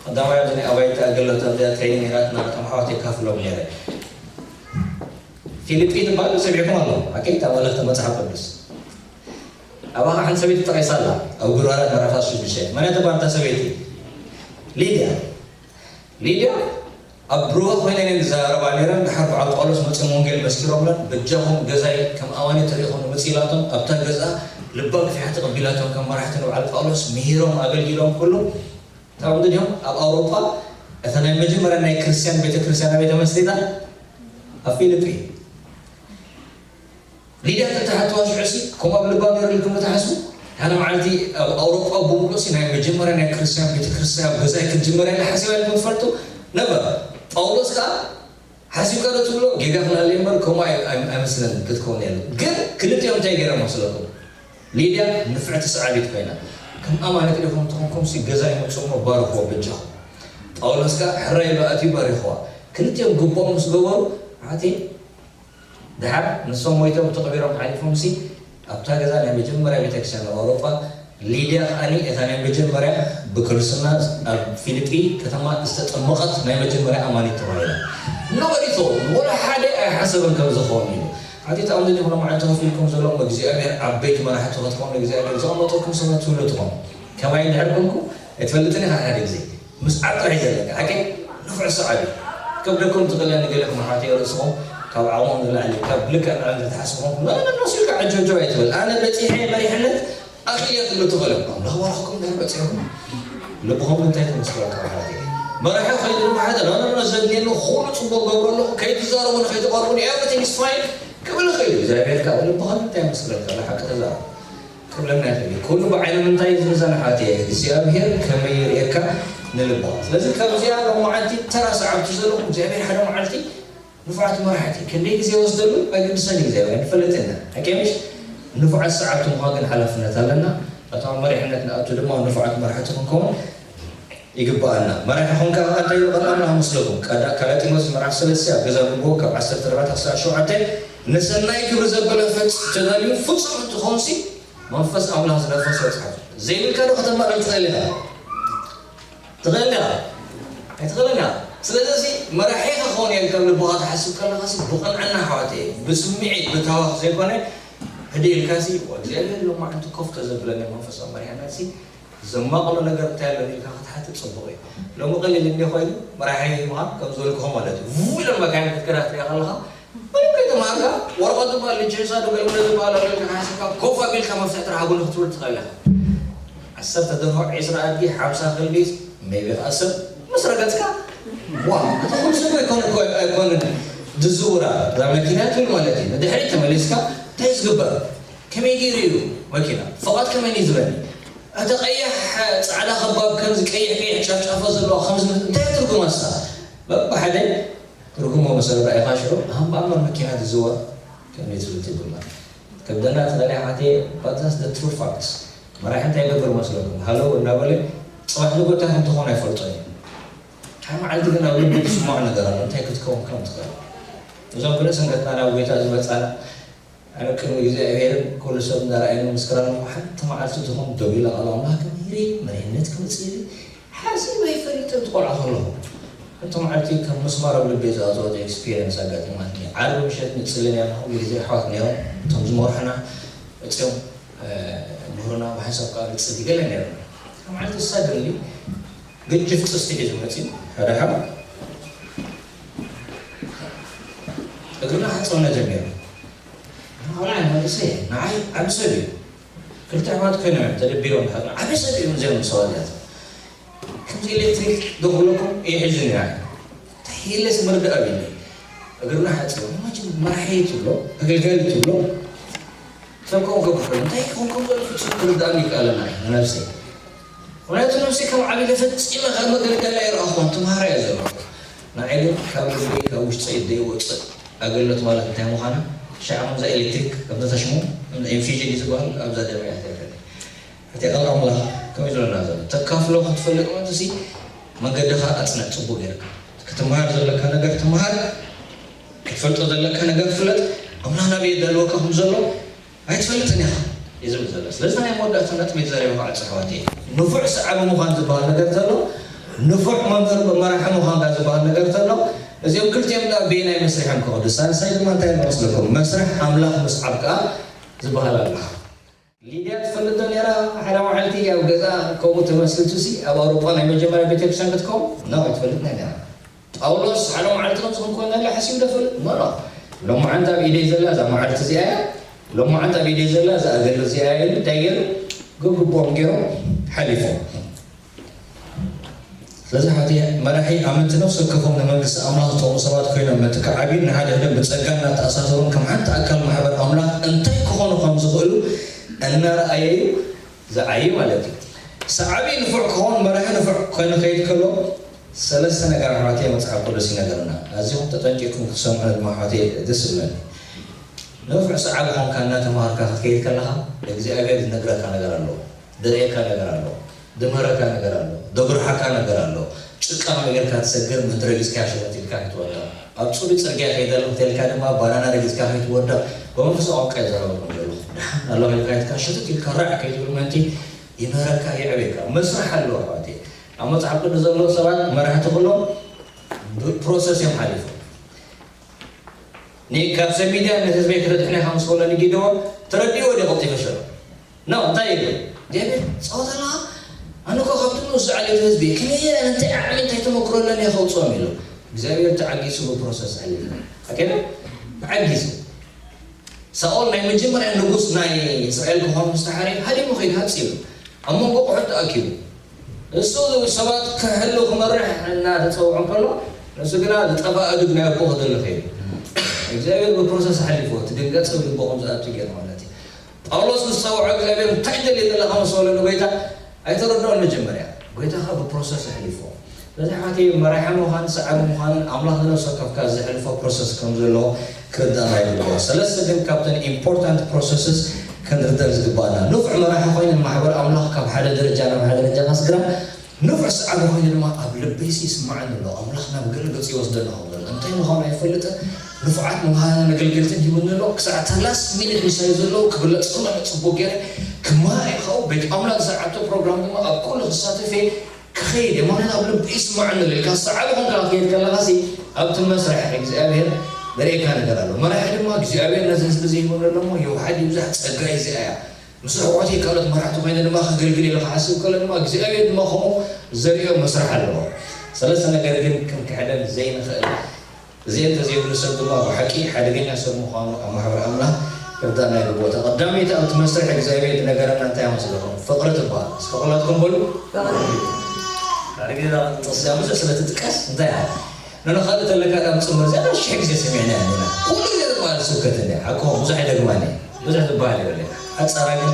ቀዳማይ ኣብዚ ናይ ኣባይቲ ኣገልግሎት ኣብዚኣ ትሬኒንግ ኢላ ነቶም ኣሕዋት የካፍሎም ነይረ። ፊልጲ ትበሃል ሰሚዕኩም ኣለኹም ሓቀይ እታ መልእኽቲ መፅሓፍ ቅዱስ ኣባኻ ሓንቲ ሰበይቲ ተጠቒሳ ኣላ ኣብ ጉርባራት ምዕራፍ ሽዱሽተ መን እያ ትበሃል እታ ሰበይቲ? ሊድያ ሊድያ ኣብ ብሩባ ኮይነን እየን ዝዛረባ ነይረን። ድሓር በዓል ጳውሎስ መፅኦም ወንጌል መስኪሮምለን፣ በጃኹም ገዛይ ከም ኣማኒ ተሪእኹም ንመፅእ ኢላቶም፣ ኣብታ ገዛ ልባ ግፊሓ ተቐቢላቶም ከም መራሕቲ ንበዓል ጳውሎስ ምሂሮም ኣገልጊሎም ኩሉ። ታውንዲ ድዮም ኣብ ኣውሮጳ እታ ናይ መጀመርያ ናይ ክርስቲያን ቤተክርስትያን ኣበይ ተመስሪታ? ኣብ ፊልጲ። ሊድያ ተተሓትዋ ሽዑሲ ከምኡ ኣብ ልባ ነይሩ ኢልኩም ትሓስቡ? ሓደ መዓልቲ ኣብ ኣውሮጳ ብምሉእሲ ናይ መጀመርያ ናይ ክርስቲያን ቤተክርስትያን ኣብ ገዛይ ክትጅመር እያ ሓሲባ ኢልኩም ትፈልጡ? ነበር። ጳውሎስ ከዓ ሓሲብካ ዶ ትብሎ? ጌጋ ክላለ እምበር ከምኡ ኣይ- ኣይ- ኣይመስለንን ክትከውን እያ። ግን ክልቲኦም እንታይ ገይሮም መስለኩም? ሊድያ ንፍዕቲ ሰዓቢት ኮይና ከም ኣማነት ዲኹም ትኾንኩም ሲ ገዛ ይመፅሞ ባርኽዎ በጃኹም። ጳውሎስ ከዓ ሕራይ ኢሉ ኣትዩ ባሪኽዋ። ክልቲኦም ግቡኦም ምስ ገበሩ ሓቲ ድሓር ንሶም ሞይቶም ተቐቢሮም ሓሊፎም ሲ ኣብታ ገዛ ናይ መጀመርያ ቤተክርስትያን ኣብ ኣውሮጳ ሊድያ ከዓኒ እታ ናይ መጀመርያ ብክርስትና ኣብ ፊልጲ ከተማ ዝተጠመቐት ናይ መጀመርያ ኣማኒት ተባሂላ። Nobody thought፣ ወላ ሓደ ኣይሓሰበን ከም ዝኸውን ኢሉ። ሓንቲ ተኣምዶ ዲኹም መዓልቲ ከፊልኩም ዘለኹም እግዚኣብሔር ዓበይቲ መራሕቲ ክትኮኑ እግዚኣብሔር ዘቐመጠኩም ሰባት ትህሉ ትኾኑ። ከማይ እንድሕር ኮንኩ ኣይትፈልጥን ኢኻ ሓደ ግዜ። ምስዓብ ጥራሕ እዩ ዘለካ። ሓቂ ንፉዕ ሰዓቢ። ከብደኩም ትኽእል እያ ንገለኹም ኣሕዋተይ ርእስኹም ካብ ዓቕሞም ንላዕሊ ካብ ልክዕ ንላዕሊ እንተተሓስብኹም ኖ ኖ ኖ ሲልካ ዓጀውጀው ኣይትበል። ኣነ በፂሐ መሪሕነት ኣኽእልዮ ክትብሉ ትኽእሉ። ኣምላኽ ባርኽኩም ድሕር በፂሕኩም ልብኹም እንታይ ተመስክረልካ ማለት እዩ። መራሒ ኸይዱ ድማ ሓደ ኖ ኖ ኖ ዘድልየኒ ኩሉ ፅቡቕ ገብሮ ኣለኹ ከይትዛረቡ ንኸይትቐርቡኒ everything is fine ክብል ይኽእል እዩ። እግዚኣብሔር ከዓ ልብኻ እንታይ መስክረልካ ሓቂ ተዛረብ። ክብለና ይኽእል እዩ። ኩሉ ብዓይኒ ምንታይ እዩ ዝምዘን ኣሕዋተይ? እግዚኣብሔር ከመይ ይርእየካ ንልብኻ። ስለዚ ካብዚኣ ሎም መዓልቲ ተራ ሰዓብቲ ዘለኹም እግዚኣብሔር ሓደ መዓልቲ ንፉዓት መራሕቲ ክንደይ ግዜ ይወስደሉ ኣይግድሰን እዩ እግዚኣብሔር ኣይንፈልጥን ኢና። ሓቂ ምሽ ንፉዓት ሰዓብቲ ምዃን ግን ሓላፍነት ኣለና። እቶም ኣብ መሪሕነት ንኣቱ ድማ ንፉዓት መራሕቲ ክንከውን ይግብኣና። መራሒ ኾንካ ከዓ እንታይ ይብል ቃል ኣምላኽ መስለኩም? ቀዳ ካልኣይ ጢሞቴዎስ ምዕራፍ ሰለስተ ኣብ ገዛ ብቦ ካብ ዓሰርተ ኣርባዕተ ክሳብ ሸውዓተ ንሰናይ ግብሪ ዘበለ ፈጽ ተዳልዩ ፍጹም እንትኾንሲ መንፈስ ኣምላኽ ዝነፈሶ ጽሓፍ ዘይብልካ ዶ ከተማቕል ትኽእል ኢኻ? ትኽእል ኢኻ? ኣይትኽእልን ኢኻ። ስለዚ እዚ መራሒ ክኸውን እየ ከም ልብኻ ትሓስብ ከለኻሲ ብቕንዕና ኣሕዋተይ ብስምዒት ብታዋኽ ዘይኮነ ህድእ ኢልካሲ እግዚኣብሔር ሎማዕንቲ ኮፍ ተዘብለኒ መንፈሳዊ መሪሕነትሲ ዘማቕሎ ነገር እንታይ ኣሎ ኢልካ ክትሓትት ፅቡቕ እዩ። ሎሚ ቀሊል እንዲ ኮይኑ መራሒ ምዃን ከም ዝበልክኹ ማለት እዩ። ው ኢሎም መካይን ክትከዳ ትሪኣ ከለኻ ምንም ከይተማሃርካ ወረቐት ዝበሃል ልጅንሳ ዶ ገልግሎ ዝበሃል ኣሎ ኢልካ ሓሲብካ ኮፍ ኣቢልካ መፍትሒ ጥራሕ ሃቡኒ ክትብል ትኽእል ኢኻ። ዓሰርተ ደርሆ ዒስራ ኣድጊ ሓምሳ ከልቢ ሜቢ ከዓ ሰብ ምስ ረገፅካ ዋ እቲ ኩሉ ሰብ ኣይኮነ እኮ ኣይኮንን ዝዝውራ እዛ መኪና ትብል ማለት እዩ። ንድሕሪት ተመሊስካ እንታይ ዝግበር ከመይ ገይሩ እዩ መኪና ፍቓድ ከመይ እዩ ዝበኒ እቲ ቀይሕ ፃዕዳ ከባብ ከምዚ ቀይሕ ቀይሕ ጫፍጫፎ ዘለዋ ከምዚ እንታይ ትርጉም ኣሳ በብሓደ ትርጉሞ መሰረት ርኣይኻ ሽዑ ሃምባኣመር መኪና ትዝወር ከመይ ትብል ትብል ማለት ከብደና ተኸእለ ሓቴ ባዛስ the true facts መራሒ እንታይ ይገብር መስለኩም ሃለው እናበለ ፅባሕ ንጎታ ከም ትኾን ኣይፈልጦን እዩ ሓደ መዓልቲ ግን ኣብ ልቡ ትስማዕ ነገር ኣሎ እንታይ ክትከውን ከም ትኽእል እዞም ብርእስን ገጥና ናብ ጎይታ ዝመፃና ኣነ ቅድሚ እግዚኣብሔርን ኩሉ ሰብ እንዳረኣየኒ ምስክራን እሞ ሓንቲ መዓልቲ ዝኾን ደው ኢለ ቃል ኣምላኽ ክምህር እየ፣ መሪሕነት ክመጽእ እየ ሓሲበ ኣይፈልጥን። እቲ ቆልዓ ከለኹ ሓንቲ መዓልቲ ከም ምስማር ኣብ ልበይ ዝኣተወት ኤክስፒሪየንስ ኣጋጢማትኒ። ዓርቢ ምሸት ንጽሊ ነርና፣ ኩሉ ግዜ ኣሕዋት ነይሮም እቶም ዝመርሑና መጺኦም ምህሩና፣ ብሓንሳብ ከኣ ንጽሊ ገለ ነይሩ። እታ መዓልቲ ሳደንሊ ገጅፍ ጥስቲ ሒዙ መጺኡ ሓደ ሓው እግርና ሓጸወና ጀሚሩ። ኣነ ቆልዓ እየ መንእሰይ እየ ንዓይ ዓቢ ሰብ እዩ ክልተ ኣሕዋት ኮይኖም እዮም ተደቢሮም ድሓር ዓቢ ሰብ እዮም እዚኦም ሰባት እዚኣቶም ከምዚ ኤሌክትሪክ ዶ ክብለኩም ይሕዝን እዩ ንዓይ እንታይ ኢለስ ምርዳእ ኣብኒ እግርና ሓፂቦም ኢማጂን መራሒ ትብሎ ኣገልጋሊ ትብሎ ሰብ ከምኡ ገብር እንታይ ክኸውን ከም ዘሎ ፍፁም ክርዳእኒ ይከኣለና እዩ ንነብሰይ ምኽንያቱ ነብሰይ ከም ዓብየ ፈፂመ ካብ መገልገሊ ኣይረኣኹን ትምሃራ እየ ዘለኹ ንዓይ ግን ካብ ልበይ ካብ ውሽጠይ ዘይወፅእ ኣገልግሎት ማለት እንታይ ምዃና ሻዕ ከምዛ ኤሌክትሪክ ከምዛ ተሽሙ ከምዛ ኢንፊዥን እዩ ዝበሃል ኣብዛ ደመ እያ ተረኒ እቲ ቃል ኣምላኽ ከመይ ዝብለና ዘሎ ተካፍሎ ክትፈልጥ ማለት እዚ መንገድኻ ኣፅንዕ ፅቡቅ ጌርካ ክትምሃር ዘለካ ነገር ትምሃር ክትፈልጦ ዘለካ ነገር ፍለጥ ኣምላኽ ናበይ የዳልወካ ከም ዘሎ ኣይትፈልጥን ኢኻ እዩ ዝብል ዘሎ ስለዚ ናይ መወዳእታ ነጥቢ ተዛሪበ ከዓ ፀሕዋት እየ ንፉዕ ሰዓቢ ምዃን ዝበሃል ነገር ዘሎ ንፉዕ መምህር መራሒ ምዃንካ ዝበሃል ነገር ዘሎ እዚኦም ክልቲኦም ዳ በየናይ መስርሕ እዮም ክኸዱ ሳልሳይ ድማ እንታይ መስለኩም መስርሕ ኣምላኽ ምስዓብ ከዓ ዝበሃል ኣሎ ሊድያ ትፈልጥ ዶ ነራ ሓደ መዓልቲ ኣብ ገዛ ከምኡ ተመስልቱ ሲ ኣብ ኣውሮጳ ናይ መጀመርያ ቤተክርስትያን ክትከውን ና ትፈልጥ ናይ ነራ ጳውሎስ ሓደ መዓልቲ ከምዚ ክንኮን ከሎ ሓሲቡ ዶ ይፈልጥ? ኖ፣ ኖ። ሎማዓንቲ ኣብ ኢደይ ዘላ እዛ መዓልቲ እዚኣ እያ፣ ሎማዓንቲ ኣብ ኢደይ ዘላ እዛ እገለ እዚኣ እያ ኢሉ እንታይ ገይሩ? ግብግቦም ገይሮም ሓሊፎም። ስለዚ ሓቲ መራሒ ኣመንቲ ነፍሲ ወከፎም ንመንግስቲ ኣምላኽ ዝጠቕሙ ሰባት ኮይኖም፣ ነቲ ክዓብዩን ንሓድሕዶም ብጸጋ እናተኣሳሰሩን ከም ሓንቲ ኣካል ማሕበር ኣምላኽ እንታይ ክኾኑ ከም ዝኽእሉ እናረኣየ እዩ ዝዓዪ ማለት እዩ። ሰዓቢ ንፉዕ ክኸውን መራሒ ንፉዕ ኮይኑ ከይድ ከሎ ሰለስተ ነገር ኣሕዋተይ መጽሓፍ ቅዱስ ይነገርና። ኣዚኹም ተጠንቂቕኩም ክትሰምዑ ድማ ኣሕዋተይ ደስ ይብለኒ። ንፉዕ ሰዓቢ ኾንካ እናተምሃርካ ክትከይድ ከለኻ እግዚኣብሔር ዝነግረካ ነገር ኣሎ፣ ዝርእየካ ነገር ኣሎ፣ ዝምህረካ ነገር ኣሎ፣ ዘጉርሓካ ነገር ኣሎ። ጭቃ ከመይ ጌርካ ትሰግር ምእንቲ ረጊጽካ ሸተት ኢልካ ከይትወድቕ። ኣብ ጽሩይ ጽርግያ ከይደ ኣለኹ ተልካ ድማ ባናና ረጊጽካ ከይትወድቕ። ብመንፈሳዊ ቋንቋ እየ ዘረበኩም ዘለኹ። ደሓን ኣለኹ ኢልካ ኢልካ ሸተት ኢልካ ራዕ ከይትብል ምእንቲ ይምህረካ፣ የዕብየካ። መስርሕ ኣለዎ ኣሕዋተይ። ኣብ መጽሓፍ ቅዱስ ዘለዉ ሰባት መራሕቲ ኩሎም ብፕሮሰስ እዮም ሓሊፎም። ኒ ካብ ሰብ ሚድያ ንህዝበይ ከተድሕነ ኢኻ ምስ በሎ ንጊደዎን ተረዲእዎ ድዩ ቀልጢፈ ሸሎ? ኖ፣ እንታይ ኢሉ? እግዚኣብሔር ጸወት ኣለኻ? ኣነ እኮ ካብቲ ንኡስ ዝዓለየት ህዝቢ እየ። ከመይ ጌረ እንታይ ዓቕሚ እንታይ ተመክሮ ኣለኒ እየ ከውጽኦም ኢሉ። እግዚኣብሔር ተዓጊሱ ብፕሮሰስ ኣሕሊፉ። ኣኬ ተዓጊሱ። ሳኦል ናይ መጀመርያ ንጉስ ናይ እስራኤል ክኾን ምስ ተሓርየ ሃዲሙ ከይዱ ሃጽ ኢሉ። ኣብ መንጎ ኣቑሑት ተኣኪቡ። እሱ ሰባት ክሕሉ ክመርሕ እናተጸውዖ እንከሎ ንሱ ግና ዝጠፍኣ ኣእዱግ ናይ ኣቦኡ ክደሊ ከይዱ። እግዚኣብሔር ብፕሮሰስ ኣሕሊፍዎ። እቲ ድንገት ሰብ ልቦ ከም ዝኣቱ ገይሩ ማለት እዩ። ጳውሎስ ምስ ጸውዖ እግዚኣብሔር እንታይ ትደሊ ዘለኻ ምስ በሎ ንጎይታ ኣይተረድኦን መጀመርያ። ጎይታ ከኣ ብፕሮሰስ ኣሕሊፍዎ። በዚ ኣሕዋተይ መራሒ ምዃን ሰዓቢ ምዃንን ኣምላኽ ንነፍሲ ወከፍካ ዘሕልፎ ፕሮሰስ ከም ዘለዎ ክርዳእና ይግብኦ። ሰለስተ ግን ካብተን ኢምፖርታንት ፕሮሰስስ ክንርዳእ ዝግባኣና። ንፉዕ መራሒ ኮይኑ ንማሕበር ኣምላኽ ካብ ሓደ ደረጃ ናብ ሓደ ደረጃ ከስግራ፣ ንፉዕ ሰዓቢ ኮይኑ ድማ ኣብ ልበይሲ ይስማዓኒ ኣሎ። ኣምላኽ ናብ ገለ ገጽ ይወስደና ኣሎ። እንታይ ምዃኑ ኣይፈልጥን። ንፉዓት መምሃራንን ኣገልገልትን ሂቡኒ ኣሎ። ክሳዕ እታ ላስት ሚኒት ምሳይ ዘለዉ ክብለጽ ከሎ ኣነ ጽቡቕ ገይረ ክመሃር እየ። ካብኡ ቤት ኣምላኽ ዝሰዓብቶ ፕሮግራም ድማ ኣብ ኩሉ ክሳተፍ እየ። ክኸይድ እየ፣ ምኽንያቱ ኣብ ልቢ ይስማዓኒ ኣሎ ኢልካ ሰዓቢ ኮንካ ክትከይድ ከለኻሲ ኣብቲ መስርሕ እግዚኣብሔር ዘርእየካ ነገር ኣሎ። መራሒ ድማ እግዚኣብሔር ነዚ ህዝቢ እዚ ሂቡኒ ኣሎ እሞ ይውሓድ ይብዛሕ ጸጋ እዚኣ እያ። ምስ ርሕቆተይ ካልኦት መራሕቲ ኮይነ ድማ ከገልግል ኢለ ክሓስብ ከሎ ድማ እግዚኣብሔር ድማ ከምኡ ዘርእዮ መስርሕ ኣለዎ። ሰለስተ ነገር ግን ክንክሕደን ዘይንኽእል እዚኤን እንተዘይብሉ ሰብ ድማ ብሓቂ ሓደገኛ ሰብ ምዃኑ ኣብ ማሕበር ኣምላኽ ክርዳእና ይግብኦ። እታ ቀዳመይቲ ኣብቲ መስርሕ እግዚኣብሔር ዝነገረና እንታይ ይመስለኩም? ፍቕሪ ትበሃል። እስከ ኩላትኩም በሉ። ፍቕሪ። ሓደ ግዜ እዛ ጥቕሲ እዚኣ ብዙሕ ስለ ትጥቀስ እንታይ እያ? ነንኻልእ ተለካ እዛ ምጽምር እዚኣ ሽሕ ግዜ ሰሚዕናያ ኢና። ኩሉ ግዜ ዝበሃል ስብከት እንድያ። ሓቅኹም ብዙሕ ኣይደግማን እየ። ብዙሕ ዝበሃል የብለይ። ሓጻራ ግን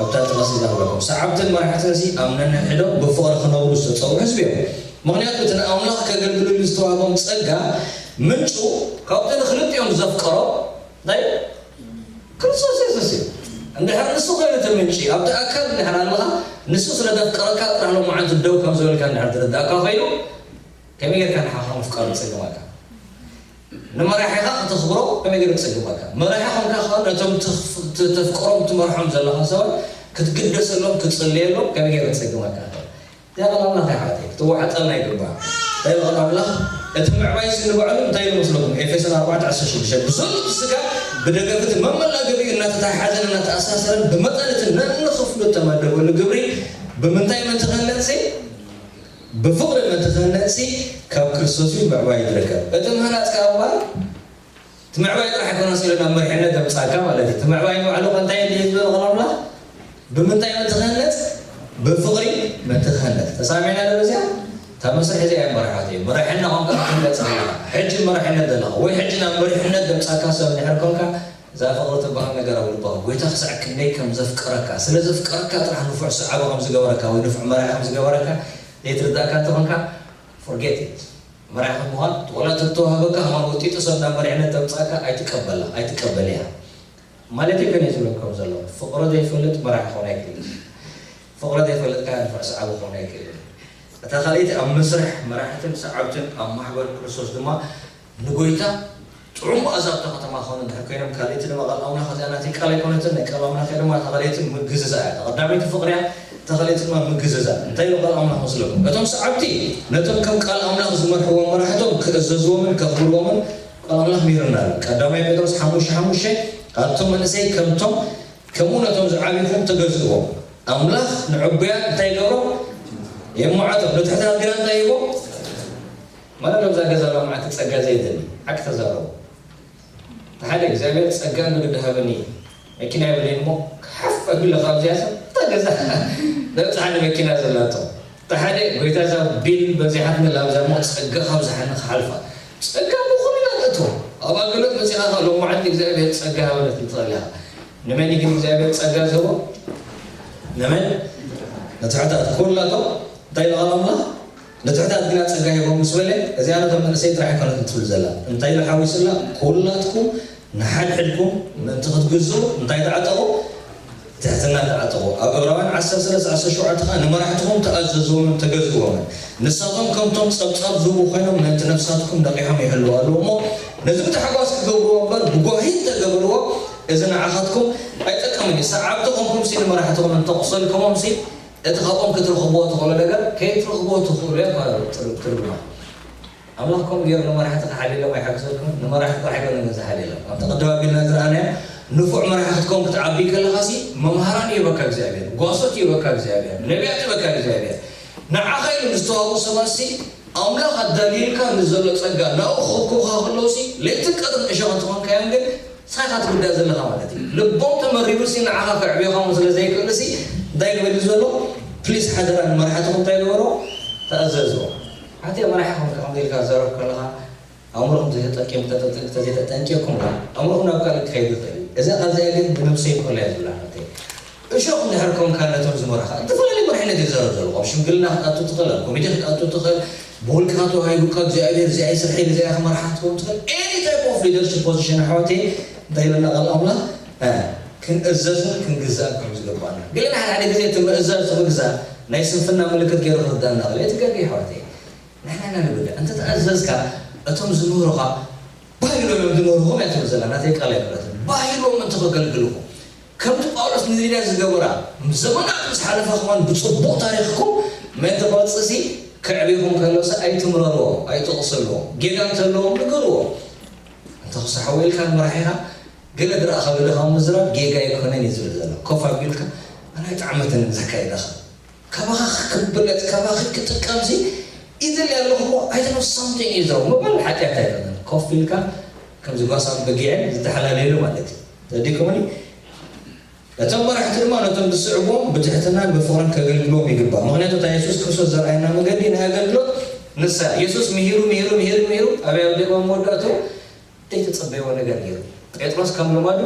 ኣብታ ጥቕሲ እዛ ክብለኩም። ሰዓብትን መራሕትን እዚ ኣብ ነንሕድሕዶም ብፍቕሪ ክነብሩ ዝተጸውዑ ህዝቢ እዮም። ምኽንያቱ እቲ ንኣምላኽ ከገልግልሉ ዝተዋህቦም ጸጋ ምንጩ ካብቲ ንኽልቲኦም ዘፍቀሮ ናይ ክርስቶስ የሱስ እዩ። እንድሕር ንሱ ኮይኑ እቲ ምንጪ ኣብቲ ኣካል እንድሕር ኣለኻ፣ ንሱ ስለ ዘፍቀረካ ጥራሕ ሎማዓንቲ ደው ከም ዝበልካ እንድሕር ዝርዳእካ ኮይኑ ከመይ ጌርካ ንሓኻ ምፍቃሩ ይጸግመካ? ንመራሒኻ ከተኽብሮ ከመይ ገይሩ ክጸግመካ? መራሒ ኾንካ ኸኣ ነቶም ተፍ-፣ ተ-፣ ተፍቅሮም ትመርሖም ዘለኻ ሰባት ክትግደሰሎም፣ ክትጽልየሎም ከመይ ገይሩ ክጸግመካ ይኽእል? እዚኣ ቃል ኣምላኽ እያ ሓወተይ፣ ክትወሓጠልና ይግባእ። እንታይ ኢሉ ቃል ኣምላኽ? እቲ ምዕባይሲ ንባዕሉ እንታይ ኢሉ መስለኩም? ኤፌሶን ኣርባዕተ ዓሰርተ ሽዱሽተ፣ ብዘሎ እቲ ስጋ ብደገፍ እቲ መመላገቢኡ እናተተሓሓዘን እናተኣሳሰረን ብመጠን እቲ ነንኽፍሉ እተመደበሉ ግብሪ ብምንታይ ምእንቲ ክህነጽ? ብፍቕሪ ምእንቲ ክህነጽሲ ካብ ክርስቶስ እዩ ምዕባይ ዝርከብ። እቲ ምህናጽ ከኣ እባ እቲ ምዕባይ ጥራሕ ኣይኮነስ ኢሉ ናብ መሪሕነት ዘምጽኣካ ማለት እዩ። እቲ ምዕባይ ንባዕሉ ከ እንታይ ድዩ ዝብል ቃል ኣምላኽ? ብምንታይ ምእንቲ ክህነጽ? ብፍቕሪ ምእንቲ ክህነጽ። ተሳሚዕና ዶ በዚኣ? እታ መስርሕ እዚኣ እያ መራሕቲ። መራሕና ኮንካ ክትህነጽ ኣለካ። ሕጂ መራሕነት ዘለኻ ወይ ሕጂ ናብ መሪሕነት ዘምጽኣካ ሰብ እንድሕር ኮንካ እዛ ፍቕሪ ትበሃል ነገር ኣብ ልብኻ፣ ጎይታ ክሳዕ ክንደይ ከም ዘፍቅረካ፣ ስለ ዘፍቀረካ ጥራሕ ንፉዕ ሰዓቢ ከም ዝገበረካ ወይ ንፉዕ መራሒ ከም ዝገበረካ ዘይትርዳእካ እንተኾንካ፣ forget it። መራሒ ከም ምዃን፣ ዋላ እተተዋህበካ ከማን ወጢጡ ሰብ ናብ መሪሕነት ተምጽኣካ ኣይትቀበላ፣ ኣይትቀበልያ። ማለተይ ከመይ ዝብለኩም ዘሎ፣ ፍቕሪ ዘይፈልጥ መራሒ ክኾን ኣይክእልን። ፍቕሪ ዘይፈልጥ ከኣ ንፉዕ ሰዓቢ ክኾን ኣይክእልን። እታ ካልኣይቲ ኣብ መስርሕ መራሕትን ሰዓብትን ኣብ ማሕበር ክርስቶስ ድማ ንጎይታ ጥዑም መኣዛ ኣብታ ከተማ ክኾኑ እንድሕር ኮይኖም፣ ካልኣይቲ ድማ ቃል ኣምላኽ፣ እዚኣ ናተይ ቃል ኣይኮነትን፣ ናይ ቃል ኣምላኽ እያ ድማ፣ እታ ካልኣይቲ ምግዝዛ እያ። እታ ቀዳመይቲ ፍቕሪ እያ፣ እታ ካልኣይቲ ድማ ምግዝዛ። እንታይ ኢሉ ቃል ኣምላኽ መስለኩም? እቶም ሰዓብቲ ነቶም ከም ቃል ኣምላኽ ዝመርሕዎም መራሕቶም ክእዘዝዎምን ከኽብርዎምን ቃል ኣምላኽ ምሂሩና ኣሎ። ቀዳማይ ጴጥሮስ ሓሙሽተ ሓሙሽተ፣ ኣቱም መንእሰይ ከምቶም፣ ከምኡ ነቶም ዝዓብኹም ተገዝእዎም። ኣምላኽ ንዕቡያት እንታይ ይገብሮም? የመዓቶም። ንትሑታት ግና እንታይ ይህቦም? ማለት ኣብዛ ገዛ ሎማዓንቲ ጸጋ ዘይደሊ ሓቂ ተዛረቡ። ሓደ እግዚኣብሔር ጸጋ ንግዲ ሃበኒ፣ መኪና የብለይ እሞ ሓፍ ኣቢለ ካብዚኣ እታ ገዛ ነብጽሓኒ መኪና ዘላቶ። እቲ ሓደ ጎይታ እዛ ቢል በዚሓትኒ ላብዛ እሞ ጸጋ ካብዝሓኒ ክሓልፋ። ጸጋ ብኹሉ ኢና ንእትዎ። ኣብ ኣገልግሎት መጺኻ ከኣ ሎማዓንቲ እግዚኣብሔር ጸጋ ሃበለት ትኽእል ኢኻ። ንመን እዩ ግን እግዚኣብሔር ጸጋ ዝህቦ? ንመን? ንትሑታት። ኩላቶም እንታይ ኢሉ ቃል ኣምላኽ? ንትሑታት ግና ጸጋ ሂቦም ምስ በለ፣ እዚኣ ነቶም መንእሰይ ጥራሕ ኣይኮነትን ትብል ዘላ። እንታይ ኢሉ ሓዊሱላ? ኩላትኩም ንሓድሕድኩም ምእንቲ ክትግዝኡ እንታይ ተዓጠቑ? ትሕትና ተዓጠቑ። ኣብ ዕብራውያን ዓሰርተ ሰለስተ ዓሰርተ ሸውዓተ ከኣ ንመራሕትኹም ተኣዘዝዎምን ተገዝእዎምን። ንሳቶም ከምቶም ጸብጻብ ዝህቡ ኮይኖም ምእንቲ ነፍሳትኩም ነቒሖም ይሕልዉ ኣለዉ እሞ፣ ነዚ ብታሕጓስ ክገብርዎ እምበር ብጓሂ እንተገበርዎ፣ እዚ ንዓኻትኩም ኣይጠቅምን እዩ። ሰዓብቲ ኮንኩምሲ ንመራሕትኹም እንተቑሰልኩሞምሲ፣ እቲ ካብኦም ክትረኽብዎ ትኽእሉ ነገር ከይትረኽብዎ ትኽእሉ እያ እኳ ትር-፣ ትርጉማ። ኣምላኽ ከምኡ ገይሩ ንመራሕቲ ክሓልየሎም ኣይሓግዘልኩምን፣ ንመራሕቲ ጥራሕ ኣይኮነን ግን ዝሓልየሎም። ኣብቲ ቅድም ኣቢልና ዝረኣናዮ፣ ንፉዕ መራሒ ክትከውን ክትዓቢ ከለኻሲ፣ መምሃራን ይህበካ እግዚኣብሔር፣ ጓሶት ይህበካ እግዚኣብሔር፣ ነቢያት ይህበካ እግዚኣብሔር። ንዓኻ ኢሉ ዝተዋህቡ ሰባትሲ፣ ኣምላኽ ኣዳልዩልካ ንዘሎ ጸጋ፣ ናብኡ ክኽብኩብካ ከለውሲ፣ ለይትን ቀትርን እሾኽ እንተኾንካዮም ግን፣ ንስኻ ኢኻ ትጉዳእ ዘለኻ ማለት እዩ። ልቦም ተመሪሩሲ ንዓኻ ከዕብዮኻ እውን ስለ ዘይክእሉሲ እንታይ ክብል እዩ ዘሎ? ፕሊስ ሓደራ ንመራሕትኹም እንታይ ግበርዎ? ተኣዘዝዎ። ሓንቲ መራሒ ኾንካ ከምዚ ኢልካ ትዛረብ ከለኻ ኣእምሮኹም ተዘይተጠንቂኹም፣ ተዘይተጠንቂቕኩም ከኣ ኣእምሮኹም ናብ ካልእ ክኸይድ ይኽእል እዩ። እዛ ቃል እዚኣ ግን ብነብሰይ ኮላ እያ ዝብላ ሓፍተይ። እሾኽ እንድሕር ኮንካ ነቶም ዝመርሓኻ፣ ዝተፈላለዩ መሪሕነት እዩ ዝዛረብ ዘሎ። ኣብ ሽምግልና ክትኣቱ ትኽእል፣ ኣብ ኮሚቴ ክትኣቱ ትኽእል፣ ብውልቅኻ ተዋሂቡካ እግዚኣብሔር እዚኣ ይስርሐ ኢሉ እዚኣ ክመርሓ ክትከውን ትኽእል። Any type of leadership position ኣሕዋተይ እንታይ ይብለና ቃል ኣምላኽ? እ፣ ክንእዘዝን ክንግዛእን ከም ዝግባእና። ገለ ሓደ ሓደ ግዜ እቲ ምእዛዝ እቲ ምግዛእ ናይ ስንፍና ምልክት ገይሩ ክርዳእና ይኽእል። ኣይትጋገ ኣሕዋተይ። ንሕና ኢና ንጉዳእ። እንተ ተኣዘዝካ እቶም ዝምህሩኻ ባህ ኢሎም እዮም ዝምህሩኹም እያ ትብል ዘላ። ናተይ ቃል ኣይኮነትን። ባህ ኢሎም ምእንቲ ከገልግልኹም። ከምቲ ጳውሎስ ንሊድያ ዝገበራ፣ ዘመናት ምስ ሓለፈ ከማን ብጽቡቕ ታሪኽኩም ምእንቲ ክወጽእሲ ከዕብኹም ከሎሲ ኣይትምረርዎ፣ ኣይትቕሰልዎ። ጌጋ እንተለዎም ንገርዎ። እንተ ክሳሕዎ ኢልካ ንመራሒኻ ገለ ድረኣ ካብ ኢልኻ ምዝራብ ጌጋ ኣይኮነን እዩ ዝብል ዘሎ። ኮፍ ኣቢልካ ኣነ ኣይጠዓመትን ዘካይዳኻ። ካባኻ ክብለጽ፣ ካባኺ ክጥቀምሲ ይደሊ ኣለኹ እሞ፣ I don't know something is wrong ምባል ሓጢኣት ኣይኮነን። ኮፍ ኢልካ ከምዚ ጓሳን በጊዕን ዝተሓላለየሉ ማለት እዩ። ተረዲእኩምኒ? ነቶም መራሕቲ ድማ ነቶም ዝስዕብዎም ብትሕትናን ብፍቕርን ከገልግልዎም ይግባእ። ምኽንያቱ እታ የሱስ ክርስቶስ ዘርኣየና መገዲ ናይ ኣገልግሎት ንሳ እያ። የሱስ ምሂሩ፣ ምሂሩ፣ ምሂሩ፣ ምሂሩ፣ ኣበይ ኣውዲቕዎ መወዳእትኡ? ዘይተጸበይዎ ነገር ገይሩ። ጴጥሮስ ከም ልማዱ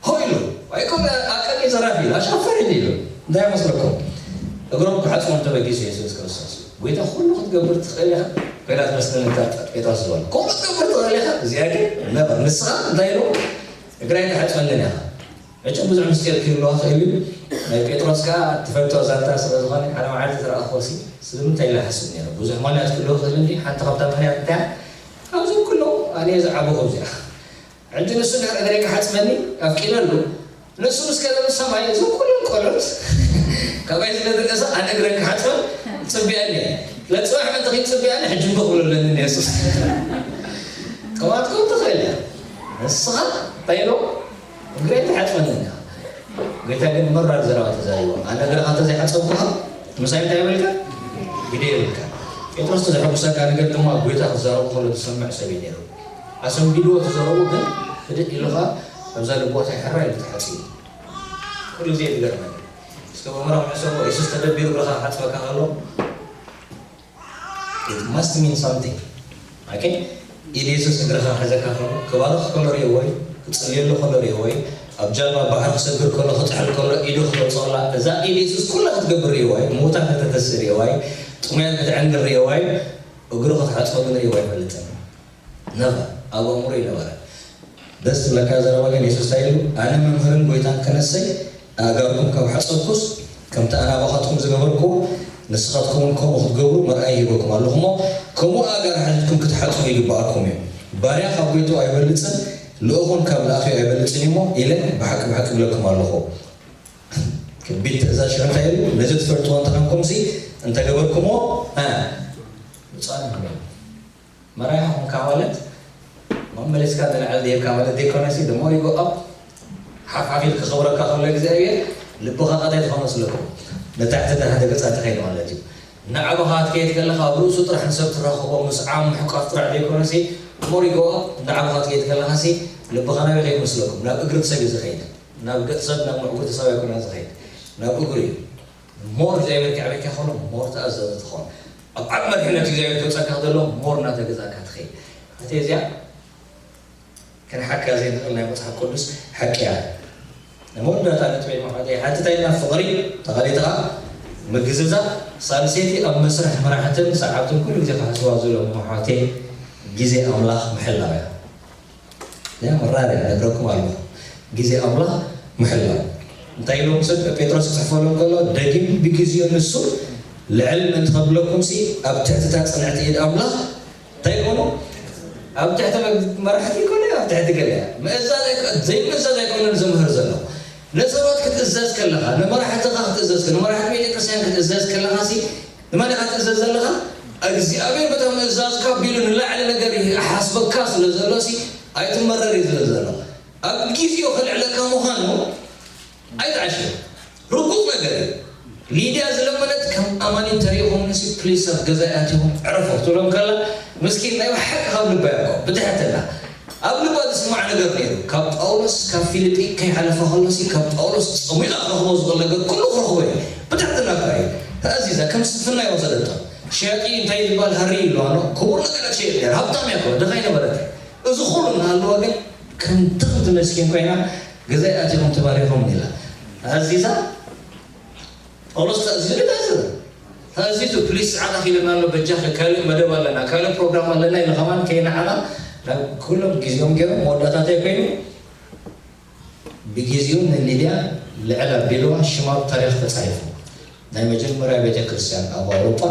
ሆ ኢሉ፣ ኣይኮነ ኣቀኒ ዘራፊ ኢሉ፣ ኣሻፈረኒ ኢሉ። እንታይ ይመስለኩም? እግሮም ክሓጽቦም ተበጊሱ የሱስ ክርስቶስ። ጎይታ ኩሉ ክትገብር ትኽእል ኢኻ። ኮይና ትመስለኒ እታ ጴጥሮስ ዝበሎ። ኩሉ ክትገብር ትኽእል ኢኻ። እዚኣ ግን ነበር። ንስኻ እንታይ ኢሉ? እግረይ ኣይትሓጽበንን ኢኻ። መቸም ብዙሕ ምስጢር ክህልዋ ክእል እዩ። ናይ ጴጥሮስ ከኣ ትፈልጦ ዛንታ ስለ ዝኾነ ሓደ መዓልቲ ዝረኣኽዎሲ ስለምንታይ ኢለ እሓስብ ነይረ። ብዙሕ ምኽንያት ክህልዎ ክእል እንዲ፣ ሓንቲ ካብታ ምኽንያት እንታይ እያ? ካብዞም ኩሎም ኣነ እየ ዝዓበኹ ኣብዚኣ። ሕጂ ንሱ እንድሕር እግረይ ክሓጽበኒ ኣፍቂደሉ፣ ንሱ ምስ ከደ ምስ ሰማይ እዞም ኩሎም ቆልዑት ካባይ ስለ ዝነእሳ ኣነ እግረን ክሓጽበን ይጽብያኒ እየ። ስለዚ ጽባሕ ምእንቲ ከይጽብያኒ ሕጂ እምቢ ክብሎ ኣለኒ ንየሱስ። ከምኣትኩም ትኽእል እያ። ንስኻ እንታይ ኢሎ? እግረይ ትሓጽበኒ እንዲኻ። ጎይታ ግን መራር ዘረባ ተዛሪቡ። ኣነ እግርኻ እንተዘይሓጸብኩኻ ምሳይ እንታይ ይብልካ? ግደ ይብልካ። ጴጥሮስ እቲ ዘሐጉሰካ ነገር ድማ ጎይታ ክዛረቦ ከሎ ዝሰምዕ ሰብ እዩ ነይሩ። ኣሰንቢድዎ እቲ ዘረቡ ግን ህድእ ኢሉ ኸኣ ኣብዛ ልቦ እንታይ ሕራይ ኢሉ ተሓጺቡ። ኩሉ ግዜ እዩ ዝገርመኒ። እስከ ብኣእምሮኹም ሕሰቡ፣ የሱስ ተደቢሩ እግርኻ ክሓጽበካ ከሎ It must mean something. Okay? ኢድ የሱስ እግርኻ ክሕዘካ ከሎ፣ ክባርኽ ከሎ ርእይዎ እዩ፣ ክጽልየሉ ከሎ ርእይዎ እዩ፣ ኣብ ጃልባ ባሕሪ ክሰግር ከሎ፣ ክጥሕል ከሎ፣ ኢዱ ክተውጽኦላ፣ እዛ ኢድ የሱስ ኩላ ክትገብር ርእይዎ እዩ፣ ምዉታት ከተተስእ ርእይዎ እዩ፣ ጥሙያት ከተዕንግል ርእይዎ እዩ፣ እግሩ ክትሓጽቦ ግን ርእይዎ ኣይፈልጥን። ነበር፣ ኣብ ኣእምሮ ይነበረ። ደስ ትብለካ ዘረባ ግን የሱስ እንታይ ኢሉ? ኣነ መምህርን ጎይታን ክነሰይ ኣእጋርኩም ካብ ሓጸብኩስ፣ ከምቲ ኣነ ኣባኻትኩም ዝገበርኩዎ፣ ንስኻትኩም እውን ከምኡ ክትገብሩ መርኣያ ሂበኩም ኣለኹ እሞ፣ ከምኡ ኣእጋር ሓቲትኩም ክትሓጽቡ ይግብኣኩም እዩ። ባርያ ካብ ጎይትኡ ኣይበልጽን፣ ልኡኽ እውን ካብ ለኣኺኡ ኣይበልጽን እዩ እሞ፣ ኢለ ብሓቂ ብሓቂ እብለኩም ኣለኹ። ከቢድ ትእዛዝ ሽዑ እንታይ ኢሉ? ነዚ ትፈልጥዎ እንተኾንኩምሲ፣ እንተገበርኩምዎ፣ እ፣ ብፁዓን ኢኹም። መራሒ ኾንካ ማለት መመሊስካ ንላዕሊ ደይብካ ማለት ዘይኮነሲ፣ the more you go up፣ ሓፍ ሓፍ ኢሉ ክኸብረካ ከሎ እግዚኣብሔር ልብኻ ቀታይ ዝኾነ ስለኩ ንታሕቲ እናሓደገ ጻ ትኸይድ ማለት እዩ። ንዓባኻ ክትከይድ ከለኻ ኣብ ርእሱ ጥራሕ ንሰብ ትራኸቦ ምስዓም ምሕቋፍ ጥራሕ ዘይኮነሲ፣ more you go up፣ ንዓባኻ ክትከይድ ከለኻሲ ልብኻ ናበይ ከይድ መስለኩም? ናብ እግሪ ሰብ እዩ ዝኸይድ። ናብ ገጽ ሰብ፣ ናብ ምዕጉርቲ ሰብ ኣይኮነን ዝኸይድ፣ ናብ እግሩ እዩ። ሞር እግዚኣብሔር ክዕበካ ከሎ ሞር ተኣዘዘ ትኾን። ኣብ ዓብ መሪሕነት እግዚኣብሔር ክወፀካ ዘሎ ሞር እናተገዛእካ ትኸይድ። እቲ እዚኣ ክንሓካ ዘይንኽእል ናይ መጽሓፍ ቅዱስ ሓቂ እያ። ንመወዳእታ ነጥበይ መሓተይ ሓንቲ እንታይ ኢልና? ፍቕሪ፣ ተኻሊእቲ ኸዓ ምግዝዛ፣ ሳልሰይቲ ኣብ መስርሕ መራሕትን ሰዓብትን ኩሉ ግዜ ክሓስዋ ዘለዎም መሓተይ ግዜ ኣምላኽ ምሕላው እያ። ያ መራር እያ፣ ነግረኩም ኣለኹ። ግዜ ኣምላኽ ምሕላው። እንታይ ኢሎም ሰብ ጴጥሮስ ክጽሕፈሎም ከሎ፣ ደጊም ብግዜኡ ንሱ ልዕል ምእንቲ ከብለኩም ሲ ኣብ ትሕቲ እታ ጽንዕቲ ኢድ ኣምላኽ እንታይ ይኾኑ? ኣብ ትሕቲ መግ-፣ መራሕቲ ይኮነ ኣብ ትሕቲ ገለ እያ። ምእዛዝ ኣይኮ-፣ ዘይምእዛዝ ኣይኮነን ዝምህር ዘሎ። ንሰባት ክትእዘዝ ከለኻ፣ ንመራሕትኻ ክትእዘዝ ከ-፣ ንመራሕቲ ቤተ ክርስቲያን ክትእዘዝ ከለኻ ሲ ንመን ኢኻ ትእዘዝ ዘለኻ? እግዚኣብሔር በታ ምእዛዝካ ኣቢሉ ንላዕሊ ነገር ይሓስበካ ስለ ዘሎ ሲ ኣይትመረር እዩ ዝብል ዘሎ። ኣብ ግዜኡ ከልዕለካ ምዃኑ ኣይትዓሽው። ርጉጽ ነገር እዩ። ሊድያ ዝለመነት ከም ኣማኒ እንተሪኢኹምኒ ሲ ፕሊስ ኣብ ገዛይ ኣቲኹም ዕረፉ ክትብሎም ከላ ምስኪን ናይ ብሓቂ ካብ ልባ እያ እኮ ብትሕትና ኣብ ልባ ዝስማዕ ነገር ነይሩ። ካብ ጳውሎስ ካብ ፊልጲ ከይሓለፈ ከሎ ሲ ካብ ጳውሎስ ጸሚቓ ክረኽቦ ዝኽእል ነገር ኩሉ ክረኽቦ እዩ። ብትሕትና ጥራይ እዩ። ተኣዚዛ ከም ስንፍና ይወሰደቶ። ሸያጢ እንታይ ዝበሃል ሃሪ ኢሉ ኣሎ። ክቡር ነገራት ሸየጥ ነይሩ። ሃብታም እያ እኮ፣ ድኻ ኣይነበረት። እዚ ኩሉ እናሃለወ ግን ከምቲ ከምቲ መስኪን ኮይና ገዛይ ኣቲኹም ተባሪኹም ኢላ ተኣዚዛ። ጳውሎስ ተኣዚዙ ዶ ኣይተኣዘዘን? ተኣዚዙ። ፕሊስ ሰዓት ኣኺልና ኣሎ፣ በጃኺ ካልእ መደብ ኣለና፣ ካልእ ፕሮግራም ኣለና ኢሉ ከማን ከይነዓቓ ናብ ኩሎም ግዜኦም ገይሮም መወዳእታ እንታይ ኮይኑ? ብግዜኡ ንሊድያ ልዕል ኣቢልዋ ሽማ ኣብ ታሪኽ ተጻሒፉ። ናይ መጀመርያ ቤተ ክርስቲያን ኣብ ኣውሮጳ፣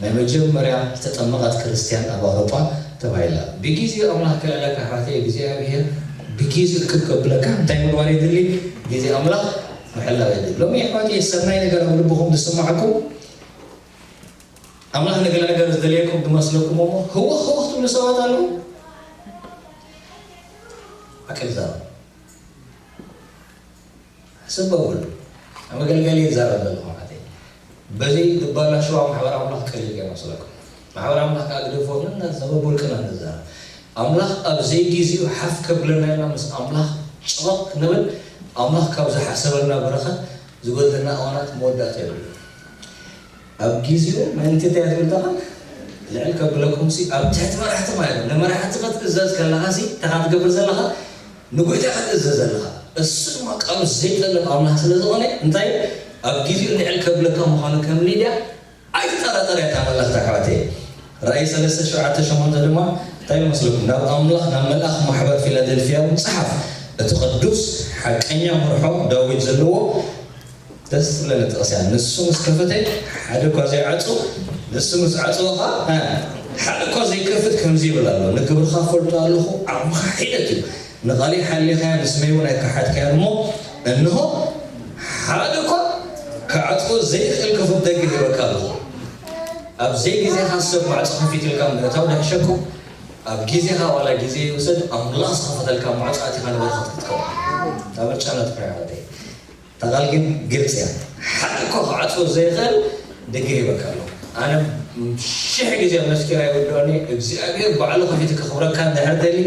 ናይ መጀመርያ ዝተጠመቐት ክርስቲያን ኣብ ኣውሮጳ ተባሂላ። ብግዜኡ ኣምላኽ ከልዕለካ ኣሕዋተይ፣ እግዚኣብሔር ብግዜኡ ክብ ከብለካ እንታይ ምግባር የድሊ? ግዜ ኣምላኽ ምሕላው የድሊ። ሎሚ ኣሕዋተይ ሰናይ ነገር ኣብ ልብኹም ዝስማዕኩም፣ ኣምላኽ ንገለ ነገር ዝደልየኩም ዝመስለኩም እሞ ህወኽ ህወኽ ትብሉ ሰባት ኣለዉ። ሓቂ ልዛረብ። ሕስብ በሉ። ኣብ መገልገሊ ይዛረብ ዘለኹ ሓተይ። በዚ ዝበላሸዋ ማሕበር ኣምላኽ ቀሊል ከይመስለኩም። ማሕበር ኣምላኽ ከኣ ግደፎ ኢልና ሰብ ኣብ ውልቅና ንዛረብ። ኣምላኽ ኣብ ዘይጊዜኡ ሓፍ ከብለና ኢልና ምስ ኣምላኽ ጭቕቕ ክንብል ኣምላኽ ካብ ዝሓሰበልና በረኸት ዝጎድለና እዋናት መወዳእታ የብሉን። ኣብ ጊዜኡ ምእንቲ እንታይ እያ ትብል እታ ቃል? ልዕል ከብለኩም ሲ ኣብ ትሕቲ መራሕቲ ማለት ነው። ንመራሕቲ ክትእዘዝ ከለኻ ሲ እንታይ ትገብር ዘለኻ? ንጎይታ ክትእዘዝ ዘለኻ። እሱ ድማ ቃሉ ዘይጠልም ኣምላኽ ስለ ዝኾነ እንታይ ኣብ ጊዜኡ ልዕል ከብለካ ምዃኑ ከም ሊድያ ኣይትጠራጠር እያ እታ መልእኽቲ ኣሕዋተይ። ራእይ ሰለስተ ሸውዓተ ሸሞንተ ድማ እንታይ ይመስለኩም? ናብ ኣምላኽ ናብ መልኣኽ ማሕበር ፊላደልፍያ እውን ጸሓፍ። እቲ ቅዱስ ሓቀኛ መርሖ ዳዊት ዘለዎ ደስ ዝብለኒ ጥቕሲ እያ። ንሱ ምስ ከፈተ ሓደ እኳ ዘይዓጹ፣ ንሱ ምስ ዓጽወ ኸዓ፣ እ፣ ሓደ እኳ ዘይከፍት ከምዚ ይብል ኣሎ፣ "ንግብርኻ እፈልጦ ኣለኹ፣ ዓቕምኻ ሒደት እዩ። ንቓለይ ሓሊኻያ፣ ንስመይ እውን ኣይከሓድካያን እሞ፣ እንሆ፣ ሓደ እኳ ክዓጽዎ ዘይኽእል ክፉት ደገ ሂበካ ኣለኹ። ኣብ ዘይግዜኻ ሰብ ማዕጾ ከፊቱ ኢልካ ምእታው ደሕሸኩም፣ ኣብ ግዜኻ ዋላ ግዜ ይውሰድ፣ ኣምላኽ ዝኸፈተልካ ማዕጾ ኣቲኻ ንበረኸት ክትከውን። እታ ምርጫ ናትካ እያ ሓወተይ። እታ ቃል ግን ግልፂ እያ። ሓደ እኳ ክዓፅዎ ዘይኽእል ደገ ሂበካ ኣሎ። ኣነ ሽሕ ግዜ መስኪረ ኣይውድኦኒ፣ እግዚኣብሔር ባዕሉ ከፊቱ ከኽብረካ እንድሕር ደሊ፣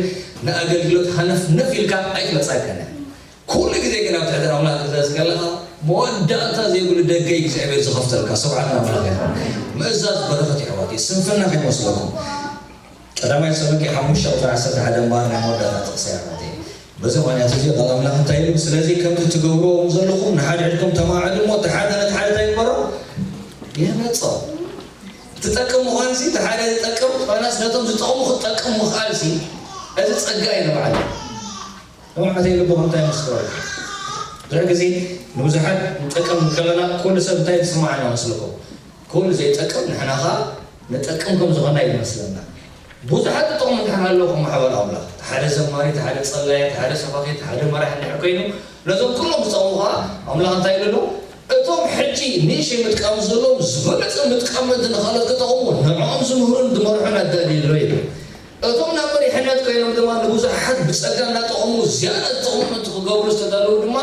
ንኣገልግሎት ሃነፍነፍ ኢልካ ኣይትመፃእካን እያ። ኩሉ ግዜ ግን ኣብ ትሕቲ ኣምላኽ ክትዛዝ ከለኻ፣ መወዳእታ ዘይብሉ ደገ እዩ እግዚኣብሔር ዝኸፍተልካ። ስብሓት ንኣምላኽ ይኹን። ምእዛዝ በረኸት እዩ ኣሕዋተይ፣ ስንፍና ከይመስለኩም። ቀዳማይ ተሰሎንቄ ሓሙሽተ ቁፅሪ ዓሰርተ ሓደ እምበኣር ናይ መወዳእታ ጥቕሲ እያ ኣሕዋተይ። በዚ ምኽንያት እዚ ቃል ኣምላኽ እንታይ ኢሉ? ስለዚ ከምቲ ትገብርዎ ዘለኹም ንሓድሕድኩም ተማዕዱ እሞ፣ እቲ ሓደ ነቲ ሓደ እንታይ ይግበሮ? ይህነጾ። ትጠቅም ምዃንሲ፣ እቲ ሓደ ዝጠቅም ኾይናስ ነቶም ዝጠቕሙ ክትጠቅም ምኽኣልሲ፣ እዚ ጸጋ እዩ ንባዕሉ። ንብዓተይ ልብኹም እንታይ ይመስለኩም? ብዙሕ ግዜ ንብዙሓት ንጠቅም ከለና ኩሉ ሰብ እንታይ ዝስምዓና መስለኩም? ኩሉ ዘይጠቅም ንሕና ኸኣ ንጠቅም ከም ዝኾና እዩ ዝመስለና። ብዙሓት ዝጠቕሙ እንተሃለዉ ከም ማሕበር ኣምላኽ፣ እቲ ሓደ ዘማሪ፣ እቲ ሓደ ጸላይ፣ እቲ ሓደ ሰባኺ፣ እቲ ሓደ መራሒ እንድሕር ኮይኑ፣ ነዞም ኩሎም ዝጠቕሙ ኸኣ ኣምላኽ እንታይ ኢሉ ኣሎ? እቶም ሕጂ ንእሽተይ ምጥቃም ዘለዎም ዝበለጸ ምጥቃም ምእንቲ ንኻልኦት ክጠቕሙ ንዕኦም ዝምህሩን ዝመርሑን ኣዳልዩ ኣሎ ኢሉ። እቶም ናብ መሪሕነት ኮይኖም ድማ ንብዙሓት ብጸጋ እናጠቐሙ ዝያዳ ዝጠቕሙ ምእንቲ ክገብሩ ዝተዳለዉ ድማ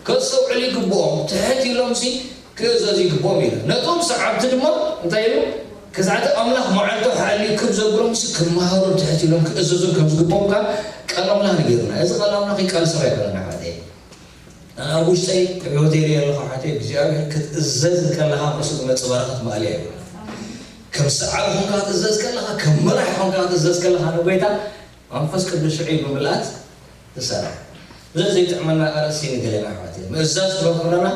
ከስተውዕሉ ይግብኦም። ትሕት ኢሎምሲ ክእዘዙ ይግብኦም ኢሉ። ነቶም ሰዓብቲ ድማ እንታይ ኢሉ? ክሳዕቲ ኣምላኽ መዓልቱ ሓልዩ ክብ ዘብሎም ሲ ክመሃሩ ትሕት ኢሎም ክእዘዙ ከም ዝግብኦም ከኣ ቃል ኣምላኽ ነጊሩና። እዚ ቃል ኣምላኽ እዩ፣ ቃል ሰብ ኣይኮነን ኣሕዋተይ። ኣብ ውሽጠይ ኣብ ህይወተይ ይርኢ ኣለኹ ኣሕዋተይ፣ እግዚኣብሔር ክትእዘዝ ከለኻ ምስኡ ዝመጽእ በረኸት ማእለያ የብሉን። ከም ሰዓቢ ኾንካ ክትእዘዝ ከለኻ፣ ከም መራሒ ኾንካ ክትእዘዝ ከለኻ ንጎይታ መንፈስ ቅዱስ ሽዑ ብምልኣት ትሰርሕ። ብዙሕ ዘይጥዕመና ኣርእስቲ ንገለና ኣሕዋተይ። ምእዛዝ ክበክረና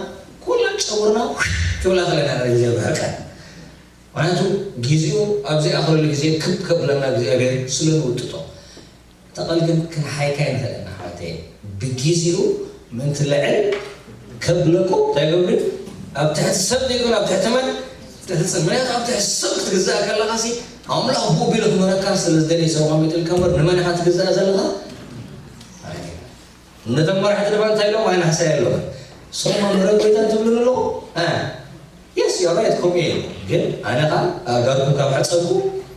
ኩለን ጨጉርና ክብላ ከለና ንርኢ እግዚኣብሔር ቃል። ምኽንያቱ ግዜኡ ኣብ ዘይኣኽለሉ ግዜ ክብ ከብለና እግዚኣብሔር ስለ ንውጥጦ። እታ ቃል ግን ክንሓይካ ይንኽእል ኢና ኣሕዋተይ። ብግዜኡ ምእንቲ ልዕል ከብለኩ እንታይ ገብር? ኣብ ትሕቲ ሰብ ዘይኮነ ኣብ ትሕቲ መን? ትሕቲ ጽን። ምኽንያቱ ኣብ ትሕቲ ሰብ ክትግዛእ ከለኻሲ ኣምላኽ ብኡ ቢሉ ክምህረካ ስለ ዝደለየ ሰብ ኣቐሚጥልካ እምበር ንመን ኢኻ ትግዛእ ዘለኻ? ነቶም መራሕቲ ድማ እንታይ ኢሎም? ኣይናሕሳይ ኣለኹ። ንስኹም መምህረ ጎይታ ትብሉኒ ኣለኹ? እ፣ የስ፣ ዩ ራይት፣ ከምኡ እየ። ግን ኣነ ኸኣ ኣእጋርኩም ካብ ሓጸብኩ፣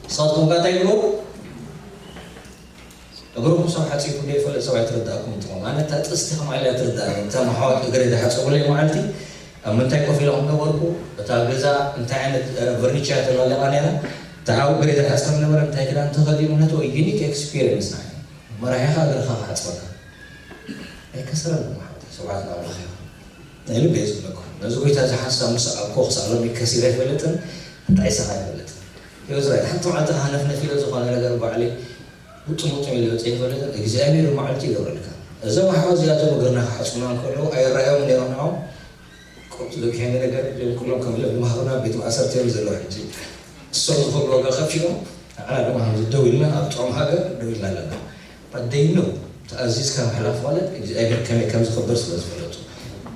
ንስኻትኩም ከኣ እንታይ ግበሩ? እግርኩም ሰብ ሓጺብኩም ዘይፈልጥ ሰብ ኣይትርዳእኩም ትኾኑ። ኣነ እታ ጥስቲ ከማይ ኢላ ትርዳእኒ። እቶም ኣሕዋት እግረይ ዝሓጸቡለይ መዓልቲ ኣብ ምንታይ ኮፍ ኢለ ከም ነበርኩ፣ እታ ገዛ እንታይ ዓይነት፣ እ፣ ቨርኒቸር እያ ተላሊቓ ነይራ። እታ ሓው እግረይ ዝሓጽበኒ ነበረ፣ እንታይ ክዳን ተኸዲኑ፣ ነቲ ዩኒክ ኤክስፒሪየንስ ናይ መራሒኻ እግርኻ ክሓጽበካ። ኣይከሰረን ሓወተይ፣ ስብሓት ንኣምላኽ ይኹን። ናይ ልበይ ዝብለኩም፣ ነዚ ጎይታ እዚ ሓሳብ ምስ ሰኣልኩዎ ክሳዕ ሎሚ ከሲረ ኣይፈልጥን፣ ኣጣዒሰኻ ኣይፈልጥን። ህይወት ራይት፣ ሓንቲ መዓልቲ ሃነፍነፍ ኢለ ዝኾነ ነገር ባዕለይ ውጥም ውጥም ኢለ ወፂአ ኣይፈልጥን። እግዚኣብሔር መዓልቲ ይገብረልካ። እዞም ኣሕዋት እዚኣቶም እግርና ክሓፅቡና እንከለዉ ኣይረኣዮም ነይሮም ንዖም። ቁርጥ ዘግሄኒ ነገር እዮም። ኩሎም ከም ኢሎም ንማህበርና ቤት ማእሰርቲ እዮም ዘለዉ ሕጂ። እሶም ዝኸፍሉ ዋጋ ከፊሎም፣ ንዓና ድማ ከምዚ ደው ኢልና ኣብ ጥዑም ሃገር ደው ኢልና ኣለና። But they know፣ ተኣዚዝካ ምሕላፍ ማለት እግዚኣብሔር ከመይ ከም ዝኽብር ስለ ዝፈለጡ።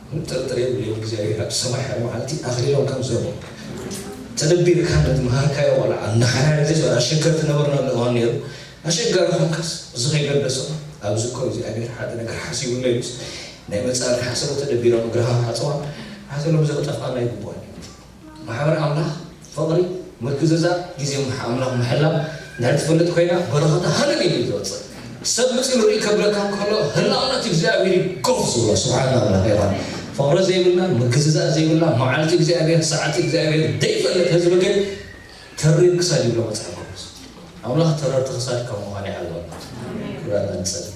ምንም ጥርጥር የብለይን፣ እግዚኣብሔር ኣብ ሰማይ ሓደ መዓልቲ ኣኽሊሎም ከም ዝህቦም። ተደቢርካ ነቲ መሃርካዮ ቆልዓ እናሓራረዘ ኣሸገርቲ ነበርና ኣሎ እዋን ነይሩ። ኣሸጋሪ ኾንካስ፣ እዚ ከይገደሶ፣ ኣብዚ እኮ እግዚኣብሔር ሓደ ነገር ሓሲቡሎ ኢሉስ፣ ናይ መጻኢ ሓሰቦ ተደቢሮም እግርኻ ክሓጽዋ፣ ሓሰሎም እዚ ክጠፍኣና ኣይግብኦን እዩ። ማሕበር ኣምላኽ፣ ፍቕሪ፣ ምክዝዛብ፣ ግዜ ምሕ-፣ ኣምላኽ ምሕላው፣ እንድሕር ትፈልጥ ኮይና፣ በረኸታ ሃለል ኢሉ እዩ ዝወጽእ። ሰብ መጺኡ ርኢ ከብለካ እንከሎ፣ ህላውነት እግዚኣብሔር እዩ ኮፍ ዝብሎ። ስብሓን ኣምላኽ ይኹን። ፍቕሪ ዘይብልና፣ ምክዝዛብ ዘይብልና፣ መዓልቲ እግዚኣብሔር፣ ሰዓት እግዚኣብሔር ዘይፈልጥ ህዝቢ ግን፣ ተሪር ክሳድ ይብሎ መጽሓፍ ቅዱስ። ኣምላኽ ተረርቲ ክሳድ ካብ ምዃን ይሓልወና። ክብረት ንጸሊ።